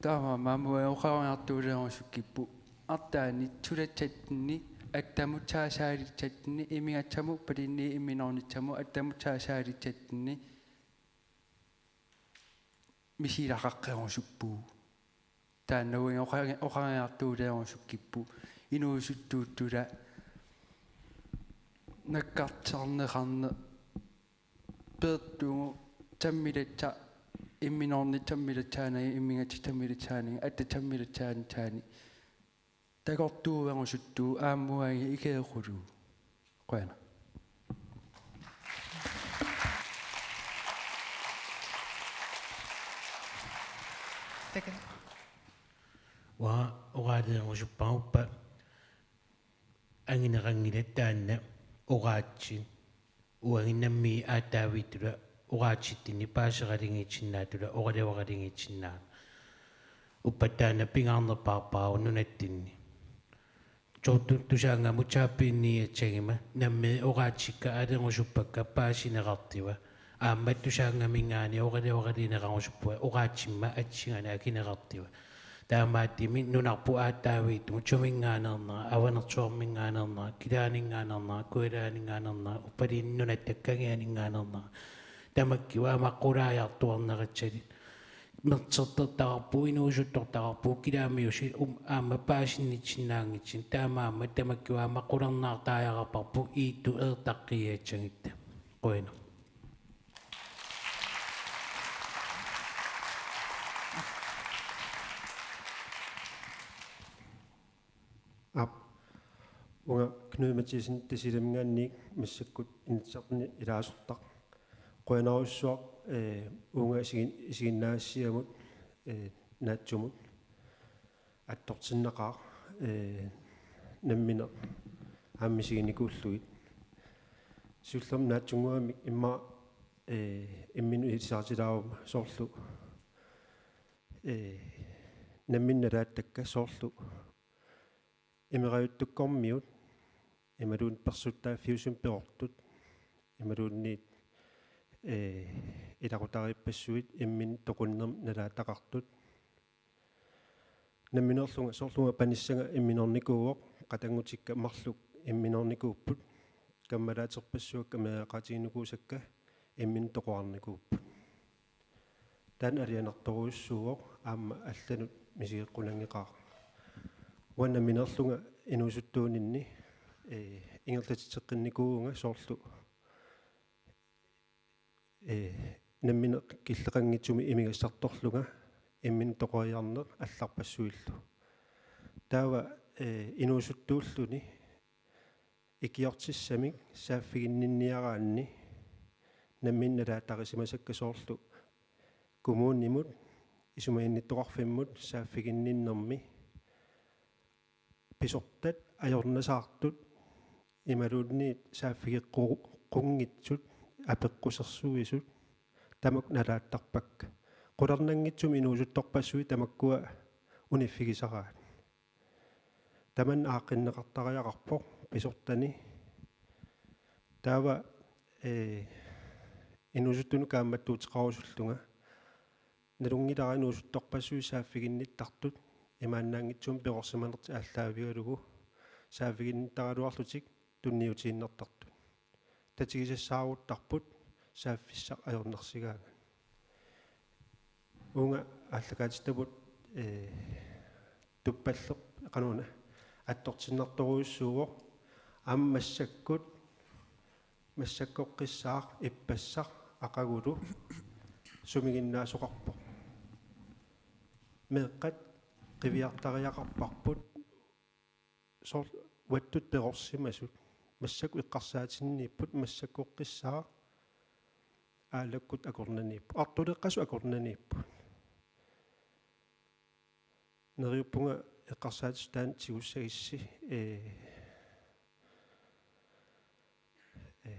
Taamaammat aamma oqariartuulerusukkippoq. Artaanni suleqateqartitsinni, attamut saasaalissatsinni, imigatsamut palinni imminornissamut, attamut saasaalissatsinni misilaqaqqerusuppugut. Taanna uagut oqa-, oqariartuulerusukkippoq. Inuusuttuuttula nakkartarneqarneq peertugut tammilassaq, imminornit tammilassaanani, immigassat tammilassaanani, attat tammilassaanani takortuuerusuttugut aamma uagut ikeeqquluugut. Qujanaq. Takanna. Uanga oqaaleerusuppara uppa angineqanngilaq taanna oqaatsit. Uagut nammineq aatsaavittut oqaatsitsinni paaseqalerniarsinnaasut oqaloqalerniarsinnaasut. Uppa taanna pingaarnerpaarpara nunatsinni. Soorlu Tusaanngamut saaffiginniassaguma nammineq oqaatsikka alerusuppakka paasineqartugut. Aamma Tusaanngaminngaanniit oqaloqalerneqarusuppunga oqaatsimma assigiinngitsut akineqartugut. Taamaattumik nunarput aatsaavittut suminngaanneernerat, Avanersuarminngaanneernerat, Kilaaninngaanneernerat, Kujalaaninngaaneernerat, uppaluunniit Nunatta Kangianinngaanneernerat. Tamakku aamma qulaajartuarneqassapput. Mersortortaqarpugut, inuusuttortaqarpugut, kilaamiusi um aamma paasinnissinnaanngitsunik. Taamaammat tamakku aamma qularnaartariaqarparput iittut eertaqqiassagutta. Qujanaq. Aap. Uanga Knud Mathiassen Tasiilaminngaanniit massakkut Inatsisartuni ilaasortaq. Qujanarsuaq, eh, uunga isigin-, isiginnaassiamut, eh, naatsumut. Attortinnaqaaq, eh, nammineq aamma isiginikuullugit. Siullermik naatsunnguamik immaqa, eh, imminut ilisaarutilaaruma soorlu, eh, nammineq nalaattakka soorlu imerajuttukkormiut, imaluunniit persuttaaffiusumik perortut, imaluunniit, eh, ilaqutariippassuit imminut toqunnermik nalaataqartut. Nammineerlunga soorlunga panissanga imminornikuuvoq, qatanngutikka marluk imminornikuupput, kammalaaterpassuakka meeraqaatiginikuusakka imminut toqorarnikuupput. Taanna alianartorujussuuvoq aamma allanut misigeqqunanngeqaaq. Uanga nammineerlunga inuusuttuuninni, ee, ingerlatitseqqinnikuuvunga soorlu, ee, nammineq killeqanngitsumik imigassartorlunga imminut toqoriarneq allarpassuillu. Taava, ee, inuusuttuulluni ikiortissamik saaffiginninniaraanni nammineq nalaattarisimasakka soorlu kommunimut, isumaginnittoqarfimmut saaffiginninnermi pisortat ajornasaartut imaluunniit saaffigeqqu-, -qunngitsut apeqqusersuisut tamakku nalaattarpakka. Qularnanngitsumik inuusuttorpassuit tamakkua uniffigisaraat. Tamanna aaqqinneqartariaqarpoq pisortani. Taava, ee, inuusuttunut kaammattuuteqarusullunga. Nalunngilara inuusuttorpassuit saaffiginnittartut imaannaanngitsumik perorsimanertik aallaavigalugu saaffiginnittaraluarlutik tunniutiinnartartut. Tatigisassaaruttarput saaffissaq ajornarsigaangat. Uunga aallakaatitavut, ee, tuppalleq qanoruna attortinnartorujussuuvoq aamma massakkut, massakkoqqissaaq ippassaq aqagulu sumiginnaasoqarpoq. Meeqqat qiviartariaqarparput soorlu uattut perorsimasut. Massakkut eqqarsaatinniipput, massakkoqqissaaq aalakkut akornanniipput. Artuleqqasut akornanniipput. Neriuppunga eqqarsaatissutaanut tigussagissi, ee, ee,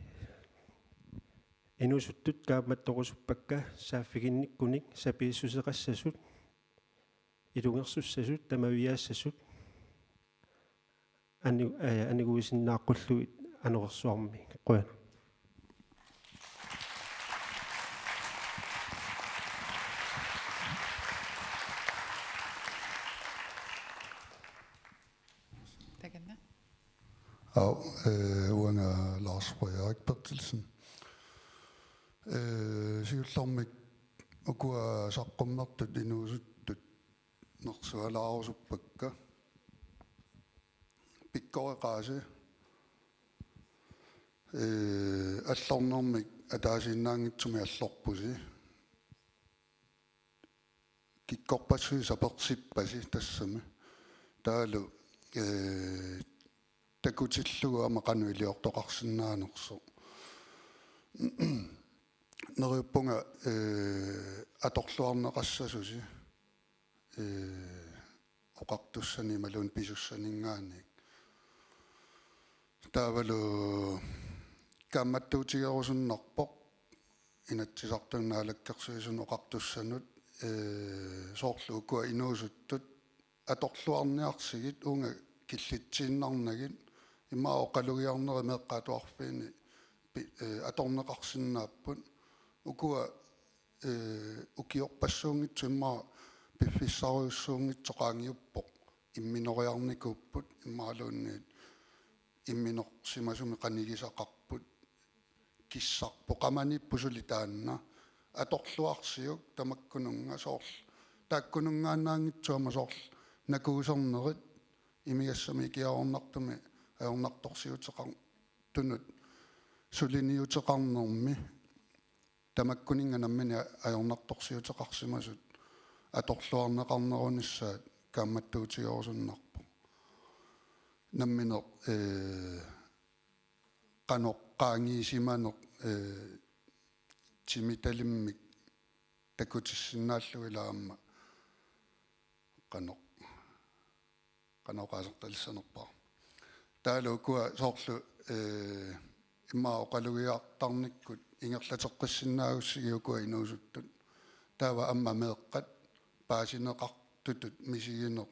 inuusuttut kaammattorusuppakka saaffiginnikkunik sapiissuseqassasut, ilungersussasut, tamaviaassasut, ani-, ee, aniguisinnaaqqulluit anorersuarmi. Qujanaq. Takanna. Au, ee, uanga Lars Frederik Berthelsen. Ee, siullermik ukua saqqummertut inuusuttut nersualaarusuppakka. Pikkoreqaasi, ee, allornermik ataasiinnaanngitsumik allorpusi. Kikkorpassuit sapersippasi tassami. Taavalu, ee, takutillugu aamma qanoq iliortoqarsinnaanersoq. Neriuppunga, ee, atorluarneqassasusi, ee, oqartussanik imaluunniit pisussaninngaanniit. Taavalu kaammattuutigerusunnarpoq Inatsisartunut Naalakkersuisunut oqartussanut, ee, soorlu ukua inuusuttut atorluarniarsigit uunga killitsiinnarnagit, immaqa oqalugiarnerit meeqqat atuarfiini pi-, ee, atorneqarsinnaapput. Ukua, ee, ukiorpassuunngitsoq immaqa piffissarujussuunngitsoq qaangiuppoq, imminoriarnikuupput immaqaluunniit imminorsimasumik qanigisaqarput, kissarput, qamaniipput suli taanna. Atorluarsiuk tamakkununnga soorlu. Taakkununngaannaanngitsoq aamma soorlu nakuusernerit imigassamik ikiaroornartumik ajornartorsiuteqar-, tunut suliniuteqarnermi. Tamakkuninnga nammineq ajornartorsiuteqarsimasut atorluarneqarnerunissaat kaammattuutigerusunnarpoq. Nammineq, ee, qanoq qaangiisimaneq, ee, timitalimmik takutissinnaallugit, ila aamma qanoq, qanoq oqaasertalissanerpara. Taavalu ukua soorlu, ee, immaqa oqalugiartarnikkut ingerlateqqissinnaagussigit ukua inuusuttut. Taava aamma meeqqat paasineqartutut misigineq.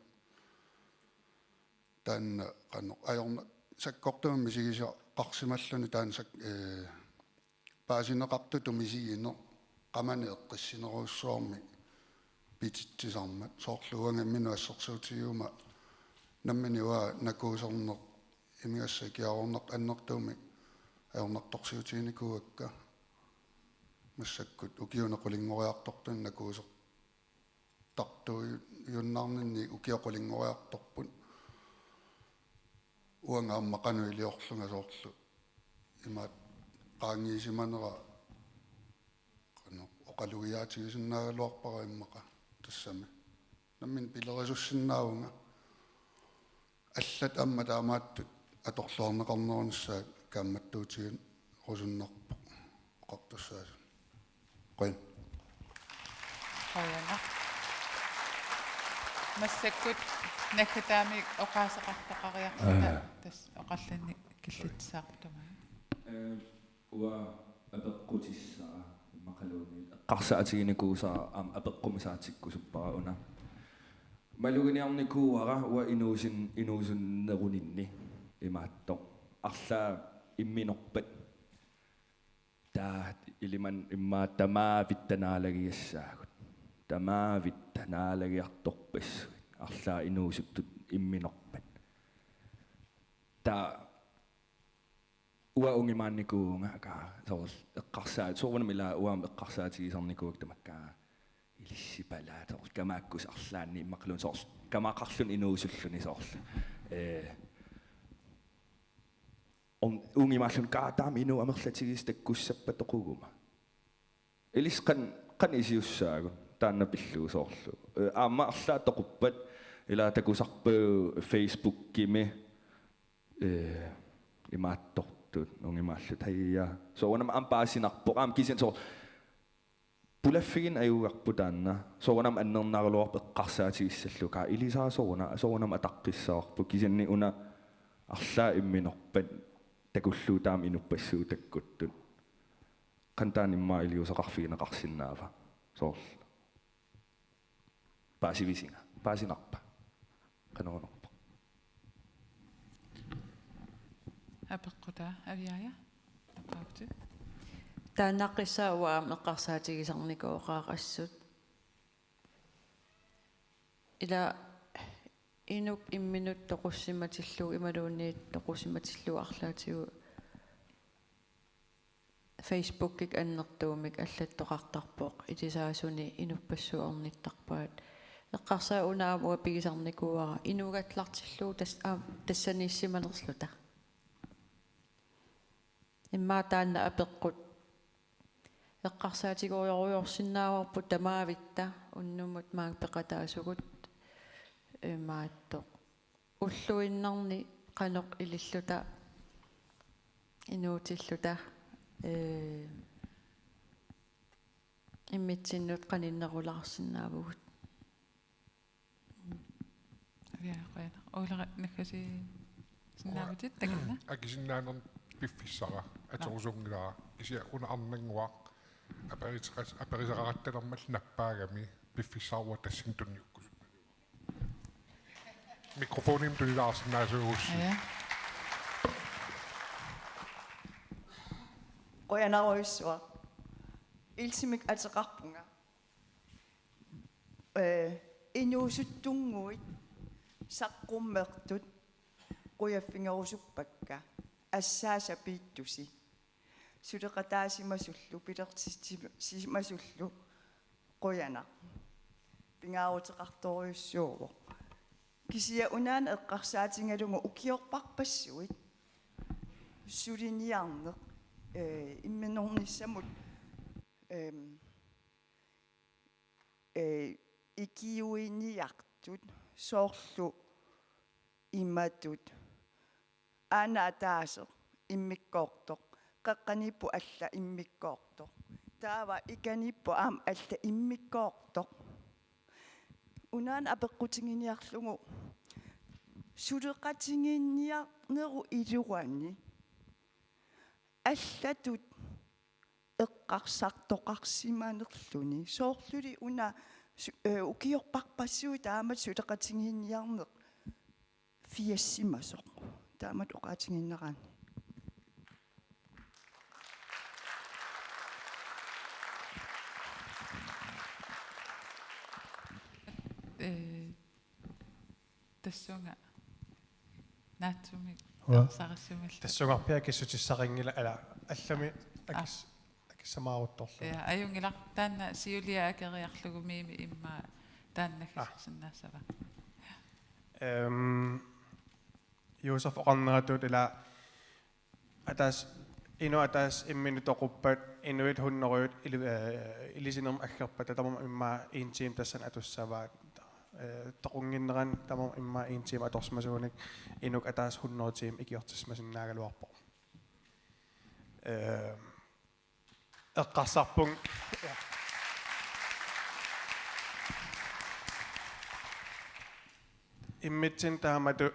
Taanna qanoq ajorna-, sakkortuumik misigisaqarsimalluni taanna sak-, ee, paasineqartutut misigineq qamani eqqissinerujussuarmik pititsisarmat. Soorlu uanga imminut assersuutigiguma nammineq uanga nakuuserneq imigassaq ikiaroorneq annertuumik ajornartorsiutiginikuuakka. Massakkut ukiuni qulinngoriartortuni nakuusertartuujunnaarninni ukiut qulinngoriartorput. Uanga aamma qanoq iliorlunga soorlu imaat qaangiisimanera qanoq oqalugiaatigisinnaagaluarpara immaqa tassami. Nammineq pilerisussinnaavunga. Allat aamma taamaattut atorluarneqarnerunissaat kaammattuutigerusunnarpoq oqartussaasut. Qujan. Qujanaq. Massakkut naggataamik oqaaseqartaqariarluta. Aa. Tassa oqarluni killitsisaarput tamaat. Ee, uanga apeqqutissara immaqaluunniit eqqarsaatiginikuusara aamma apeqqumisaatikkusuppara una. Maluginiarnikuuara uanga inuusin-, inuusunneruninni imaattoq. Arlaat imminorpat. Taava ilimanni immaqa tamaavitta naalagigassaagut. Tamaavitta naalagiartorpassuit. Arlaat inuusuttut imminorpat. Taava uanga ungimaannikuuvunga kaa soorlu eqqarsaat-, soorunami ilaa uanga eqqarsaatigisarnikuuakka tamakku kaa ilissipalaat soorlu kamaakkusut arlaanni immaqaluunniit soorlu kamaqarluni inuusulluni soorlu. Ee, un-, ungimaalluni kaa taama inuup amerlatigisut takkussappat toquguma. Ilissi qan-, qanoq iliussaagut taanna pillugu soorlu. Ee, aamma arlaat toquppat ilaa takusarpagut Facebookimi, ee, imaattortut ungimaallutik haja. Soorunami aamma paasinarpoq. Aamma kisianni soorlu pulaffigineq ajugarput taanna. Soorunami annernaraluarpoq eqqarsaatigissallugu. Kaa ilisaa sooruna-, soorunami ataqqissavarput. Kisianni una arlaat imminorpat takullugu taama inuppassuit takkuttut. Qanoq taanna immaqa iliuuseqarfigineqarsinnaava? Soorlu. Paasivisinga. Paasinarpa? Qanoq naanerpa? Apeqqutaa, Aviaja. Tappavut. Taannaqqissaaq uanga aamma eqqarsaatigisarnikuuara assut. Ila inuk imminut toqussimatillugu imaluunniit toqussimatillugu arlaatigut Facebookikkut annertuumik allattoqartarpoq, ilisaasuni inuppassuit ornittarpaat. Eqqarsaat una aamma uanga pigisarnikuuara inuugallartillugu tas-, aamma tassaniissimanerluta. Immaqa taanna apeqqut eqqarsaatigorujoorsinnaavarput tamaavitta unnummut maanga peqataasugut imaattoq. Ulluinnarni qanoq ililluta, inuutilluta, ee, immitsinnut qaninnerulaarsinnaavugut. Ja, qujanaq. Uulera naggasiinnaavutit takanna. Akisinnaanermik piffissara, aterusunngilara. Kisianni una arnannguaq aperiteqas-, aperisaqarattalermat nappaagami piffissarua tassani tunniukkusunnagu. Mikrofonimik tunilaarsinnaasuugussi. Ja. Qujanarujussuaq. Ilsimik ateqarpunga. Ee, inuusuttunnguit saqqummertut qujaffigerusuppakka. Assaasa piittusi. Suleqataasimasullu, pilersitsimasullu qujanaq. Pingaaruteqartorujussuuvoq. Kisianni unaana eqqarsaatigalugu ukiorparpassuit suliniarneq, ee, imminornissamut, eem, ee, ikiuiniartut soorlu imatut: aana ataaseq immikkoortoq, qeqqaniippoq alla immikkoortoq, taava ikaniippoq aamma alla immikkoortoq. Unaana apeqqutiginiarlugu suleqatigiinniarnerup iluani allatut eqqarsartoqarsimanerluni. Soorluli una su-, ee, ukiorparpassuit taamatut suleqatigiinniarneq fiassimasoq. Taamatut oqaatigiinnaraanni. Tassunga naatsumik Uanga. Eqqarsarissumillu. Tassungarpiaq akissutissaqanngilaq, ala, allamik akis-, akissamaaruttorlugu. Ja, ajunngilaq, taanna siuliani akeriarlugu Mimi immaqa taanna Ah. Naggasersinnaassava. Ehm, Josef oqarneratut ila ataaseq, inuk ataaseq imminut toquppat, inuit hunnorujut ili-, eh, ilisinermut aggerpata tamarmik immaqa en time tassani atussavaat. Eh, toqunnginnerani tamarmik immaqa en time atorsimasuunik inuk ataaseq hundrede time ikiortissimasinnaagaluarpoq. Eh, eqqarsarpunga. Immitsinnut taamatut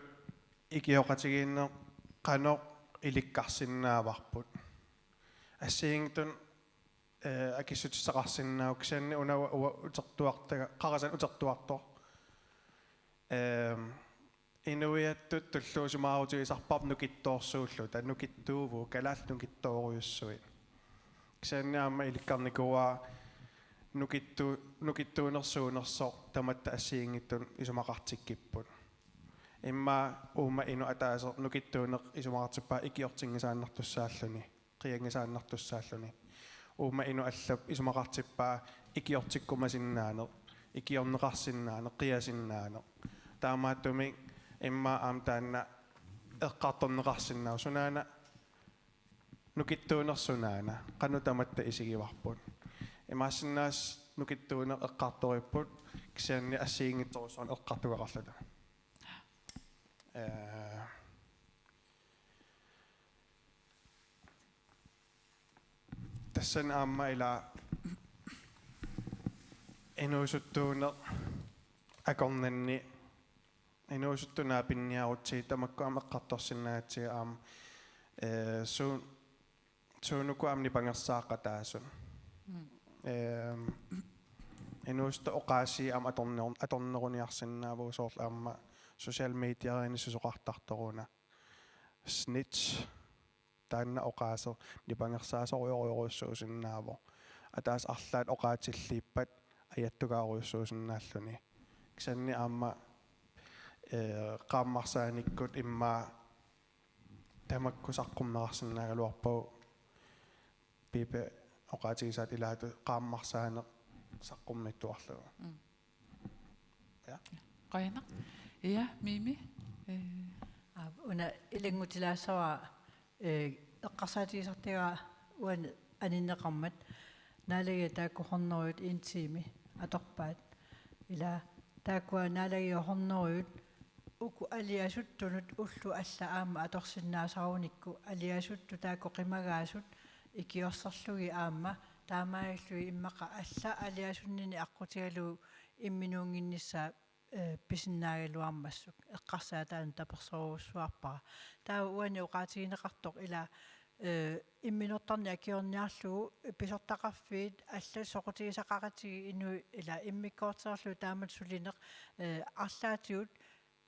ikioqatigiinneq qanoq ilikkarsinnaavarput. Assigiinngitsunik, eh, akissutissaqarsinnaavoq, kisianni una uanga utertuartaga, qarasanik utertuartoq. Ehm, inuiattut tulluusimaarutigisarparput nukittoorsuulluta, nukittuuvugut, kalaallit nukittoorujussuit. Kisianni aamma ilikkarnikuuara nukittu-, nukittuuneq suunersoq tamatta assigiinngitsunut isumaqartikkipput. Immaqa uuma inuk ataaseq nukittuuneq isumaqartippaa ikiortinngisaannartussaalluni, qianngisaannartussaalluni. Uuma inuk allap isumaqartippaa ikiortikkumasinnaaneq, ikiorneqarsinnaaneq, qiasinnaaneq. Taamaattumik immaqa aamma taanna eqqartorneqarsinnaavoq, sunaana nukittuuneq sunaana, qanoq tamatta isigivarput. Imaassinnaavoq nukittuuneq eqqartoripput, kisianni assigiinngitsorujussuarnik eqqartugaqarluta. Eh, tassani aamma ila inuusuttuuneq akornanni, inuusuttut naapinniarutsigit tamakku aamma eqqartorsinnaagatsigit aamma, eh, suun-, suunuku aamma nipangersaaqataasut. Mm. Ehm, inuusuttut oqaasii aamma atorner-, atorneruniarsinnaavagut, soorlu aamma social mediarini susoqartartoruna. Snitch. Taanna oqaaseq nipangersaasorujorujussuusinnaavoq. Ataaseq arlaat oqaatilliippat ajattugaarujussuusinnaalluni. Kisianni aamma, eh, qaammarsaanikkut immaqa tamakku saqqummersinnaagaluarpagut, Pipe oqaatigisaat ilaatigut qaammarsaaneq saqqummiittuarlugu. Mm. Ja. Qujanaq. Ja, Mimi. Eh. Aa, una ilanngutilaassavara, eh, eqqarsaatigisartagara uani aninneqarmat, naalagiat taakku hundredet en time atorpaat. Ila taakkua naalagiat hundredet uku aliasuttunut ullut allat aamma atorsinnaasarunikku, aliasuttut taakku qimagaasut ikiorserlugit aamma, taamaalillugit immaqa allat aliasunnini aqqutigalugu imminuunnginnissaat, eh, pisinnaagaluarmassuk, eqqarsaat taanna tapersersorujussuarpara. Taava uani oqaatigineqartoq ila, eh, imminortarneq akiorniarlugu pisortaqarfiit allat soqutigisaqaqatigiit inuit ila immikkoortorlugit taamatut sulineq, eh, arlaatigut,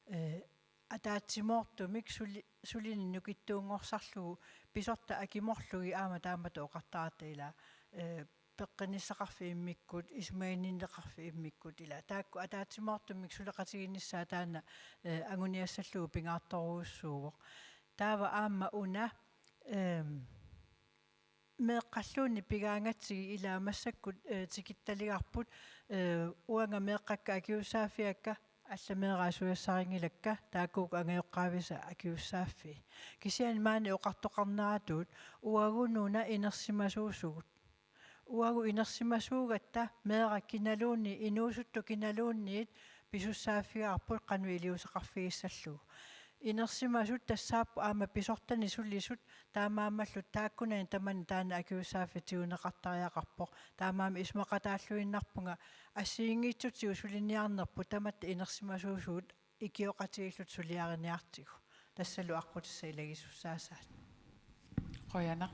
eh, ataatsimoortumik suli-, sulineq nukittuunngorsarlugu pisortat akimorlugit aamma taamatut oqartaratta ila, eh, peqqinnissaqarfik immikkut, isumaginninneqarfik immikkut ila. Taakku ataatsimoortumik suleqatigiinnissaat taanna, eh, anguniassallugu pingaartorujussuuvoq. Taava aamma una, ehm, meeqqalluunniit pigaangatsigit ila massakkut, eh, tikittaligarput, eh, uanga meeqqakka akisussaaffiakka, allat meeraatit suliassarinngilakka, taakkuuku angajoqqaavisa akisussaaffii. Kisianni maani oqartoqarneratut uagut una inersimasuusugut. Uagut inersimasuugatta meeraq kinaluunniit, inuusuttut kinaluunniit pisussaaffigaarput qanoq iliuuseqarfigissallugu. Inersimasut tassaapput aamma pisortanik sulisut, taamaammallu taakkunani tamanit taanna akisussaaffik tiguneqartariaqarpoq. Taamaammat isumaqataalluinnarpunga assigiinngitsutigut suliniarnerput tamatta inersimasuusugut ikioqatigiilluta suliariniartigu. Tassalu aqqutissat ilagisussaasaat. Qujanaq.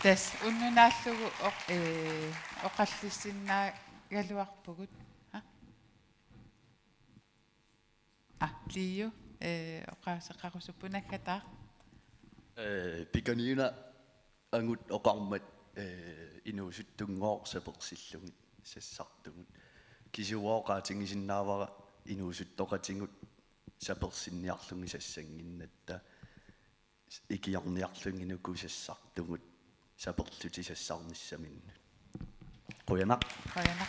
Tassa unnuk naallugu oq-, eh, oqallissinnaagaluarpugut. Ha? Ah, Liu, eh, oqaaseqarusuppunga Naggataaq. Eh, Pikaniuna angut oqarmat, eh, inuusuttunngooq sapersillugit sassartugut. Kisianni oqaatigisinnaavara inuusuttoqatigut sapersinniarlugisassannginnatta ikiorniarlugit nukusassartugut saperlutisassarnissaminnut. Qujanaq. Qujanaq.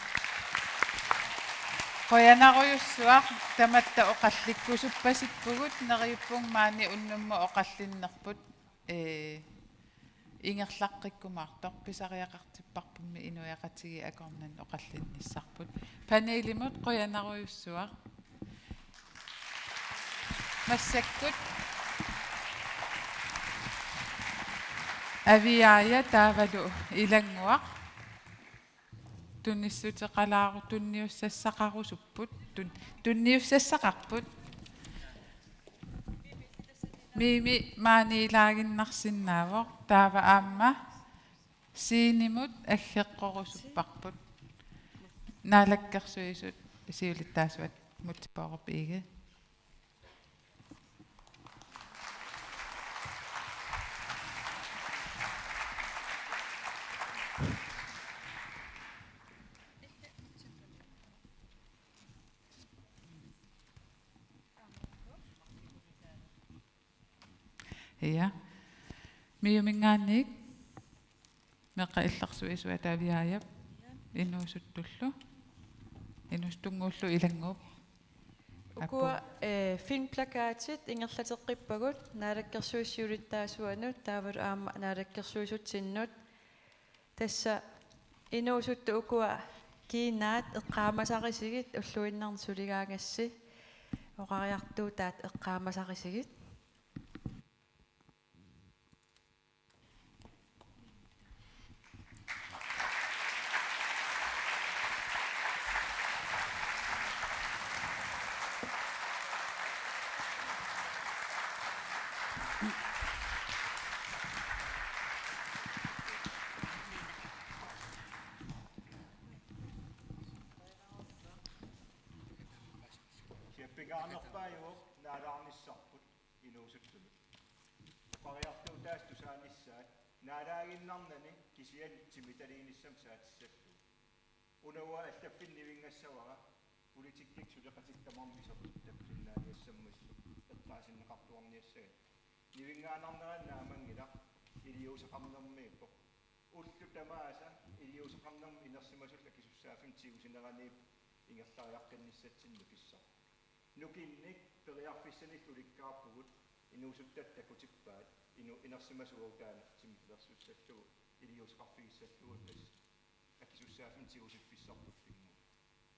Qujanarujussuaq, tamatta oqallikkusuppasippugut, neriuppunga maani unnummut oqallinnerput, ee, ingerlaqqikkumaartoq, pisariaqartipparpummi inuiaqatigiit akornanni oqallinnissarput. Panelimut qujanarujussuaq. Massakkut Aviaja taavalu Ilannguaq tunissuteqalaaru-, tunniussassaqarusupput, tun-, tunniussassaqarput. Mimi maaniilaaginnarsinnaavoq, taava aamma scenemut aggeqqorusupparput. Naalakkersuisut siulittaasuat Múte Bourup Egede. Ja. MIO-minngaanniit meeqqat illersuisuat Aviajap inuusuttullu. Inuusuttunnguullu Ilannguup. Ukua, appu, eh, filmplakatit ingerlateqqippagut Naalakkersuisut siulittaasuanut taavalu aamma naalakkersuisutsinnut. Tassa inuusuttut ukua kiinaat eqqaamasarisigit ulluinnarni suligaangassi oqariartuutaat eqqaamasarisigit. Siappingaanerpaajuvoq naalaarnissarput inuusuttunut. Oqariartuutaasa tusaanissaat naalaaginnarnani kisianni timitaliinissamut saatissallugu. Una uanga allaffinnik nivinngassavara politikkikkut suleqatikka tamarmik isertittakkasinnaaniassammassuk eqqaasinneqartuarniassagani. Nivinngaannarnera naammanngilaq, iliuuseqarnermiippoq. Ullut tamaasa iliuuseqarnermut inersimasut akisussaaffimmik tigusineraniippoq ingerlariaqqinnissatsinnik nukissaq. Nukinnik periarfissanillu ulikkaarpugut, inuusuttut takutippaat, inu-, inersimasut uagut taanna timitalilersussallugu, iliuuseqarfigissallugu, tassa akisussaaffimmik tigusiffissarput pinnguut.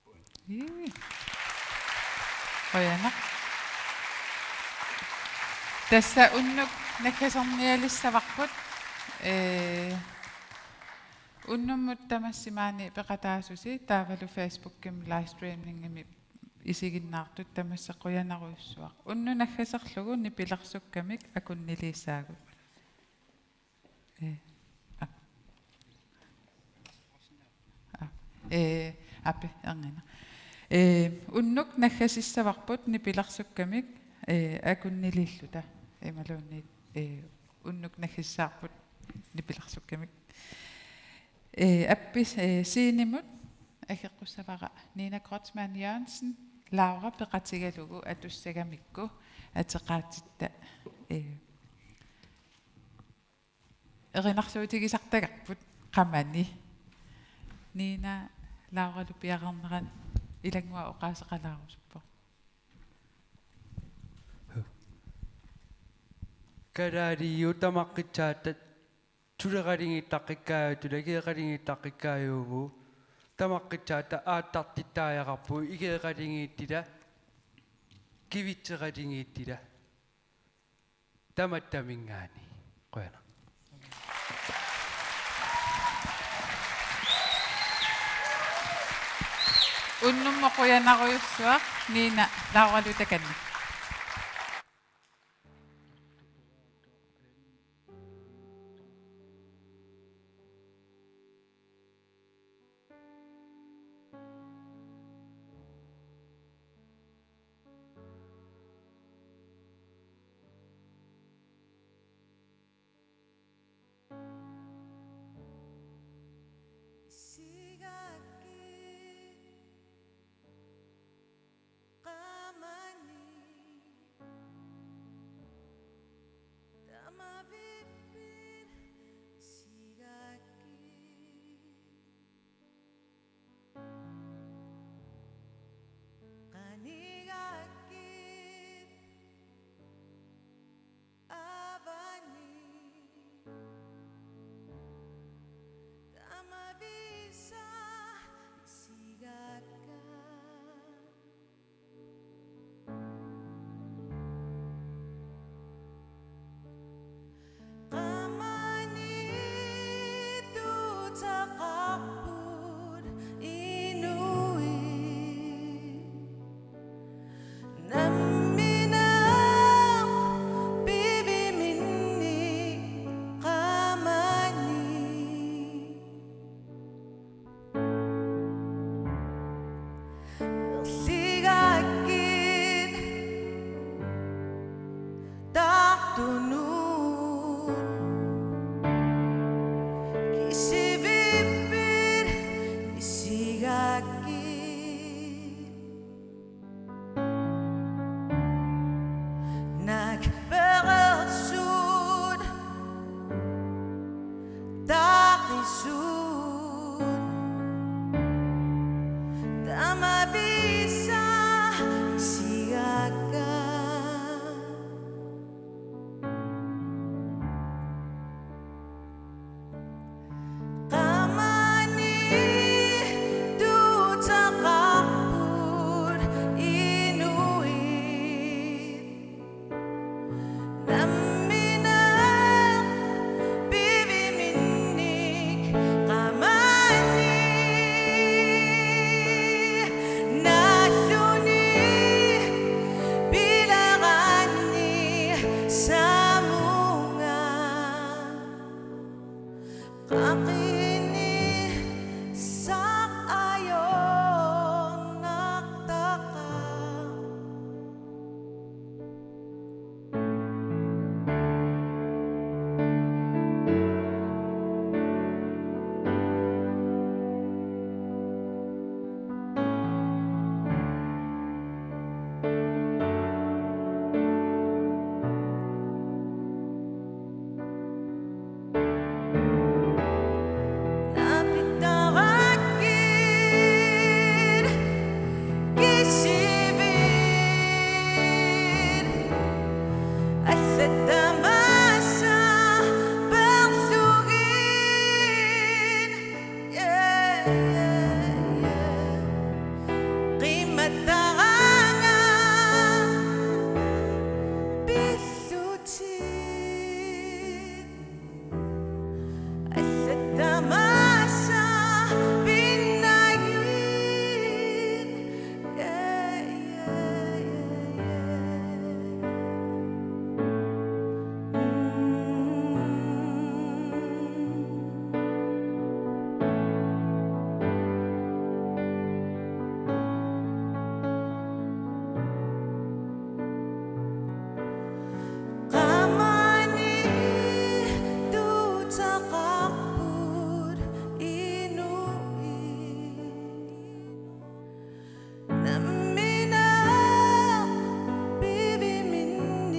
Qujanaq. Ii. Qujanaq. Tassa unnuk naggasernialissavarput, ee, unnummut tamassi maani peqataasusi taavalu Facebookimi livestreamingimi isiginnaartut, tamassi qujanarujussuaq. Unnuk naggaserlugu nipilersukkamik akunniliissaagut. Ee, a-, a-, ee, api, erngina. Ee, unnuk naggasissavarput nipilersukkamik, ee, akunniliilluta. Imaluunniit, ee, unnuk naggasissavarput nipilersukkamik. Ee, appis, ee, scenemut aggeqqussavara Nina Kreutzmann Jørgensen, Laura peqatigalugu atussagamikku ateqaatitta, ee, erinarsuutigisartagarput qamani. Nina, Lauralu piareernerani Ilannguaq oqaaseqalaarusuppoq. Kalaaliuut tamaqqitsaata suleqatigiittaqqikkaajuttut, ikiqatigiittaqqikkaajuuvugut, tamaqqitsaata aattartittariaqarpugut, ikiqatigiittita, kivitseqatigiittita. Tamattaminngaanniit. Qujanaq. Unnummut qujanarujussuaq, Nina, Lauralu takanna. Suut tamaviisa isigaakka. Qamani tuutaqarput inuit. Nammineq piviminnik qamani. Nalluni pilerani samunga. Qaqinissaq ajornartaqaaq. Napitarakkit kisivit, allat tamaasa perlugit. Yeah, yeah, yeah. Qimattaraanga pillutit. Allat tamaasa pinnagit. Yeah, yeah, yeah, yeah. Mm. Qamani tuutaqarput inuit. Nammineq piviminnik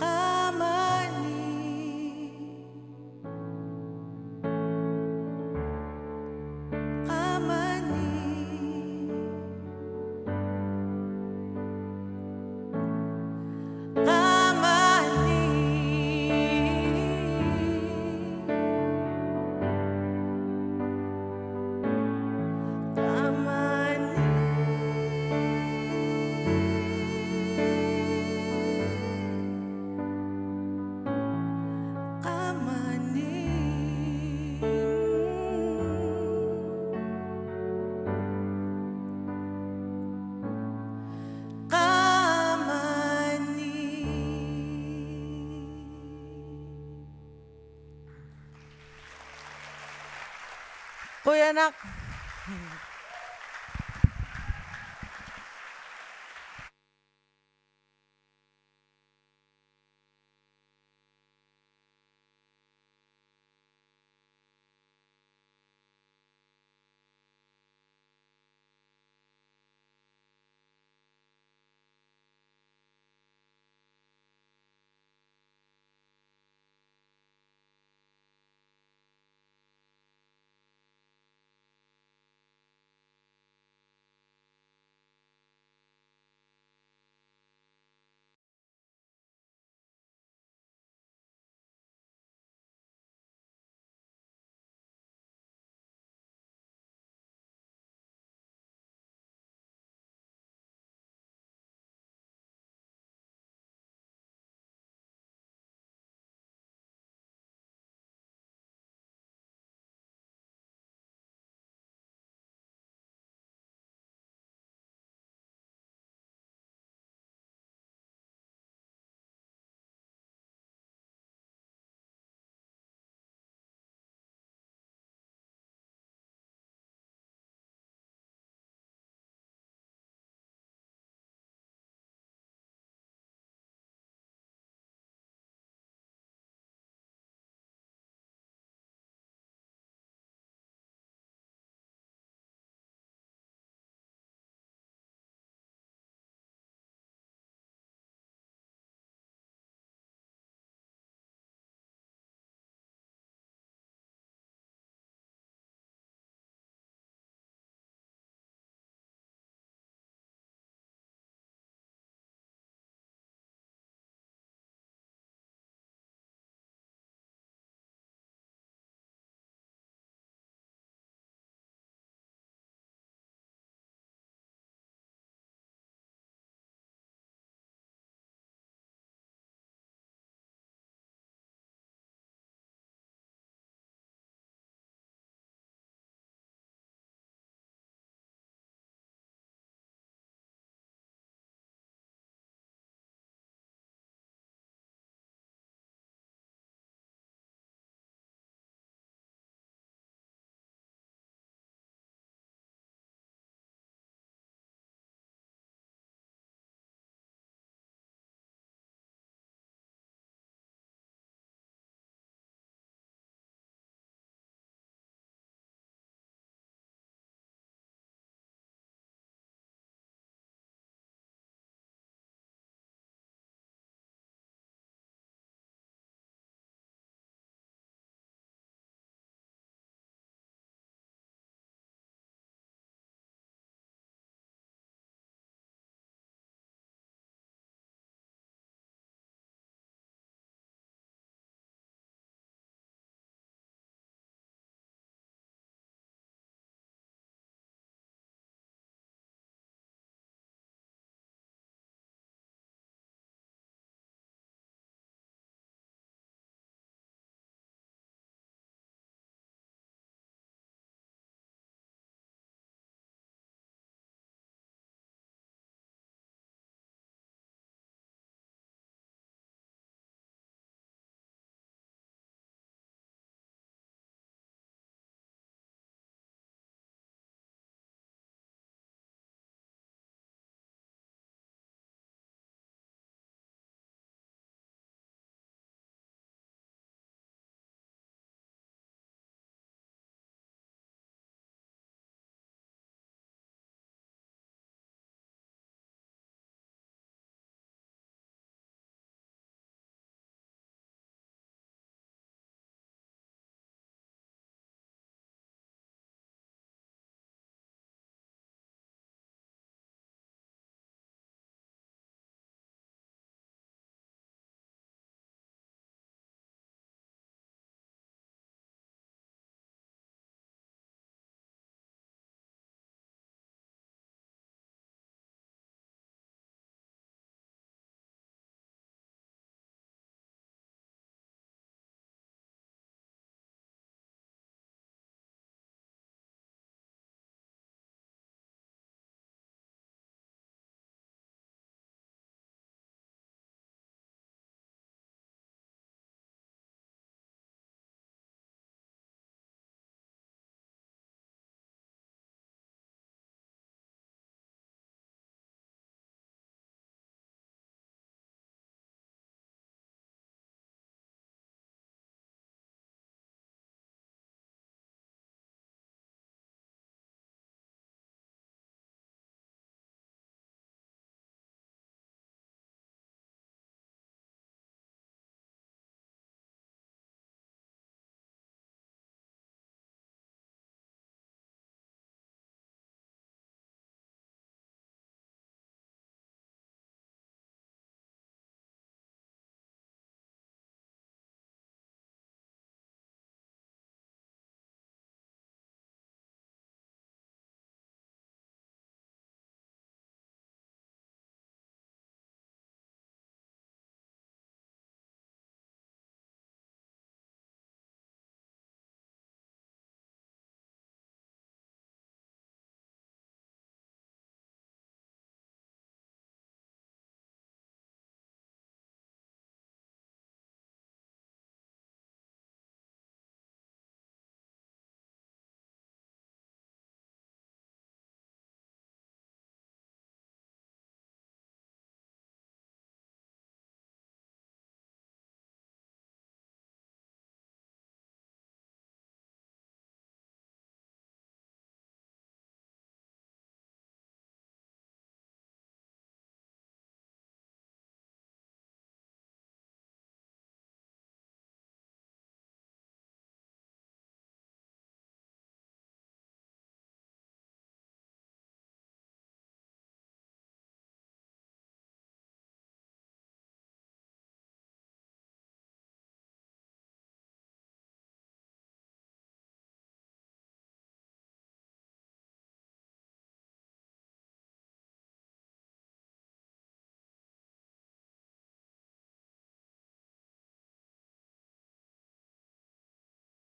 qamani. Qamani. Qamani. Qamani. Qamani. Qamani. Qujanaq.